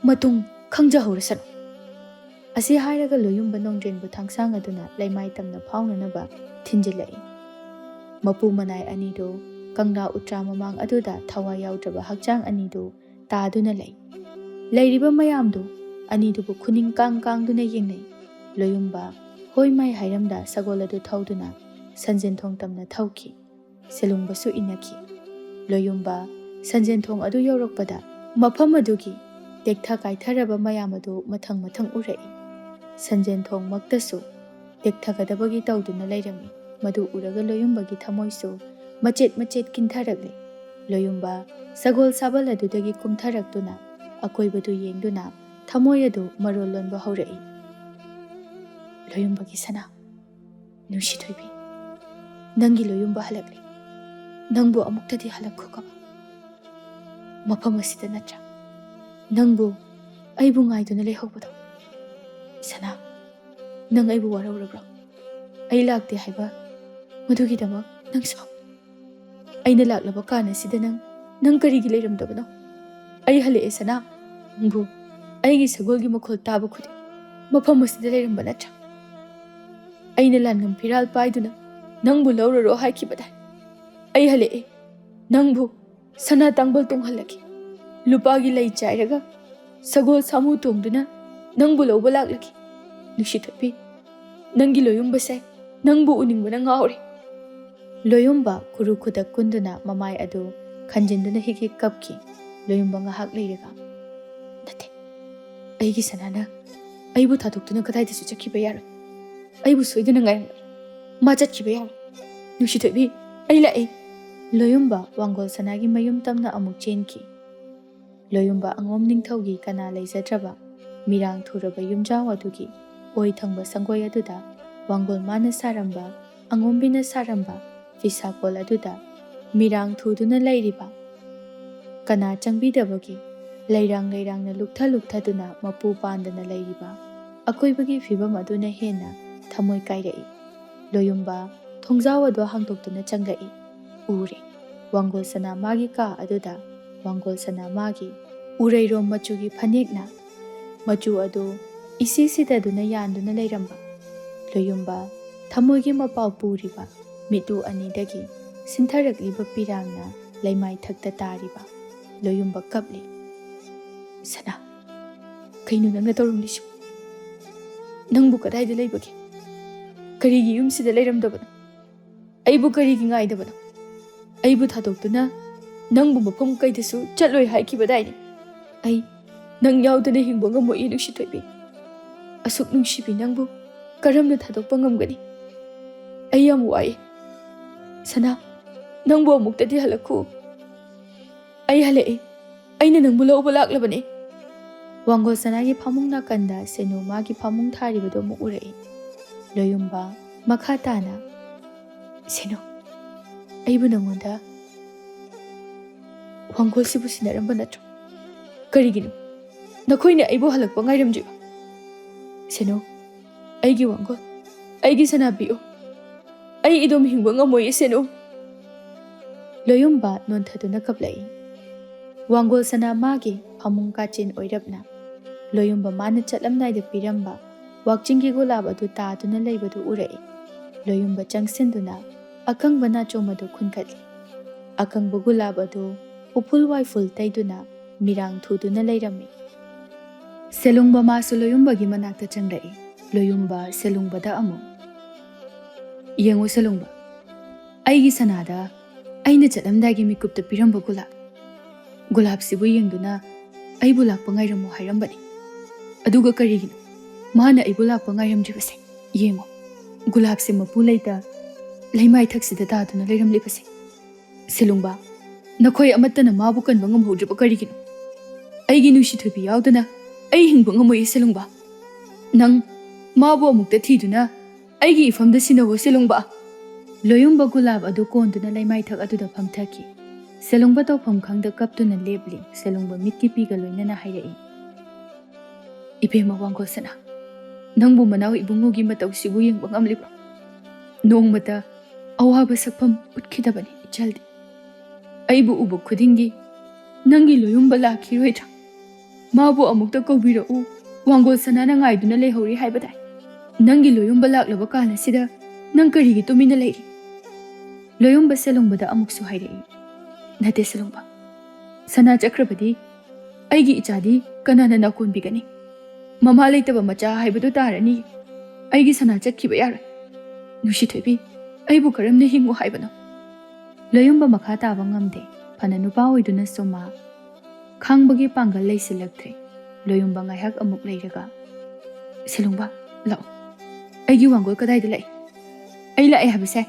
ꯃꯇꯨꯡ ꯈꯪꯖꯍꯧꯔꯁꯅꯨ꯫" ꯑꯁꯤ ꯍꯥꯏꯔꯒ ꯂꯣꯌꯨꯝꯕ ꯅꯣꯡꯗ꯭ꯔꯦꯟꯕꯨ ꯊꯥꯡꯁꯥꯡ ꯑꯗꯨꯅ ꯂꯩꯃꯥꯏ ꯇꯝꯅ ꯐꯥꯎꯅꯅꯕ ꯊꯤꯟꯖꯤꯜꯂꯛꯏ꯫ ꯃꯄꯨ ꯃꯅꯥꯏ ꯑꯅꯤꯗꯨ ꯀꯪꯂꯥ ꯎꯇ꯭ꯔꯥ ꯃꯃꯥꯡ ꯑꯗꯨꯗ ꯊꯋꯥꯏ ꯌꯥꯎꯗ꯭ꯔꯕ ꯍꯛꯆꯥꯡ ꯑꯅꯤꯗꯨ ꯇꯥꯗꯨꯅ ꯂꯩ꯫ ꯂꯩꯔꯤꯕ ꯃꯌꯥꯝꯗꯨ ꯑꯅꯤꯗꯨꯕꯨ ꯈꯨꯅꯤꯡ ꯀꯥꯡ ꯀꯥꯡꯗꯨꯅ ꯌꯦꯡꯅꯩ꯫ ꯂꯣꯌꯨꯝꯕ ꯍꯣꯏ ꯃꯥꯏ ꯍꯥꯏꯔꯝꯗ ꯁꯒꯣꯜ ꯑꯗꯨ ꯊꯧꯗꯨꯅ ꯁꯟꯖꯦꯟꯊꯣꯡ ꯇꯝꯅ ꯊꯧꯈꯤ꯫ ꯁꯦꯂꯨꯡꯕꯁꯨ ꯏꯟꯅꯈꯤ꯫ ꯂꯣꯌꯨꯝꯕ ꯁꯟꯖꯦꯟꯊꯣꯡ ꯑꯗꯨ ꯌꯧꯔꯛꯄꯗ ꯃꯐꯝ ꯑꯗꯨꯒꯤ ꯇꯦꯛꯊ ꯀꯥꯏꯊꯔꯕ ꯃꯌꯥꯝ ꯑꯗꯨ ꯃꯊꯪ ꯃꯊꯪ ꯎꯔꯛꯏ꯫ ꯁꯟꯖꯦꯟꯊꯣꯡꯃꯛꯇꯁꯨ ꯇꯦꯛꯊꯒꯗꯕꯒꯤ ꯇꯧꯗꯨꯅ ꯂꯩꯔꯝꯃꯤ꯫ ꯃꯗꯨ ꯎꯔꯒ ꯂꯣꯌꯨꯝꯕꯒꯤ ꯊꯃꯣꯏꯁꯨ ꯃꯆꯦꯠ ꯃꯆꯦꯠ ꯀꯤꯟꯊꯔꯛꯂꯦ꯫ ꯂꯣꯌꯨꯝꯕ ꯁꯒꯣꯜ ꯁꯥꯕꯜ ꯑꯗꯨꯗꯒꯤ ꯀꯨꯝꯊꯔꯛꯇꯨꯅ ꯑꯀꯣꯏꯕꯗꯨ ꯌꯦꯡꯗꯨꯅ ꯊꯃꯣꯏ ꯑꯗꯨ ꯃꯔꯣꯜ ꯂꯣꯟꯕ ꯍꯧꯔꯛꯏ꯫ "ꯂꯣꯌꯨꯝꯕꯒꯤ ꯁꯅꯥ, ꯅꯨꯡꯁꯤꯊꯣꯏꯕꯤ, ꯅꯪꯒꯤ ꯂꯣꯌꯨꯝꯕ ꯍꯜꯂꯛꯂꯦ꯫ ꯅꯪꯕꯨ ꯑꯃꯨꯛꯇꯗꯤ ꯍꯜꯂꯛꯈꯣ ꯀꯕ꯫ ꯃꯐꯝ ꯑꯁꯤꯗ ꯅꯠꯇ꯭ꯔꯥ? ꯅꯪꯕꯨ, ꯑꯩꯕꯨ ꯉꯥꯏꯗꯨꯅ ꯂꯩꯍꯧꯕꯗꯣ꯫ ꯁꯅꯥ, ꯅꯪ ꯑꯩꯕꯨ ꯋꯥꯔꯧꯔꯕ꯭ꯔꯣ? ꯑꯩ ꯂꯥꯛꯇꯦ ꯍꯥꯏꯕ ꯃꯗꯨꯒꯤꯗꯃꯛ ꯅꯪ ꯁꯥꯎ꯫ ꯑꯩꯅ ꯂꯥꯛꯂꯕ ꯀꯥꯟ ꯑꯁꯤꯗ ꯅꯪ, ꯅꯪ ꯀꯔꯤꯒꯤ ꯂꯩꯔꯝꯗꯕꯅꯣ? ꯑꯩ ꯍꯜꯂꯛꯑꯦ ꯁꯅꯥ꯫ ꯅꯪꯕꯨ ꯑꯩꯒꯤ ꯁꯒꯣꯜꯒꯤ ꯃꯈꯣꯜ ꯇꯥꯕ ꯈꯨꯗꯤꯡ ꯃꯐꯝ ꯑꯁꯤꯗ ꯂꯩꯔꯝꯕ ꯅꯠꯇ꯭ꯔꯥ? ꯑꯩꯅ ꯂꯥꯟꯉꯝ ꯐꯤꯔꯥꯜ ꯄꯥꯏꯗꯨꯅ ꯅꯪꯕꯨ ꯂꯧꯔꯔꯣ ꯍꯥꯏꯈꯤꯕꯗꯥꯏ? ꯑꯩ ꯍꯜꯂꯛꯑꯦ꯫ ꯅꯪꯕꯨ ꯁꯅꯥ ꯇꯥꯡꯕꯜ ꯇꯣꯡꯍꯜꯂꯒꯦ꯫ ꯂꯨꯄꯥꯒꯤ ꯂꯩ ꯆꯥꯏꯔꯒ ꯁꯒꯣꯜ ꯁꯥꯃꯨ ꯇꯣꯡꯗꯨꯅ ꯅꯪꯕꯨ ꯂꯧꯕ ꯂꯥꯛꯂꯒꯦ꯫ ꯅꯨꯡꯁꯤꯊꯣꯏꯕꯤ, ꯅꯪꯒꯤ ꯂꯣꯌꯨꯝꯕꯁꯦ ꯅꯪꯕꯨ ꯎꯅꯤꯡꯕꯅ ꯉꯥꯎꯔꯦ꯫ ꯂꯣꯌꯨꯝꯕ ꯈꯨꯔꯨ ꯈꯨꯗꯛ ꯀꯨꯟꯗꯨꯅ ꯃꯃꯥꯏ ꯑꯗꯨ ꯈꯟꯖꯤꯟꯗꯨꯅ ꯍꯤꯛ ꯍꯤꯛ ꯀꯞꯈꯤ꯫ ꯂꯣꯌꯨꯝꯕ ꯉꯥꯏꯍꯥꯛ ꯂꯩꯔꯒ, "ꯅꯠꯇꯦ, ꯑꯩꯒꯤ ꯁꯅꯥꯅ ꯑꯩꯕꯨ ꯊꯥꯗꯣꯛꯇꯨꯅ ꯀꯗꯥꯏꯗꯁꯨ ꯆꯠꯈꯤꯕ ꯌꯥꯔꯣꯏ꯫ ꯑꯩꯕꯨ ꯁꯣꯏꯗꯅ ꯉꯥꯏꯔꯝꯒꯅꯤ꯫ ꯃꯥ ꯆꯠꯈꯤꯕ ꯌꯥꯔꯣꯏ꯫ ꯅꯨꯡꯁꯤꯊꯣꯏꯕꯤ, ꯑꯩ ꯂꯥꯛꯑꯦ!" ꯂꯣꯌꯨꯝꯕ ꯋꯥꯡꯒꯣꯜ ꯁꯅꯥꯒꯤ ꯃꯌꯨꯝ ꯇꯝꯅ ꯑꯃꯨꯛ ꯆꯦꯟꯈꯤ꯫ ꯂꯣꯌꯨꯝꯕ ꯑꯉꯣꯝ ꯅꯤꯡꯊꯧꯒꯤ ꯀꯅꯥ ꯂꯩꯖꯗ꯭ꯔꯕ ꯃꯤꯔꯥꯡ ꯊꯨꯔꯕ ꯌꯨꯝꯖꯥꯎ ꯑꯗꯨꯒꯤ ꯑꯣꯏ ꯊꯪꯕ ꯁꯪꯒꯣꯏ ꯑꯗꯨꯗ ꯋꯥꯡꯒꯣꯜ ꯃꯥꯅ ꯁꯥꯔꯝꯕ, ꯑꯉꯣꯝꯕꯤꯅ ꯁꯥꯔꯝꯕ ꯐꯤꯁꯥꯀꯣꯜ ꯑꯗꯨꯗ ꯃꯤꯔꯥꯡ ꯊꯨꯗꯨꯅ ꯂꯩꯔꯤꯕ, ꯀꯅꯥ ꯆꯪꯕꯤꯗꯕꯒꯤ ꯂꯩꯔꯥꯡ ꯂꯩꯔꯥꯡꯅ ꯂꯨꯞꯊ ꯂꯨꯞꯊꯗꯨꯅ ꯃꯄꯨ ꯄꯥꯟꯗꯅ ꯂꯩꯔꯤꯕ ꯑꯀꯣꯏꯕꯒꯤ ꯐꯤꯕꯝ ꯑꯗꯨꯅ ꯍꯦꯟꯅ ꯊꯃꯣꯏ ꯀꯥꯏꯔꯛꯏ꯫ ꯂꯣꯌꯨꯝꯕ ꯊꯣꯡꯖꯥꯎ ꯑꯗꯨ ꯍꯥꯡꯗꯣꯛꯇꯨꯅ ꯆꯪꯂꯛꯏ꯫ ꯎꯔꯦ, ꯋꯥꯡꯒꯣꯜ ꯁꯅꯥ ꯃꯥꯒꯤ ꯀꯥ ꯑꯗꯨꯗ ꯋꯥꯡꯒꯣꯜ ꯁꯅꯥ ꯃꯥꯒꯤ ꯎꯔꯩꯔꯣꯝ ꯃꯆꯨꯒꯤ ꯐꯅꯦꯛꯅ ꯃꯆꯨ ꯑꯗꯨ ꯏꯁꯤ ꯁꯤꯗꯗꯨꯅ ꯌꯥꯟꯗꯨꯅ ꯂꯩꯔꯝꯕ꯫ ꯂꯣꯌꯨꯝꯕ ꯊꯃꯣꯏꯒꯤ ꯃꯄꯥꯎ ꯄꯨꯔꯤꯕ ꯃꯤꯠꯂꯨ ꯑꯅꯤꯗꯒꯤ ꯁꯤꯟꯊꯔꯛꯂꯤꯕ ꯄꯤꯔꯥꯡꯅ ꯂꯩꯃꯥꯏ ꯊꯛꯇ ꯇꯥꯔꯤꯕ꯫ ꯂꯣꯌꯨꯝꯕ ꯀꯞꯂꯤ꯫ "ꯁꯅꯥ, ꯀꯩꯅꯣ ꯅꯪꯅ ꯇꯧꯔꯝꯂꯤꯁꯤꯕꯨ? ꯅꯪꯕꯨ ꯀꯗꯥꯏꯗ ꯂꯩꯕꯒꯦ? ꯀꯔꯤꯒꯤ ꯌꯨꯝꯁꯤꯗ ꯂꯩꯔꯝꯗꯕꯅꯣ? ꯑꯩꯕꯨ ꯀꯔꯤꯒꯤ ꯉꯥꯏꯗꯕꯅꯣ? ꯑꯩꯕꯨ ꯊꯥꯗꯣꯛꯇꯨꯅ ꯅꯪꯕꯨ ꯃꯐꯝ ꯀꯩꯗꯁꯨ ꯆꯠꯂꯣꯏ ꯍꯥꯏꯈꯤꯕꯗꯥꯏꯅꯦ? ꯑꯩ ꯅꯪ ꯌꯥꯎꯗꯅ ꯍꯤꯡꯕ ꯉꯝꯃꯣꯏꯌꯦ, ꯅꯨꯡꯁꯤꯊꯣꯏꯕꯤ꯫ ꯑꯁꯨꯛ ꯅꯨꯡꯁꯤꯕꯤ ꯅꯪꯕꯨ ꯀꯔꯝꯅ ꯊꯥꯗꯣꯛꯄ ꯉꯝꯒꯅꯤ? ꯑꯩ ꯌꯥꯝ ꯋꯥꯏꯌꯦ꯫ ꯁꯅꯥ, ꯅꯪꯕꯨ ꯑꯃꯨꯛꯇꯗꯤ ꯍꯜꯂꯛꯈꯨ꯫" "ꯑꯩ ꯍꯜꯂꯛꯑꯦ꯫ ꯑꯩꯅ ꯅꯪꯕꯨ ꯂꯧꯕ ꯂꯥꯛꯂꯕꯅꯦ꯫" ꯋꯥꯡꯒꯣꯜ ꯁꯅꯥꯒꯤ ꯐꯃꯨꯡ ꯅꯥꯀꯟꯗ ꯁꯦꯅꯨ ꯃꯥꯒꯤ ꯐꯃꯨꯡ ꯊꯥꯔꯤꯕꯗꯨ ꯑꯃꯨꯛ ꯎꯔꯛꯏ꯫ ꯂꯣꯌꯨꯝꯕ ꯃꯈꯥ ꯇꯥꯅ, "ꯁꯦꯅꯨ, ꯑꯩꯕꯨ ꯅꯪꯉꯣꯟꯗ ꯋꯥꯡꯒꯣꯜꯁꯤꯕꯨ ꯁꯤꯟꯅꯔꯝꯕ ꯅꯠꯇ꯭ꯔꯣ? ꯀꯔꯤꯒꯤꯅꯣ ꯅꯈꯣꯏꯅ ꯑꯩꯕꯨ ꯍꯜꯂꯛꯄ ꯉꯥꯏꯔꯝꯗ꯭ꯔꯤꯕ? ꯁꯦꯅꯨ, ꯑꯩꯒꯤ ꯋꯥꯡꯒꯣꯜ, ꯑꯩꯒꯤ ꯁꯅꯥ ꯄꯤꯌꯨ꯫ ꯑꯩ ꯏꯗꯣꯝ ꯍꯤꯡꯕ ꯉꯝꯃꯣꯏꯌꯦ, ꯁꯦꯅꯨ꯫" ꯂꯣꯌꯨꯝꯕ ꯅꯣꯟꯊꯗꯨꯅ ꯀꯞꯂꯛꯏ꯫ ꯋꯥꯡꯒꯣꯜ ꯁꯅꯥ ꯃꯥꯒꯤ ꯐꯃꯨꯡ ꯀꯥꯆꯤꯟ ꯑꯣꯏꯔꯞꯅ ꯂꯣꯌꯨꯝꯕ ꯃꯥꯅ ꯆꯠꯂꯝꯗꯥꯏꯗ ꯄꯤꯔꯝꯕ ꯋꯥꯛꯆꯤꯡꯒꯤ ꯒꯨꯂꯥꯞ ꯑꯗꯨ ꯇꯥꯗꯨꯅ ꯂꯩꯕꯗꯨ ꯎꯔꯛꯏ꯫ ꯂꯣꯌꯨꯝꯕ ꯆꯪꯁꯤꯟꯗꯨꯅ ꯑꯀꯪꯕ ꯅꯥꯆꯣꯝ ꯑꯗꯨ ꯈꯨꯟꯒꯠꯂꯤ꯫ ꯑꯀꯪꯕ ꯒꯨꯂꯥꯞ ꯑꯗꯨ ꯎꯐꯨꯜ ꯋꯥꯏꯐꯨꯜ ꯇꯩꯗꯨꯅ ꯃꯤꯔꯥꯡ ꯊꯨꯗꯨꯅ ꯂꯩꯔꯝꯃꯤ꯫ ꯁꯦꯂꯨꯡꯕ ꯃꯥꯁꯨ ꯂꯣꯌꯨꯝꯕꯒꯤ ꯃꯅꯥꯛꯇ ꯆꯪꯂꯛꯏ꯫ ꯂꯣꯌꯨꯝꯕ ꯁꯦꯂꯨꯡꯕꯗ ꯑꯃꯨꯛ, "ꯌꯦꯡꯉꯨ ꯁꯦꯂꯨꯡꯕ, ꯑꯩꯒꯤ ꯁꯅꯥꯗ ꯑꯩꯅ ꯆꯠꯂꯝꯗꯥꯏꯒꯤ ꯃꯤꯀꯨꯞꯇ ꯄꯤꯔꯝꯕ ꯒꯨꯂꯥꯞ, ꯒꯨꯂꯥꯞꯁꯤꯕꯨ ꯌꯦꯡꯗꯨꯅ ꯑꯩꯕꯨ ꯂꯥꯛꯄ ꯉꯥꯏꯔꯝꯃꯨ ꯍꯥꯏꯔꯝꯕꯅꯤ꯫ ꯑꯗꯨꯒ ꯀꯔꯤꯒꯤꯅꯣ ꯃꯥꯅ ꯑꯩꯕꯨ ꯂꯥꯛꯄ ꯉꯥꯏꯔꯝꯗ꯭ꯔꯤꯕꯁꯦ? ꯌꯦꯡꯉꯨ, ꯒꯨꯂꯥꯞꯁꯦ ꯃꯄꯨ ꯂꯩꯇ ꯂꯩꯃꯥꯏ ꯊꯛꯁꯤꯗ ꯇꯥꯗꯨꯅ ꯂꯩꯔꯝꯂꯤꯕꯁꯦ꯫ ꯁꯦꯂꯨꯡꯕ, ꯅꯈꯣꯏ ꯑꯃꯠꯇꯅ ꯃꯥꯕꯨ ꯀꯟꯕ ꯉꯝꯍꯧꯗ꯭ꯔꯤꯕ ꯀꯔꯤꯒꯤꯅꯣ? ꯑꯩꯒꯤ ꯅꯨꯡꯁꯤ ꯊꯣꯏꯕꯤ ꯌꯥꯎꯗꯅ ꯑꯩ ꯍꯤꯡꯕ ꯉꯝꯃꯣꯏꯌꯦ ꯁꯦꯂꯨꯡꯕ꯫ ꯅꯪ ꯃꯥꯕꯨ ꯑꯃꯨꯛꯇ ꯊꯤꯗꯨꯅ ꯑꯩꯒꯤ ꯏꯐꯝꯗ ꯁꯤꯟꯅꯧꯋꯣ ꯁꯦꯂꯨꯡꯕ꯫" ꯂꯣꯌꯨꯝꯕ ꯒꯨꯂꯥꯞ ꯑꯗꯨ ꯀꯣꯟꯗꯨꯅ ꯂꯩꯃꯥꯏꯊꯛ ꯑꯗꯨꯗ ꯐꯝꯊꯈꯤ꯫ ꯁꯦꯂꯨꯡꯕ ꯇꯧꯐꯝ ꯈꯪꯗ ꯀꯞꯇꯨꯅ ꯂꯦꯞꯂꯤ꯫ ꯁꯦꯂꯨꯡꯕ ꯃꯤꯠꯀꯤ ꯄꯤꯒ ꯂꯣꯏꯅꯅ ꯍꯥꯏꯔꯛꯏ, "ꯏꯕꯦꯝꯃ ꯋꯥꯡꯒꯣꯜ ꯁꯅꯥ, ꯅꯪꯕꯨ ꯃꯅꯥꯎ ꯏꯕꯨꯡꯉꯣꯒꯤ ꯃꯇꯧꯁꯤꯕꯨ ꯌꯦꯡꯕ ꯉꯝꯂꯤꯕ꯭ꯔꯣ? ꯅꯣꯡꯃꯇ ꯑꯋꯥꯕ ꯁꯛꯐꯝ ꯎꯠꯈꯤꯗꯕꯅꯤ ꯏꯆꯜꯗꯤ꯫ ꯑꯩꯕꯨ ꯎꯕ ꯈꯨꯗꯤꯡꯒꯤ ꯅꯪꯒꯤ ꯂꯣꯌꯨꯝꯕ ꯂꯥꯛꯈꯤꯔꯣꯏꯗ꯭ꯔꯥ? ꯃꯥꯕꯨ ꯑꯃꯨꯛꯇ ꯀꯧꯕꯤꯔꯛꯎ, ꯋꯥꯡꯒꯣꯜ ꯁꯅꯥꯅ ꯉꯥꯏꯗꯨꯅ ꯂꯩꯍꯧꯔꯤ ꯍꯥꯏꯕꯗꯥꯏ? ꯅꯪꯒꯤ ꯂꯣꯌꯨꯝꯕ ꯂꯥꯛꯂꯕ ꯀꯥꯟ ꯑꯁꯤꯗ ꯅꯪ ꯀꯔꯤꯒꯤ ꯇꯨꯃꯤꯟꯅ ꯂꯩꯔꯤ?" ꯂꯣꯌꯨꯝꯕ ꯁꯦꯂꯨꯡꯕꯗ ꯑꯃꯨꯛꯁꯨ ꯍꯥꯏꯔꯛꯏ, "ꯅꯠꯇꯦ ꯁꯦꯂꯨꯡꯕ, ꯁꯅꯥ ꯆꯠꯈ꯭ꯔꯕꯗꯤ ꯑꯩꯒꯤ ꯏꯆꯥꯗꯤ ꯀꯅꯥꯅ ꯅꯥꯀꯣꯟꯕꯤꯒꯅꯤ? ꯃꯃꯥ ꯂꯩꯇꯕ ꯃꯆꯥ ꯍꯥꯏꯕꯗꯨ ꯇꯥꯔꯅꯤ꯫ ꯑꯩꯒꯤ ꯁꯅꯥ ꯆꯠꯈꯤꯕ ꯌꯥꯔꯣꯏ꯫ ꯅꯨꯡꯁꯤ ꯊꯣꯏꯕꯤ, ꯑꯩꯕꯨ ꯀꯔꯝꯅ ꯍꯤꯡꯉꯨ ꯍꯥꯏꯕꯅꯣ?" ꯂꯣꯌꯨꯝꯕ ꯃꯈꯥ ꯇꯥꯕ ꯉꯝꯗꯦ꯫ ꯐꯅ ꯅꯨꯄꯥ ꯑꯣꯏꯗꯨꯅꯁꯨ ꯃꯥ ꯈꯥꯡꯕꯒꯤ ꯄꯥꯡꯒꯜ ꯂꯩꯁꯤꯜꯂꯛꯇ꯭ꯔꯦ꯫ ꯂꯣꯌꯨꯝꯕ ꯉꯥꯏꯍꯥꯛ ꯑꯃꯨꯛ ꯂꯩꯔꯒ, "ꯁꯦꯂꯨꯡꯕ, ꯂꯥꯛꯑꯣ꯫ ꯑꯩꯒꯤ ꯋꯥꯡꯒꯣꯜ ꯀꯗꯥꯏꯗ ꯂꯥꯛꯏ? ꯑꯩ ꯂꯥꯛꯑꯦ ꯍꯥꯏꯕꯁꯦ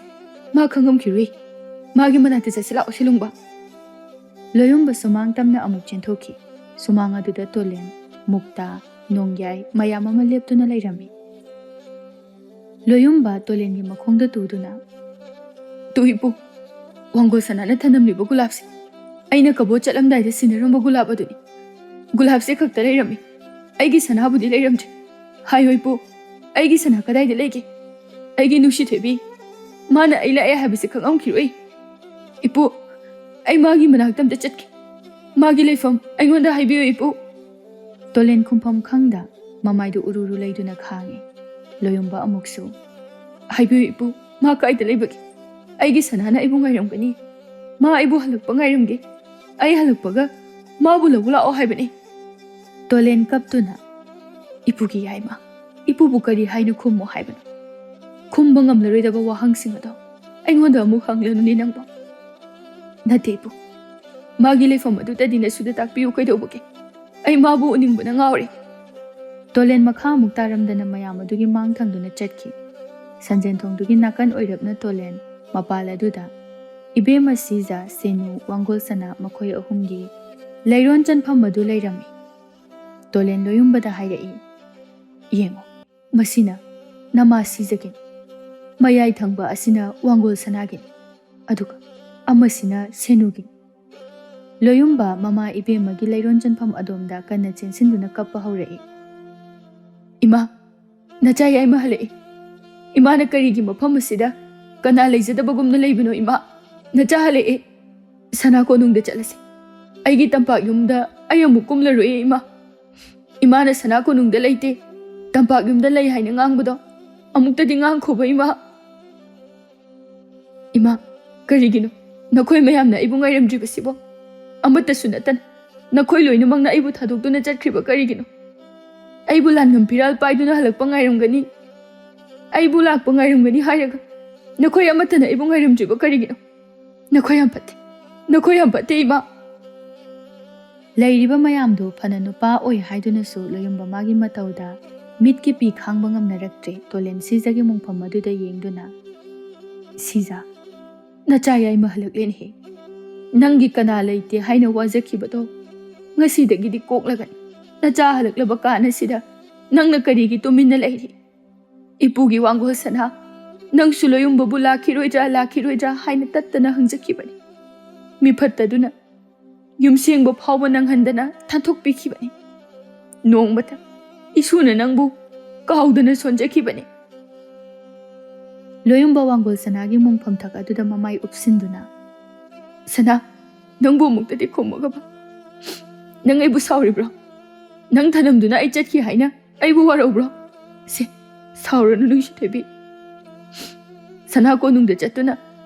ꯃꯥ ꯈꯪꯉꯝꯈꯤꯔꯣꯏ꯫ ꯃꯥꯒꯤ ꯃꯅꯥꯛꯇ ꯆꯠꯁꯤ ꯂꯥꯛꯑꯣ ꯁꯦꯂꯨꯡꯕ꯫" ꯂꯣꯌꯨꯝꯕ ꯁꯨꯃꯥꯡ ꯇꯝꯅ ꯑꯃꯨꯛ ꯆꯦꯟꯊꯣꯛꯈꯤ꯫ ꯁꯨꯃꯥꯡ ꯑꯗꯨꯗ ꯇꯣꯂꯦꯟ, ꯃꯨꯛꯇꯥ, ꯅꯣꯡꯌꯥꯏ ꯃꯌꯥꯝ ꯑꯃ ꯂꯦꯞꯇꯨꯅ ꯂꯩꯔꯝꯃꯤ꯫ ꯂꯣꯌꯨꯝꯕ ꯇꯣꯂꯦꯟꯒꯤ ꯃꯈꯣꯡꯗ ꯇꯨꯗꯨꯅ, "ꯇꯨ ꯏꯄꯨ, ꯋꯥꯡꯒꯣꯜ ꯁꯅꯥꯅ ꯊꯅꯝꯂꯤꯕ ꯒꯨꯂꯥꯞꯁꯦ ꯑꯩꯅ ꯀꯕꯣ ꯆꯠꯂꯝꯗꯥꯏꯗ ꯁꯤꯟꯅꯔꯝꯕ ꯒꯨꯂꯥꯞ ꯑꯗꯨꯅꯤ꯫ ꯒꯨꯂꯥꯞꯁꯦ ꯈꯛꯇ ꯂꯩꯔꯝꯃꯤ꯫ ꯑꯩꯒꯤ ꯁꯅꯥꯕꯨꯗꯤ ꯂꯩꯔꯝꯗ꯭ꯔꯦ꯫ ꯍꯥꯏꯌꯣ ꯏꯄꯨ, ꯑꯩꯒꯤ ꯁꯅꯥ ꯀꯗꯥꯏꯗ ꯂꯩꯒꯦ? ꯑꯩꯒꯤ ꯅꯨꯡꯁꯤ ꯊꯣꯏꯕꯤ, ꯃꯥꯅ ꯑꯩ ꯂꯥꯛꯑꯦ ꯍꯥꯏꯕꯁꯦ ꯈꯪꯉꯝꯈꯤꯔꯣꯏ꯫ ꯏꯄꯨ, ꯑꯩ ꯃꯥꯒꯤ ꯃꯅꯥꯛꯇ ꯑꯝꯇ ꯆꯠꯀꯦ꯫ ꯃꯥꯒꯤ ꯂꯩꯐꯝ ꯑꯩꯉꯣꯟꯗ ꯍꯥꯏꯕꯤꯌꯨ ꯏꯄꯨ꯫" ꯇꯣꯂꯦꯟ ꯈꯨꯝꯐꯝ ꯈꯪꯗ ꯃꯃꯥꯏꯗꯨ ꯎꯔꯨ ꯎꯔꯨ ꯂꯩꯗꯨꯅ ꯈꯥꯡꯉꯤ꯫ ꯂꯣꯌꯨꯝꯕ ꯑꯃꯨꯛꯁꯨ, "ꯍꯥꯏꯕꯤꯌꯨ ꯏꯄꯨ, ꯃꯥ ꯀꯥꯏꯗ ꯂꯩꯕꯒꯦ? ꯑꯩꯒꯤ ꯁꯅꯥꯅ ꯑꯩꯕꯨ ꯉꯥꯏꯔꯝꯒꯅꯤ꯫ ꯃꯥ ꯑꯩꯕꯨ ꯍꯜꯂꯛꯄ ꯉꯥꯏꯔꯝꯒꯦ꯫ ꯑꯩ ꯍꯜꯂꯛꯄꯒ ꯃꯥꯕꯨ ꯂꯧꯕ ꯂꯥꯛꯑꯣ ꯍꯥꯏꯕꯅꯤ꯫" ꯇꯣꯂꯦꯟ ꯀꯞꯇꯨꯅ, "ꯏꯄꯨꯒꯤ ꯌꯥꯏꯃ, ꯏꯄꯨꯕꯨ ꯀꯔꯤ ꯍꯥꯏꯅ ꯈꯨꯝꯃꯣ ꯍꯥꯏꯕꯅꯣ? ꯈꯨꯝꯕ ꯉꯝꯂꯔꯣꯏꯗꯕ ꯋꯥꯍꯪꯁꯤꯡ ꯑꯗꯣ ꯑꯩꯉꯣꯟꯗ ꯑꯃꯨꯛ ꯍꯪꯂꯅꯨꯅꯦ ꯅꯪꯕꯣ꯫ ꯅꯠꯇꯦ ꯏꯄꯨ, ꯃꯥꯒꯤ ꯂꯩꯐꯝ ꯑꯗꯨꯗꯗꯤ ꯅꯁꯨꯗ ꯇꯥꯛꯄꯤꯌꯨ ꯀꯩꯗꯧꯕꯒꯦ? ꯑꯩ ꯃꯥꯕꯨ ꯎꯅꯤꯡꯕꯅ ꯉꯥꯎꯔꯦ꯫" ꯇꯣꯂꯦꯟ ꯃꯈꯥ ꯑꯃꯨꯛ ꯇꯥꯔꯝꯗꯅ ꯃꯌꯥꯝ ꯑꯗꯨꯒꯤ ꯃꯥꯡ ꯊꯪꯗꯨꯅ ꯆꯠꯈꯤ꯫ ꯁꯟꯖꯦꯟ ꯊꯣꯡꯗꯨꯒꯤ ꯅꯥꯀꯟ ꯑꯣꯏꯔꯞꯅ ꯇꯣꯂꯦꯟ ꯃꯄꯥꯜ ꯑꯗꯨꯗ ꯏꯕꯦꯝꯃ ꯁꯤꯖ, ꯁꯦꯅꯨ, ꯋꯥꯡꯒꯣꯜ ꯁꯅꯥ ꯃꯈꯣꯏ ꯑꯍꯨꯝꯒꯤ ꯂꯩꯔꯣꯟ ꯆꯟꯐꯝ ꯑꯗꯨ ꯂꯩꯔꯝꯃꯤ꯫ ꯇꯣꯂꯦꯟ ꯂꯣꯌꯨꯝꯕꯗ ꯍꯥꯏꯔꯛꯏ, "ꯌꯦꯡꯉꯣ, ꯃꯁꯤꯅ ꯅꯃꯥ ꯁꯤꯖꯒꯤꯅꯤ, ꯃꯌꯥꯏ ꯊꯪꯕ ꯑꯁꯤꯅ ꯋꯥꯡꯒꯣꯜ ꯁꯅꯥꯒꯤꯅꯤ, ꯑꯗꯨꯒ ꯑꯃꯁꯤꯅ ꯁꯦꯅꯨꯒꯤꯅꯤ꯫" ꯂꯣꯌꯨꯝꯕ ꯃꯃꯥ ꯏꯕꯦꯝꯃꯒꯤ ꯂꯩꯔꯣꯟ ꯆꯟꯐꯝ ꯑꯗꯣꯝꯗ ꯀꯟꯅ ꯆꯦꯟꯁꯤꯟꯗꯨꯅ ꯀꯞꯄ ꯍꯧꯔꯛꯏ꯫ "ꯏꯃꯥ, ꯅꯆꯥ ꯌꯥꯏꯃ ꯍꯜꯂꯛꯏ꯫ ꯏꯃꯥꯅ ꯀꯔꯤꯒꯤ ꯃꯐꯝ ꯑꯁꯤꯗ ꯀꯅꯥ ꯂꯩꯖꯗꯕꯒꯨꯝꯅ ꯂꯩꯕꯅꯣ ꯏꯃꯥ? ꯅꯆꯥ ꯍꯜꯂꯛꯏ꯫ ꯁꯅꯥ ꯀꯣꯅꯨꯡꯗ ꯆꯠꯂꯁꯤ꯫ ꯑꯩꯒꯤ ꯇꯝꯄꯥꯛ ꯌꯨꯝꯗ ꯑꯩ ꯑꯃꯨꯛ ꯀꯨꯝꯂꯔꯣꯏꯌꯦ ꯏꯃꯥ꯫ ꯏꯃꯥꯅ ꯁꯅꯥ ꯀꯣꯅꯨꯡꯗ ꯂꯩꯇꯦ, ꯇꯝꯄꯥꯛ ꯌꯨꯝꯗ ꯂꯩ ꯍꯥꯏꯅ ꯉꯥꯡꯕꯗꯣ ꯑꯃꯨꯛꯇꯗꯤ ꯉꯥꯡꯈꯣꯕ ꯏꯃꯥ꯫" "ꯏꯃꯥ, ꯀꯔꯤꯒꯤꯅꯣ ꯅꯈꯣꯏ ꯃꯌꯥꯝꯅ ꯑꯩꯕꯨ ꯉꯥꯏꯔꯝꯗ꯭ꯔꯤꯕꯁꯤꯕꯣ? ꯑꯃꯠꯇꯁꯨ ꯅꯠꯇꯅ ꯅꯈꯣꯏ ꯂꯣꯏꯅꯃꯛꯅ ꯑꯩꯕꯨ ꯊꯥꯗꯣꯛꯇꯨꯅ ꯆꯠꯈ꯭ꯔꯤꯕ ꯀꯔꯤꯒꯤꯅꯣ? ꯑꯩꯕꯨ ꯂꯥꯟꯉꯝ ꯐꯤꯔꯥꯜ ꯄꯥꯏꯗꯨꯅ ꯍꯜꯂꯛꯄ ꯉꯥꯏꯔꯝꯒꯅꯤ, ꯑꯩꯕꯨ ꯂꯥꯛꯄ ꯉꯥꯏꯔꯝꯒꯅꯤ ꯍꯥꯏꯔꯒ ꯅꯈꯣꯏ ꯑꯃꯠꯇꯅ ꯑꯩꯕꯨ ꯉꯥꯏꯔꯝꯗ꯭ꯔꯤꯕ ꯀꯔꯤꯒꯤꯅꯣ? ꯅꯈꯣꯏ ꯌꯥꯝ ꯐꯠꯇꯦ, ꯅꯈꯣꯏ ꯌꯥꯝ ꯐꯠꯇꯦ ꯏꯃꯥ꯫" ꯂꯩꯔꯤꯕ ꯃꯌꯥꯝꯗꯨ ꯐꯅ ꯅꯨꯄꯥ ꯑꯣꯏ ꯍꯥꯏꯗꯨꯅꯁꯨ ꯂꯣꯌꯨꯝꯕ ꯃꯥꯒꯤ ꯃꯇꯧꯗ ꯃꯤꯠꯀꯤ ꯄꯤ ꯈꯥꯡꯕ ꯉꯝꯅꯔꯛꯇ꯭ꯔꯦ꯫ ꯇꯣꯂꯦꯟ ꯁꯤꯖꯒꯤ ꯃꯣꯡꯐꯝ ꯑꯗꯨꯗ ꯌꯦꯡꯗꯨꯅ, "ꯁꯤꯖ, ꯅꯆꯥ ꯌꯥꯏꯃ ꯍꯜꯂꯛꯂꯦꯅꯦꯍꯦ꯫ ꯅꯪꯒꯤ ꯀꯅꯥ ꯂꯩꯇꯦ ꯍꯥꯏꯅ ꯋꯥꯖꯈꯤꯕꯗꯣ ꯉꯁꯤꯗꯒꯤꯗꯤ ꯀꯣꯛꯂꯒꯅꯤ꯫ ꯅꯆꯥ ꯍꯜꯂꯛꯂꯕ ꯀꯥꯟ ꯑꯁꯤꯗ ꯅꯪꯅ ꯀꯔꯤꯒꯤ ꯇꯨꯃꯤꯟꯅ ꯂꯩꯔꯤ? ꯏꯄꯨꯒꯤ ꯋꯥꯡꯒꯣꯜ ꯁꯅꯥ, ꯅꯪꯁꯨ ꯂꯣꯌꯨꯝꯕꯕꯨ ꯂꯥꯛꯈꯤꯔꯣꯏꯗ꯭ꯔꯥ, ꯂꯥꯛꯈꯤꯔꯣꯏꯗ꯭ꯔꯥ ꯍꯥꯏꯅ ꯇꯠꯇꯅ ꯍꯪꯖꯈꯤꯕꯅꯤ꯫ ꯃꯤꯐꯠꯇꯗꯨꯅ ꯌꯨꯝꯁꯦꯡꯕ ꯐꯥꯎꯕ ꯅꯪꯍꯟꯗꯅ ꯊꯥꯟꯊꯣꯛꯄꯤꯈꯤꯕꯅꯤ꯫ ꯅꯣꯡꯃꯇ ꯏꯁꯨꯅ ꯅꯪꯕꯨ ꯀꯥꯎꯗꯅ ꯁꯣꯟꯖꯈꯤꯕꯅꯤ꯫" ꯂꯣꯌꯨꯝꯕ ꯋꯥꯡꯒꯣꯜ ꯁꯅꯥꯒꯤ ꯃꯣꯡꯐꯝꯊꯛ ꯑꯗꯨꯗ ꯃꯃꯥꯏ ꯎꯞꯁꯤꯟꯗꯨꯅ, "ꯁꯅꯥ, ꯅꯪꯕꯨ ꯑꯃꯨꯛꯇꯗꯤ ꯈꯨꯝꯃꯒꯕ ꯅꯪ ꯑꯩꯕꯨ ꯁꯥꯎꯔꯤꯕ꯭ꯔꯣ? ꯅꯪ ꯊꯅꯝꯗꯨꯅ ꯑꯩ ꯆꯠꯈꯤ ꯍꯥꯏꯅ ꯑꯩꯕꯨ ꯋꯥꯔꯧꯕ꯭ꯔꯣ? ꯁꯦ, ꯁꯥꯎꯔꯅꯨ ꯅꯨꯡꯁꯤꯊꯣꯏꯕꯤ꯫ ꯁꯅꯥ ꯀꯣꯅꯨꯡꯗ ꯆꯠꯇꯨꯅ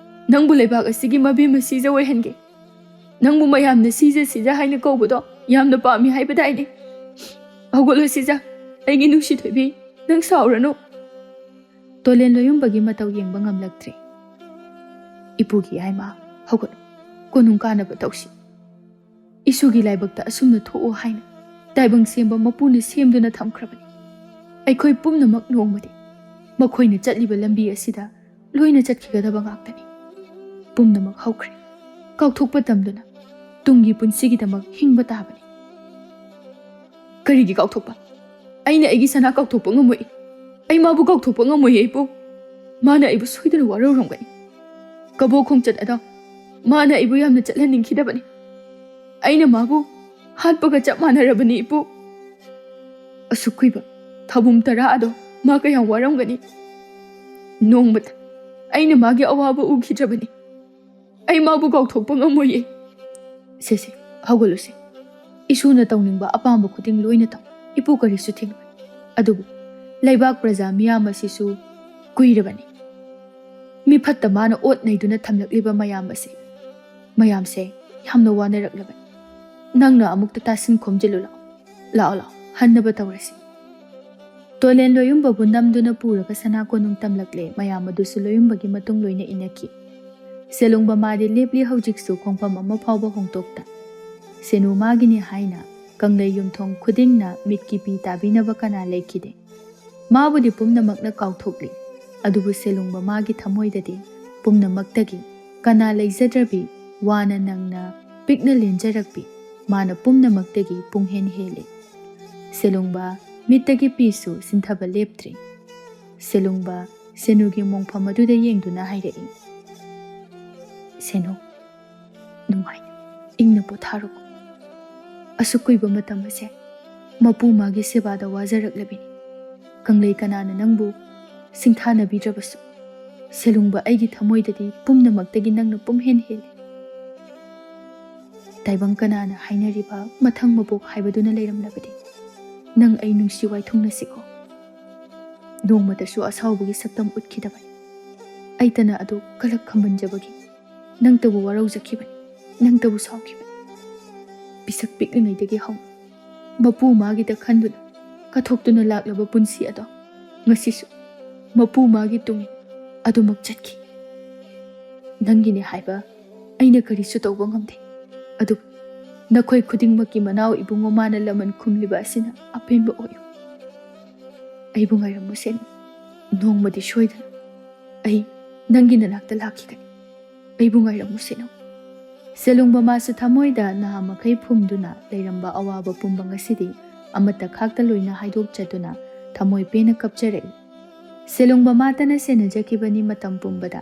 ꯅꯪꯕꯨ ꯂꯩꯕꯥꯛ ꯑꯁꯤꯒꯤ ꯃꯕꯦꯝꯃ ꯁꯤꯖ ꯑꯣꯏꯍꯟꯒꯦ꯫ ꯅꯪꯕꯨ ꯃꯌꯥꯝꯅ ꯁꯤꯖ ꯁꯤꯖ ꯍꯥꯏꯅ ꯀꯧꯕꯗꯣ ꯌꯥꯝꯅ ꯄꯥꯝꯃꯤ ꯍꯥꯏꯕꯗꯥꯏꯅꯦ? "ꯍꯧꯒꯠꯂꯣ ꯁꯤꯖ, ꯑꯩꯒꯤ ꯅꯨꯡꯁꯤ ꯊꯣꯏꯕꯤ, ꯅꯪ ꯁꯥꯎꯔꯅꯨ꯫" ꯇꯣꯂꯦꯟ ꯂꯣꯌꯨꯝꯕꯒꯤ ꯃꯇꯧ ꯌꯦꯡꯕ ꯉꯝꯂꯛꯇ꯭ꯔꯦ꯫ "ꯏꯄꯨꯒꯤ ꯌꯥꯏꯃ, ꯍꯧꯒꯠꯂꯨ, ꯀꯣꯅꯨꯡ ꯀꯥꯅꯕ ꯇꯧꯁꯤ꯫ ꯏꯁꯨꯒꯤ ꯂꯥꯏꯕꯛꯇ ꯑꯁꯨꯝꯅ ꯊꯣꯛꯑꯣ ꯍꯥꯏꯅ ꯇꯥꯏꯕꯪ ꯁꯦꯝꯕ ꯃꯄꯨꯅ ꯁꯦꯝꯗꯨꯅ ꯊꯝꯈ꯭ꯔꯕꯅꯤ꯫ ꯑꯩꯈꯣꯏ ꯄꯨꯝꯅꯃꯛ ꯅꯣꯡꯃꯗꯤ ꯃꯈꯣꯏꯅ ꯆꯠꯂꯤꯕ ꯂꯝꯕꯤ ꯑꯁꯤꯗ ꯂꯣꯏꯅ ꯆꯠꯈꯤꯒꯗꯕ ꯉꯥꯛꯇꯅꯤ꯫ ꯄꯨꯝꯅꯃꯛ ꯍꯧꯈ꯭ꯔꯦ꯫ ꯀꯥꯎꯊꯣꯛꯄ ꯇꯝꯗꯨꯅ ꯇꯨꯡꯒꯤ ꯄꯨꯟꯁꯤꯒꯤꯗꯃꯛ ꯍꯤꯡꯕ ꯇꯥꯕꯅꯤ꯫" "ꯀꯔꯤꯒꯤ ꯀꯥꯎꯊꯣꯛꯄ? ꯑꯩꯅ ꯑꯩꯒꯤ ꯁꯅꯥ ꯀꯥꯎꯊꯣꯛꯄ ꯉꯝꯃꯣꯏ꯫ ꯑꯩ ꯃꯥꯕꯨ ꯀꯥꯎꯊꯣꯛꯄ ꯉꯝꯃꯣꯏꯌꯦ, ꯏꯄꯨ꯫ ꯃꯥꯅ ꯑꯩꯕꯨ ꯁꯣꯏꯗꯅ ꯋꯥꯔꯧꯔꯝꯒꯅꯤ꯫ ꯀꯕꯣꯛ ꯈꯣꯡꯆꯠ ꯑꯗꯣ ꯃꯥꯅ ꯑꯩꯕꯨ ꯌꯥꯝꯅ ꯆꯠꯍꯟꯅꯤꯡꯈꯤꯗꯕꯅꯤ꯫ ꯑꯩꯅ ꯃꯥꯕꯨ ꯍꯥꯠꯄꯒ ꯆꯞ ꯃꯥꯟꯅꯔꯕꯅꯤ, ꯏꯄꯨ꯫ ꯑꯁꯨꯛ ꯀꯨꯏꯕ ꯊꯥꯕꯨꯝ ꯇꯔꯥ ꯑꯗꯣ ꯃꯥ ꯀꯌꯥꯝ ꯋꯥꯔꯝꯒꯅꯤ꯫ ꯅꯣꯡꯃꯇ ꯑꯩꯅ ꯃꯥꯒꯤ ꯑꯋꯥꯕ ꯎꯈꯤꯗ꯭ꯔꯕꯅꯤ꯫ ꯑꯩ ꯃꯥꯕꯨ ꯀꯥꯎꯊꯣꯛꯄ ꯉꯝꯃꯣꯏꯌꯦ꯫" "ꯁꯦ, ꯁꯦ, ꯍꯧꯒꯠꯂꯨꯁꯦ꯫ ꯏꯁꯨꯅ ꯇꯧꯅꯤꯡꯕ ꯑꯄꯥꯝꯕ ꯈꯨꯗꯤꯡ ꯂꯣꯏꯅ ꯇꯧ꯫ ꯏꯄꯨ ꯀꯔꯤꯁꯨ ꯊꯤꯡꯂꯣꯏ꯫ ꯑꯗꯨꯕꯨ ꯂꯩꯕꯥꯛ ꯄ꯭ꯔꯖꯥ ꯃꯤꯌꯥꯝ ꯑꯁꯤꯁꯨ ꯀꯨꯏꯔꯕꯅꯤ꯫ ꯃꯤꯐꯠꯇ ꯃꯥꯅ ꯑꯣꯠ ꯅꯩꯗꯨꯅ ꯊꯝꯂꯛꯂꯤꯕ ꯃꯌꯥꯝ ꯑꯁꯤ, ꯃꯌꯥꯝꯁꯦ ꯌꯥꯝꯅ ꯋꯥꯅꯔꯛꯂꯕꯅꯤ꯫ ꯅꯪꯅ ꯑꯃꯨꯛꯇ ꯇꯥꯁꯤꯟ ꯈꯣꯝꯖꯤꯜꯂꯨ ꯂꯥꯛꯑꯣ꯫ ꯂꯥꯛꯑꯣ, ꯂꯥꯛꯑꯣ, ꯍꯟꯅꯕ ꯇꯧꯔꯁꯤ꯫" ꯇꯣꯂꯦꯟ ꯂꯣꯌꯨꯝꯕꯕꯨ ꯅꯝꯗꯨꯅ ꯄꯨꯔꯒ ꯁꯅꯥ ꯀꯣꯅꯨꯡ ꯇꯝꯂꯛꯂꯦ꯫ ꯃꯌꯥꯝ ꯑꯗꯨꯁꯨ ꯂꯣꯌꯨꯝꯕꯒꯤ ꯃꯇꯨꯡ ꯂꯣꯏꯅ ꯏꯟꯅꯈꯤ꯫ ꯁꯦꯂꯨꯡꯕ ꯃꯥꯗꯤ ꯂꯦꯞꯂꯤ ꯍꯧꯖꯤꯛꯁꯨ ꯈꯣꯡꯐꯝ ꯑꯃ ꯐꯥꯎꯕ ꯍꯣꯡꯗꯣꯛꯇ꯫ ꯁꯦꯅꯨ ꯃꯥꯒꯤꯅꯤ ꯍꯥꯏꯅ ꯀꯪꯂꯩ ꯌꯨꯝꯊꯣꯡ ꯈꯨꯗꯤꯡꯅ ꯃꯤꯠꯀꯤ ꯄꯤ ꯇꯥꯕꯤꯅꯕ ꯀꯅꯥ ꯂꯩꯈꯤꯗꯦ꯫ ꯃꯥꯕꯨꯗꯤ ꯄꯨꯝꯅꯃꯛꯅ ꯀꯥꯎꯊꯣꯛꯂꯤ, ꯑꯗꯨꯕꯨ ꯁꯦꯂꯨꯡꯕ ꯃꯥꯒꯤ ꯊꯃꯣꯏꯗꯗꯤ ꯄꯨꯝꯅꯃꯛꯇꯒꯤ ꯀꯅꯥ ꯂꯩꯖꯗ꯭ꯔꯕꯤ, ꯋꯥꯅ ꯅꯪꯅ ꯄꯤꯛꯅ ꯂꯦꯟꯖꯔꯛꯄꯤ, ꯃꯥꯅ ꯄꯨꯝꯅꯃꯛꯇꯒꯤ ꯄꯨꯡꯍꯦꯟ ꯍꯦꯜꯂꯤ꯫ ꯁꯦꯂꯨꯡꯕ ꯃꯤꯠꯇꯒꯤ ꯄꯤꯁꯨ ꯁꯤꯟꯊꯕ ꯂꯦꯞꯇ꯭ꯔꯤ꯫ ꯁꯦꯂꯨꯡꯕ ꯁꯦꯅꯨꯒꯤ ꯃꯣꯡꯐꯝ ꯑꯗꯨꯗ ꯌꯦꯡꯗꯨꯅ ꯍꯥꯏꯔꯛꯏ, "ꯁꯦꯅꯨ, ꯅꯨꯡꯉꯥꯏꯅ ꯏꯪꯅ ꯄꯣꯊꯥꯔꯣꯀꯣ꯫ ꯑꯁꯨꯛ ꯀꯨꯏꯕ ꯃꯇꯝ ꯑꯁꯦ ꯃꯄꯨ ꯃꯥꯒꯤ ꯁꯦꯕꯥꯗ ꯋꯥꯖꯔꯛꯂꯕꯤꯅꯤ꯫ ꯀꯪꯂꯩ ꯀꯅꯥꯅ ꯅꯪꯕꯨ ꯁꯤꯡꯊꯥꯅꯕꯤꯗ꯭ꯔꯕꯁꯨ, ꯁꯦꯂꯨꯡꯕ ꯑꯩꯒꯤ ꯊꯃꯣꯏꯗꯗꯤ ꯄꯨꯝꯅꯃꯛꯇꯒꯤ ꯅꯪꯅ ꯄꯨꯝꯍꯦꯟ ꯍꯦꯜꯂꯤ꯫ ꯇꯥꯏꯕꯪ ꯀꯅꯥꯅ ꯍꯥꯏꯅꯔꯤꯕ ꯃꯊꯪ ꯃꯄꯣꯛ ꯍꯥꯏꯕꯗꯨꯅ ꯂꯩꯔꯝꯂꯕꯗꯤ, ꯅꯪ ꯑꯩ ꯅꯨꯡꯁꯤ ꯋꯥꯏꯊꯨꯡꯅꯁꯤꯀꯣ꯫" ꯅꯣꯡꯃꯇꯁꯨ ꯑꯁꯥꯎꯕꯒꯤ ꯁꯛꯇꯝ ꯎꯠꯈꯤꯗꯕꯅꯤ꯫ ꯑꯩꯇꯅ ꯑꯗꯨ ꯀꯂꯛ ꯈꯝꯕꯟꯖꯕꯒꯤ ꯅꯪꯇꯕꯨ ꯋꯥꯔꯧꯖꯈꯤꯕꯅꯤ, ꯅꯪꯇꯕꯨ ꯁꯥꯎꯈꯤꯕꯅꯤ꯫ ꯄꯤꯁꯛ ꯄꯤꯛꯂꯤꯉꯩꯗꯒꯤ ꯍꯧꯅ ꯃꯄꯨ ꯃꯥꯒꯤꯗ ꯈꯟꯗꯨꯅ ꯀꯠꯊꯣꯛꯇꯨꯅ ꯂꯥꯛꯂꯕ ꯄꯨꯟꯁꯤ ꯑꯗꯣ ꯉꯁꯤꯁꯨ ꯃꯄꯨ ꯃꯥꯒꯤ ꯇꯨꯡ ꯑꯗꯨꯃꯛ ꯆꯠꯈꯤ꯫ ꯅꯪꯒꯤꯅꯦ ꯍꯥꯏꯕ ꯑꯩꯅ ꯀꯔꯤꯁꯨ ꯇꯧꯕ ꯉꯝꯗꯦ, ꯑꯗꯨꯕꯨ ꯅꯈꯣꯏ ꯈꯨꯗꯤꯡꯃꯛꯀꯤ ꯃꯅꯥꯎ ꯏꯕꯨꯡꯉꯣ ꯃꯥꯅ ꯂꯃꯟ ꯈꯨꯝꯂꯤꯕ ꯑꯁꯤꯅ ꯑꯄꯦꯟꯕ ꯑꯣꯏꯌꯨ꯫ ꯑꯩꯕꯨ ꯉꯥꯏꯔꯝꯃꯨꯁꯦ, ꯅꯣꯡꯃꯗꯤ ꯁꯣꯏꯗꯅ ꯑꯩ ꯅꯪꯒꯤ ꯅꯅꯥꯛꯇ ꯂꯥꯛꯈꯤꯒꯅꯤ꯫ ꯑꯩꯕꯨ ꯉꯥꯏꯔꯝꯃꯨꯁꯦ꯫ ꯁꯦꯂꯨꯡꯕ ꯃꯥꯁꯨ ꯊꯃꯣꯏꯗ ꯅꯍꯥ ꯃꯈꯩ ꯐꯨꯝꯗꯨꯅ ꯂꯩꯔꯝꯕ ꯑꯋꯥꯕ ꯄꯨꯝꯕ ꯉꯁꯤꯗꯤ ꯑꯃꯠꯇ ꯈꯥꯛꯇ ꯂꯣꯏꯅ ꯍꯥꯏꯗꯣꯛꯆꯗꯨꯅ ꯊꯃꯣꯏ ꯄꯦꯟꯅ ꯀꯞꯆꯔꯛꯏ꯫ ꯁꯦꯂꯨꯡꯕ ꯃꯥꯇꯅ ꯁꯦꯟꯅꯖꯈꯤꯕꯅꯤ ꯃꯇꯝ ꯄꯨꯝꯕꯗ꯫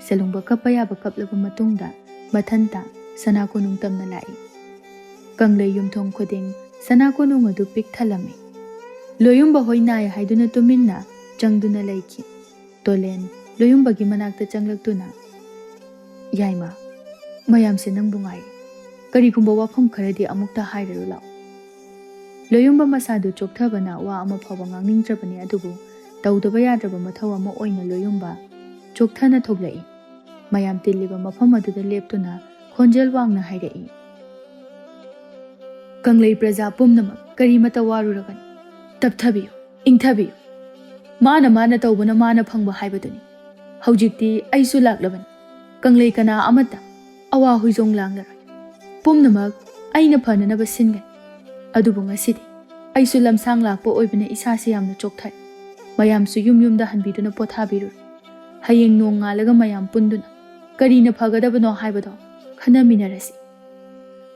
ꯁꯦꯂꯨꯡꯕ ꯀꯞꯄ ꯌꯥꯕ ꯀꯞꯂꯕ ꯃꯇꯨꯡꯗ ꯃꯊꯟꯇ ꯁꯅꯥ ꯀꯣꯅꯨꯡ ꯇꯝꯅ ꯂꯥꯛꯏ꯫ ꯀꯪꯂꯩ ꯌꯨꯝꯊꯣꯡ ꯈꯨꯗꯤꯡ ꯁꯅꯥ ꯀꯣꯅꯨꯡ ꯑꯗꯨ ꯄꯤꯛ ꯊꯜꯂꯝꯃꯤ꯫ ꯂꯣꯌꯨꯝꯕ ꯍꯣꯏ ꯅꯥꯏ ꯍꯥꯏꯗꯨꯅ ꯇꯨꯃꯤꯟꯅ ꯆꯪꯗꯨꯅ ꯂꯩꯈꯤ꯫ ꯇꯣꯂꯦꯟ ꯂꯣꯌꯨꯝꯕꯒꯤ ꯃꯅꯥꯛꯇ ꯆꯪꯂꯛꯇꯨꯅ, "ꯌꯥꯏꯃ, ꯃꯌꯥꯝꯁꯦ ꯅꯪꯕꯨ ꯉꯥꯏꯔꯤ꯫ ꯀꯔꯤꯒꯨꯝꯕ ꯋꯥꯐꯝ ꯈꯔꯗꯤ ꯑꯃꯨꯛꯇ ꯍꯥꯏꯔꯔꯨ ꯂꯥꯛꯑꯣ꯫" ꯂꯣꯌꯨꯝꯕ ꯃꯁꯥꯗꯨ ꯆꯣꯛꯊꯕꯅ ꯋꯥ ꯑꯃ ꯐꯥꯎꯕ ꯉꯥꯡꯅꯤꯡꯗ꯭ꯔꯕꯅꯤ, ꯑꯗꯨꯕꯨ ꯇꯧꯗꯕ ꯌꯥꯗ꯭ꯔꯕ ꯃꯊꯧ ꯑꯃ ꯑꯣꯏꯅ ꯂꯣꯌꯨꯝꯕ ꯆꯣꯛꯊꯅ ꯊꯣꯛꯂꯛꯏ꯫ ꯃꯌꯥꯝ ꯇꯤꯜꯂꯤꯕ ꯃꯐꯝ ꯑꯗꯨꯗ ꯂꯦꯞꯇꯨꯅ ꯈꯣꯟꯖꯦꯜ ꯋꯥꯡꯅ ꯍꯥꯏꯔꯛꯏ, "ꯀꯪꯂꯩ ꯄ꯭ꯔꯖꯥ ꯄꯨꯝꯅꯃꯛ ꯀꯔꯤꯃꯇ ꯋꯥꯔꯨꯔꯒꯅꯨ꯫ ꯇꯞꯊꯕꯤꯌꯨ, ꯏꯪꯊꯕꯤꯌꯨ꯫ ꯃꯥꯅ ꯃꯥꯅ ꯇꯧꯕꯅ ꯃꯥꯅ ꯐꯪꯕ ꯍꯥꯏꯕꯗꯨꯅꯤ꯫ ꯍꯧꯖꯤꯛꯇꯤ ꯑꯩꯁꯨ ꯂꯥꯛꯂꯕꯅꯤ꯫ ꯀꯪꯂꯩ ꯀꯅꯥ ꯑꯃꯠꯇ ꯑꯋꯥ ꯍꯨꯏꯖꯣꯡ ꯂꯥꯡꯂꯔꯣꯏ꯫ ꯄꯨꯝꯅꯃꯛ ꯑꯩꯅ ꯐꯅꯅꯕ ꯁꯤꯟꯒꯅꯤ꯫ ꯑꯗꯨꯕꯨ ꯉꯁꯤꯗꯤ ꯑꯩꯁꯨ ꯂꯝꯁꯥꯡ ꯂꯥꯛꯄ ꯑꯣꯏꯕꯅ ꯏꯁꯥꯁꯤ ꯌꯥꯝꯅ ꯆꯣꯛꯊꯔꯦ꯫ ꯃꯌꯥꯝꯁꯨ ꯌꯨꯝ ꯌꯨꯝꯗ ꯍꯟꯕꯤꯗꯨꯅ ꯄꯣꯊꯥꯕꯤꯔꯨꯔꯣ꯫ ꯍꯌꯦꯡ ꯅꯣꯡꯉꯥꯜꯂꯒ ꯃꯌꯥꯝ ꯄꯨꯟꯗꯨꯅ ꯀꯔꯤꯅ ꯐꯒꯗꯕꯅꯣ ꯍꯥꯏꯕꯗꯣ ꯈꯟꯅꯃꯤꯟꯅꯔꯁꯤ꯫"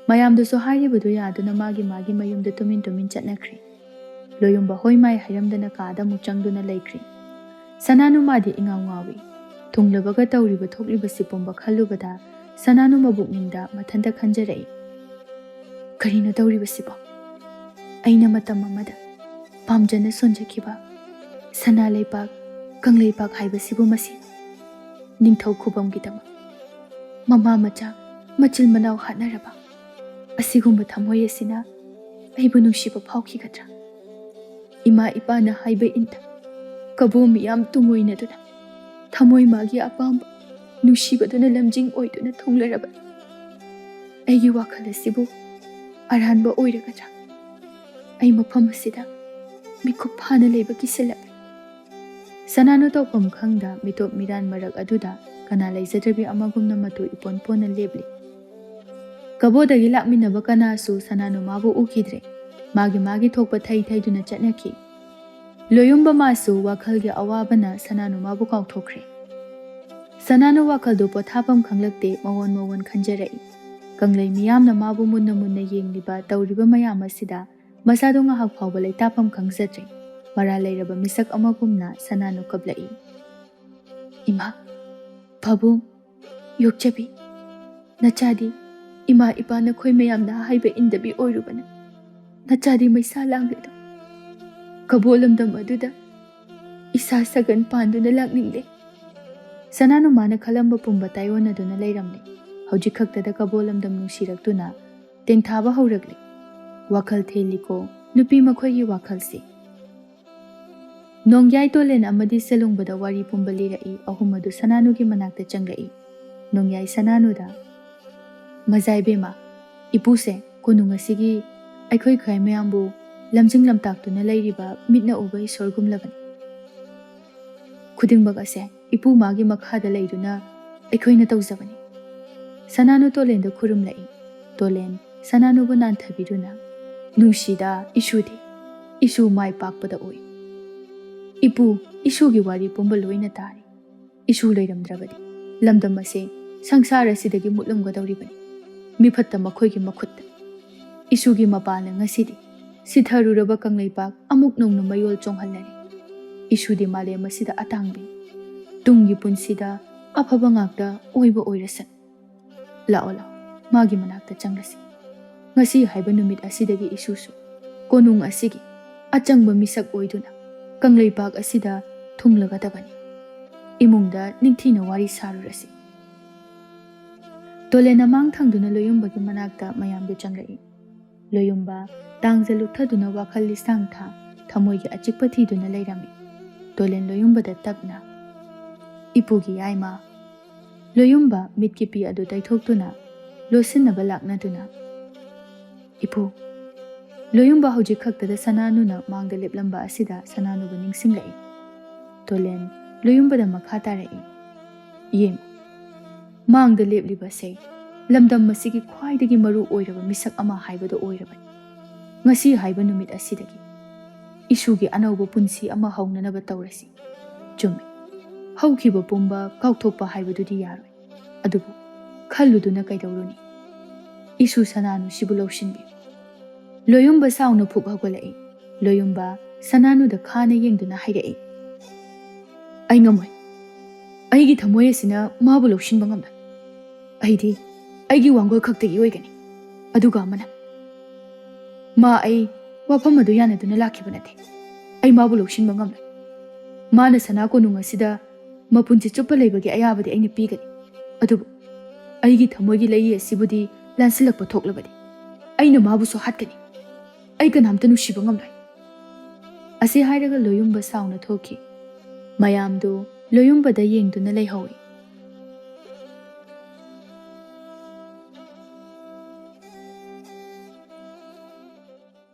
ꯃꯌꯥꯝꯗꯨꯁꯨ ꯍꯥꯏꯔꯤꯕꯗꯨ ꯌꯥꯗꯨꯅ ꯃꯥꯒꯤ ꯃꯥꯒꯤ ꯃꯌꯨꯝꯗ ꯇꯨꯃꯤꯟ ꯇꯨꯃꯤꯟ ꯆꯠꯅꯈ꯭ꯔꯦ꯫ ꯂꯣꯌꯨꯝꯕ ꯍꯣꯏ ꯃꯥꯏ ꯍꯥꯏꯔꯝꯗꯅ ꯀꯥꯗ ꯑꯃꯨꯛ ꯆꯪꯗꯨꯅ ꯂꯩꯈ꯭ꯔꯦ꯫ ꯁꯅꯥꯅꯨ ꯃꯥꯗꯤ ꯏꯉꯥꯎ ꯉꯥꯎꯏ꯫ ꯊꯨꯡꯂꯕꯒ ꯇꯧꯔꯤꯕ ꯊꯣꯛꯂꯤꯕꯁꯤ ꯄꯨꯝꯕ ꯈꯜꯂꯨꯕꯗ ꯁꯅꯥꯅꯨ ꯃꯕꯨꯛꯅꯤꯡꯗ ꯃꯊꯟꯇ ꯈꯟꯖꯔꯛꯏ, "ꯀꯔꯤꯅꯣ ꯇꯧꯔꯤꯕꯁꯤꯕꯣ? ꯑꯩꯅ ꯃꯇꯝ ꯑꯃꯗ ꯄꯥꯝꯖꯅ ꯁꯣꯟꯖꯈꯤꯕ ꯁꯅꯥ ꯂꯩꯄꯥꯛ, ꯀꯪꯂꯩꯄꯥꯛ ꯍꯥꯏꯕꯁꯤꯕꯨ ꯃꯁꯤ ꯅꯤꯡꯊꯧ ꯈꯨꯕꯝꯒꯤꯗꯃꯛ ꯃꯃꯥ ꯃꯆꯥ, ꯃꯆꯤꯜ ꯃꯅꯥꯎ ꯍꯥꯠꯅꯔꯕ ꯑꯁꯤꯒꯨꯝꯕ ꯊꯃꯣꯏ ꯑꯁꯤꯅ ꯑꯩꯕꯨ ꯅꯨꯡꯁꯤꯕ ꯐꯥꯎꯈꯤꯒꯗ꯭ꯔꯥ? ꯏꯃꯥ ꯏꯄꯥꯅ ꯍꯥꯏꯕ ꯏꯟꯗ ꯀꯕꯣ ꯃꯤꯌꯥꯝ ꯇꯨꯡꯑꯣꯏꯅꯗꯨꯅ ꯊꯃꯣꯏ ꯃꯥꯒꯤ ꯑꯄꯥꯝꯕ ꯅꯨꯡꯁꯤꯕꯗꯨꯅ ꯂꯝꯖꯤꯡ ꯑꯣꯏꯗꯨꯅ ꯊꯨꯡꯂꯔꯕꯅꯤ꯫ ꯑꯩꯒꯤ ꯋꯥꯈꯜ ꯑꯁꯤꯕꯨ ꯑꯔꯥꯟꯕ ꯑꯣꯏꯔꯒꯗ꯭ꯔꯥ?" ꯑꯩ ꯃꯐꯝ ꯑꯁꯤꯗ ꯃꯤꯀꯨꯞ ꯐꯥꯅ ꯂꯩꯕ ꯀꯤꯁꯤꯜꯂꯛꯂꯦ꯫ ꯁꯅꯥꯅꯨ ꯇꯧꯐꯝ ꯈꯪꯗ ꯃꯤꯇꯣꯞ ꯃꯤꯔꯥꯟ ꯃꯔꯛ ꯑꯗꯨꯗ ꯀꯅꯥ ꯂꯩꯖꯗ꯭ꯔꯕꯤ ꯑꯃꯒꯨꯝꯅ ꯃꯇꯨ ꯏꯄꯣꯟ ꯄꯣꯟꯅ ꯂꯦꯞꯂꯤ꯫ ꯀꯕꯣꯗꯒꯤ ꯂꯥꯛꯃꯤꯟꯅꯕ ꯀꯅꯥꯁꯨ ꯁꯅꯥꯅꯨ ꯃꯥꯕꯨ ꯎꯈꯤꯗ꯭ꯔꯦ꯫ ꯃꯥꯒꯤ ꯃꯥꯒꯤ ꯊꯣꯛꯄ ꯊꯩ ꯊꯩꯗꯨꯅ ꯆꯠꯅꯈꯤ꯫ ꯂꯣꯌꯨꯝꯕ ꯃꯥꯁꯨ ꯋꯥꯈꯜꯒꯤ ꯑꯋꯥꯕꯅ ꯁꯅꯥꯅꯨ ꯃꯥꯕꯨ ꯀꯥꯎꯊꯣꯛꯈ꯭ꯔꯦ꯫ ꯁꯅꯥꯅꯨ ꯋꯥꯈꯜꯗꯨ ꯄꯣꯊꯥꯐꯝ ꯈꯪꯂꯛꯇꯦ, ꯃꯑꯣꯟ ꯃꯑꯣꯟ ꯈꯟꯖꯔꯛꯏ꯫ ꯀꯪꯂꯩ ꯃꯤꯌꯥꯝꯅ ꯃꯥꯕꯨ ꯃꯨꯟꯅ ꯃꯨꯟꯅ ꯌꯦꯡꯂꯤꯕ ꯇꯧꯔꯤꯕ ꯃꯌꯥꯝ ꯑꯁꯤꯗ ꯃꯁꯥꯗꯨ ꯉꯥꯏꯍꯥꯛ ꯐꯥꯎꯕ ꯂꯩꯇꯥꯐꯝ ꯈꯪꯖꯗ꯭ꯔꯦ꯫ ꯃꯔꯥꯜ ꯂꯩꯔꯕ ꯃꯤꯁꯛ ꯑꯃꯒꯨꯝꯅ ꯁꯅꯥꯅꯨ ꯀꯞꯂꯛꯏ꯫ "ꯏꯃꯥ, ꯄꯥꯕꯨꯡ, ꯌꯣꯛꯆꯕꯤ, ꯅꯆꯥꯗꯤ ꯏꯃꯥ ꯏꯄꯥ ꯅꯈꯣꯏ ꯃꯌꯥꯝꯅ ꯍꯥꯏꯕ ꯏꯟꯗꯕꯤ ꯑꯣꯏꯔꯨꯕꯅ ꯅꯆꯥꯗꯤ ꯃꯩꯁꯥ ꯂꯥꯡꯂꯤꯗꯣ꯫ ꯀꯕꯣ ꯂꯝꯗꯝ ꯑꯗꯨꯗ ꯏꯁꯥ ꯁꯒꯟ ꯄꯥꯟꯗꯨꯅ ꯂꯥꯛꯅꯤꯡꯂꯦ꯫" ꯁꯅꯥꯅꯨ ꯃꯥꯅ ꯈꯜꯂꯝꯕ ꯄꯨꯝꯕ ꯇꯥꯏꯑꯣꯟꯅꯗꯨꯅ ꯂꯩꯔꯝꯂꯦ꯫ ꯍꯧꯖꯤꯛ ꯈꯛꯇꯗ ꯀꯕꯣ ꯂꯝꯗꯝ ꯅꯨꯡꯁꯤꯔꯛꯇꯨꯅ ꯇꯦꯡꯊꯥꯕ ꯍꯧꯔꯛꯂꯦ꯫ ꯋꯥꯈꯜ ꯊꯦꯜꯂꯤꯀꯣ ꯅꯨꯄꯤ ꯃꯈꯣꯏꯒꯤ ꯋꯥꯈꯜꯁꯦ꯫ ꯅꯣꯡꯌꯥꯏ ꯇꯣꯂꯦꯟ ꯑꯃꯗꯤ ꯁꯦꯂꯨꯡꯕꯗ ꯋꯥꯔꯤ ꯄꯨꯝꯕ ꯂꯤꯔꯛꯏ꯫ ꯑꯍꯨꯝ ꯑꯗꯨ ꯁꯅꯥꯅꯨꯒꯤ ꯃꯅꯥꯛꯇ ꯆꯪꯂꯛꯏ꯫ ꯅꯣꯡꯌꯥꯏ ꯁꯅꯥꯅꯨꯗ, "ꯃꯖꯥꯏ ꯕꯦꯝꯃ, ꯏꯄꯨꯁꯦ ꯀꯣꯅꯨꯡ ꯑꯁꯤꯒꯤ ꯑꯩꯈꯣꯏ ꯈ꯭ꯋꯥꯏ ꯃꯌꯥꯝꯕꯨ ꯂꯝꯖꯤꯡ ꯂꯝꯇꯥꯛꯇꯨꯅ ꯂꯩꯔꯤꯕ ꯃꯤꯠꯅ ꯎꯕ ꯏꯁꯣꯔꯒꯨꯝꯂꯕꯅꯤ꯫ ꯈꯨꯗꯤꯡꯃꯛ ꯑꯁꯦ ꯏꯄꯨ ꯃꯥꯒꯤ ꯃꯈꯥꯗ ꯂꯩꯗꯨꯅ ꯑꯩꯈꯣꯏꯅ ꯇꯧꯖꯕꯅꯤ꯫" ꯁꯅꯥꯅꯨ ꯇꯣꯂꯦꯟꯗ ꯈꯨꯔꯨꯝꯂꯛꯏ꯫ ꯇꯣꯂꯦꯟ ꯁꯅꯥꯅꯨꯕꯨ ꯅꯥꯟꯊꯕꯤꯗꯨꯅ, "ꯅꯨꯡꯁꯤꯗ ꯏꯁꯨꯗꯤ, ꯏꯁꯨ ꯃꯥꯏ ꯄꯥꯛꯄꯗ ꯑꯣꯏ꯫ ꯏꯄꯨ, ꯏꯁꯨꯒꯤ ꯋꯥꯔꯤ ꯄꯨꯝꯕ ꯂꯣꯏꯅ ꯇꯥꯔꯦ꯫ ꯏꯁꯨ ꯂꯩꯔꯝꯗ꯭ꯔꯕꯗꯤ ꯂꯝꯗꯝ ꯑꯁꯦ ꯁꯪꯁꯥꯔ ꯑꯁꯤꯗꯒꯤ ꯃꯨꯠꯂꯝꯒꯗꯧꯔꯤꯕꯅꯤ, ꯃꯤꯐꯠꯇ ꯃꯈꯣꯏꯒꯤ ꯃꯈꯨꯠꯇ꯫ ꯏꯁꯨꯒꯤ ꯃꯄꯥꯜꯅ ꯉꯁꯤꯗꯤ ꯁꯤꯊꯔꯨꯔꯕ ꯀꯪꯂꯩꯄꯥꯛ ꯑꯃꯨꯛ ꯅꯧꯅ ꯃꯌꯣꯜ ꯆꯣꯡꯍꯜꯂꯔꯦ꯫ ꯏꯁꯨꯗꯤ ꯃꯥꯂꯦꯝ ꯑꯁꯤꯗ ꯑꯇꯥꯡꯕꯤ, ꯇꯨꯡꯒꯤ ꯄꯨꯟꯁꯤꯗ ꯑꯐꯕ ꯉꯥꯛꯇ ꯑꯣꯏꯕ ꯑꯣꯏꯔꯁꯅꯨ꯫ ꯂꯥꯛꯑꯣ, ꯂꯥꯛꯑꯣ, ꯃꯥꯒꯤ ꯃꯅꯥꯛꯇ ꯆꯪꯂꯁꯤ꯫ ꯉꯁꯤ ꯍꯥꯏꯕ ꯅꯨꯃꯤꯠ ꯑꯁꯤꯗꯒꯤ ꯏꯁꯨꯁꯨ ꯀꯣꯅꯨꯡ ꯑꯁꯤꯒꯤ ꯑꯆꯪꯕ ꯃꯤꯁꯛ ꯑꯣꯏꯗꯨꯅ ꯀꯪꯂꯩꯄꯥꯛ ꯑꯁꯤꯗ ꯊꯨꯡꯂꯒꯗꯕꯅꯤ꯫ ꯏꯃꯨꯡꯗ ꯅꯤꯡꯊꯤꯅ ꯋꯥꯔꯤ ꯁꯥꯔꯨꯔꯁꯤ꯫" ꯇꯣꯂꯦꯟ ꯑꯃꯥꯡ ꯊꯪꯗꯨꯅ ꯂꯣꯌꯨꯝꯕꯒꯤ ꯃꯅꯥꯛꯇ ꯃꯌꯥꯝꯗꯨ ꯆꯪꯂꯛꯏ꯫ ꯂꯣꯌꯨꯝꯕ ꯇꯥꯡꯖ ꯂꯨꯞꯊꯗꯨꯅ ꯋꯥꯈꯜ ꯂꯤꯁꯥꯡ ꯊꯥ, ꯊꯃꯣꯏꯒꯤ ꯑꯆꯤꯛꯄ ꯊꯤꯗꯨꯅ ꯂꯩꯔꯝꯃꯤ꯫ ꯇꯣꯂꯦꯟ ꯂꯣꯌꯨꯝꯕꯗ ꯇꯞꯅ, "ꯏꯄꯨꯒꯤ ꯌꯥꯏꯃ꯫" ꯂꯣꯌꯨꯝꯕ ꯃꯤꯠꯀꯤ ꯄꯤ ꯑꯗꯨ ꯇꯩꯊꯣꯛꯇꯨꯅ ꯂꯣꯠꯁꯤꯟꯅꯕ ꯂꯥꯛꯅꯗꯨꯅ, "ꯏꯄꯨ, ꯂꯣꯌꯨꯝꯕ ꯍꯧꯖꯤꯛ ꯈꯛꯇꯗ ꯁꯅꯥꯅꯨꯅ ꯃꯥꯡꯗ ꯂꯦꯞꯂꯝꯕ ꯑꯁꯤꯗ ꯁꯅꯥꯅꯨꯕꯨ ꯅꯤꯡꯁꯤꯡꯂꯛꯏ꯫ ꯇꯣꯂꯦꯟ ꯂꯣꯌꯨꯝꯕꯗ ꯃꯈꯥ ꯇꯥꯔꯛꯏ, "ꯌꯦꯡꯉꯨ, ꯃꯥꯡꯗ ꯂꯦꯞꯂꯤꯕꯁꯦ ꯂꯝꯗꯝ ꯑꯁꯤꯒꯤ ꯈ꯭ꯋꯥꯏꯗꯒꯤ ꯃꯔꯨ ꯑꯣꯏꯔꯕ ꯃꯤꯁꯛ ꯑꯃ ꯍꯥꯏꯕꯗꯨ ꯑꯣꯏꯔꯕꯅꯤ꯫ ꯉꯁꯤ ꯍꯥꯏꯕ ꯅꯨꯃꯤꯠ ꯑꯁꯤꯗꯒꯤ ꯏꯁꯨꯒꯤ ꯑꯅꯧꯕ ꯄꯨꯟꯁꯤ ꯑꯃ ꯍꯧꯅꯅꯕ ꯇꯧꯔꯁꯤ꯫ ꯆꯨꯝꯃꯤ, ꯍꯧꯈꯤꯕ ꯄꯨꯝꯕ ꯀꯥꯎꯊꯣꯛꯄ ꯍꯥꯏꯕꯗꯨꯗꯤ ꯌꯥꯔꯣꯏ꯫ ꯑꯗꯨꯕꯨ ꯈꯜꯂꯨꯗꯨꯅ ꯀꯩꯗꯧꯔꯨꯅꯤ? ꯏꯁꯨ ꯁꯅꯥꯅꯨꯁꯤꯕꯨ ꯂꯧꯁꯤꯟꯕꯤꯌꯨ꯫" ꯂꯣꯌꯨꯝꯕ ꯁꯥꯎꯅ ꯐꯨꯛ ꯍꯧꯒꯠꯂꯛꯏ꯫ ꯂꯣꯌꯨꯝꯕ ꯁꯅꯥꯅꯨꯗ ꯈꯥꯅ ꯌꯦꯡꯗꯨꯅ ꯍꯥꯏꯔꯛꯏ, "ꯑꯩ ꯉꯝꯃꯣꯏ꯫ ꯑꯩꯒꯤ ꯊꯃꯣꯏ ꯑꯁꯤꯅ ꯃꯥꯕꯨ ꯂꯧꯁꯤꯟꯕ ꯉꯝꯂꯣꯏ꯫ ꯑꯩꯗꯤ ꯑꯩꯒꯤ ꯋꯥꯡꯒꯣꯜ ꯈꯛꯇꯒꯤ ꯑꯣꯏꯒꯅꯤ꯫ ꯑꯗꯨꯒ ꯑꯃꯅ, ꯃꯥ ꯑꯩ ꯋꯥꯐꯝ ꯑꯗꯨ ꯌꯥꯅꯗꯨꯅ ꯂꯥꯛꯈꯤꯕ ꯅꯠꯇꯦ꯫ ꯑꯩ ꯃꯥꯕꯨ ꯂꯧꯁꯤꯟꯕ ꯉꯝꯂꯣꯏ꯫ ꯃꯥꯅ ꯁꯅꯥ ꯀꯣꯅꯨꯡ ꯑꯁꯤꯗ ꯃꯄꯨꯟꯁꯤ ꯆꯨꯞꯄ ꯂꯩꯕꯒꯤ ꯑꯌꯥꯕꯗꯤ ꯑꯩꯅ ꯄꯤꯒꯅꯤ꯫ ꯑꯗꯨꯕꯨ ꯑꯩꯒꯤ ꯊꯃꯣꯏꯒꯤ ꯂꯩꯏ ꯑꯁꯤꯕꯨꯗꯤ ꯂꯥꯟꯁꯤꯜꯂꯛꯄ ꯊꯣꯛꯂꯕꯗꯤ ꯑꯩꯅ ꯃꯥꯕꯨꯁꯨ ꯍꯥꯠꯀꯅꯤ꯫ ꯑꯩ ꯀꯅꯥꯝꯇ ꯅꯨꯡꯁꯤꯕ ꯉꯝꯂꯣꯏ꯫" ꯑꯁꯤ ꯍꯥꯏꯔꯒ ꯂꯣꯌꯨꯝꯕ ꯁꯥꯎꯅ ꯊꯣꯛꯈꯤ꯫ ꯃꯌꯥꯝꯗꯨ ꯂꯣꯌꯨꯝꯕꯗ ꯌꯦꯡꯗꯨꯅ ꯂꯩꯍꯧꯏ꯫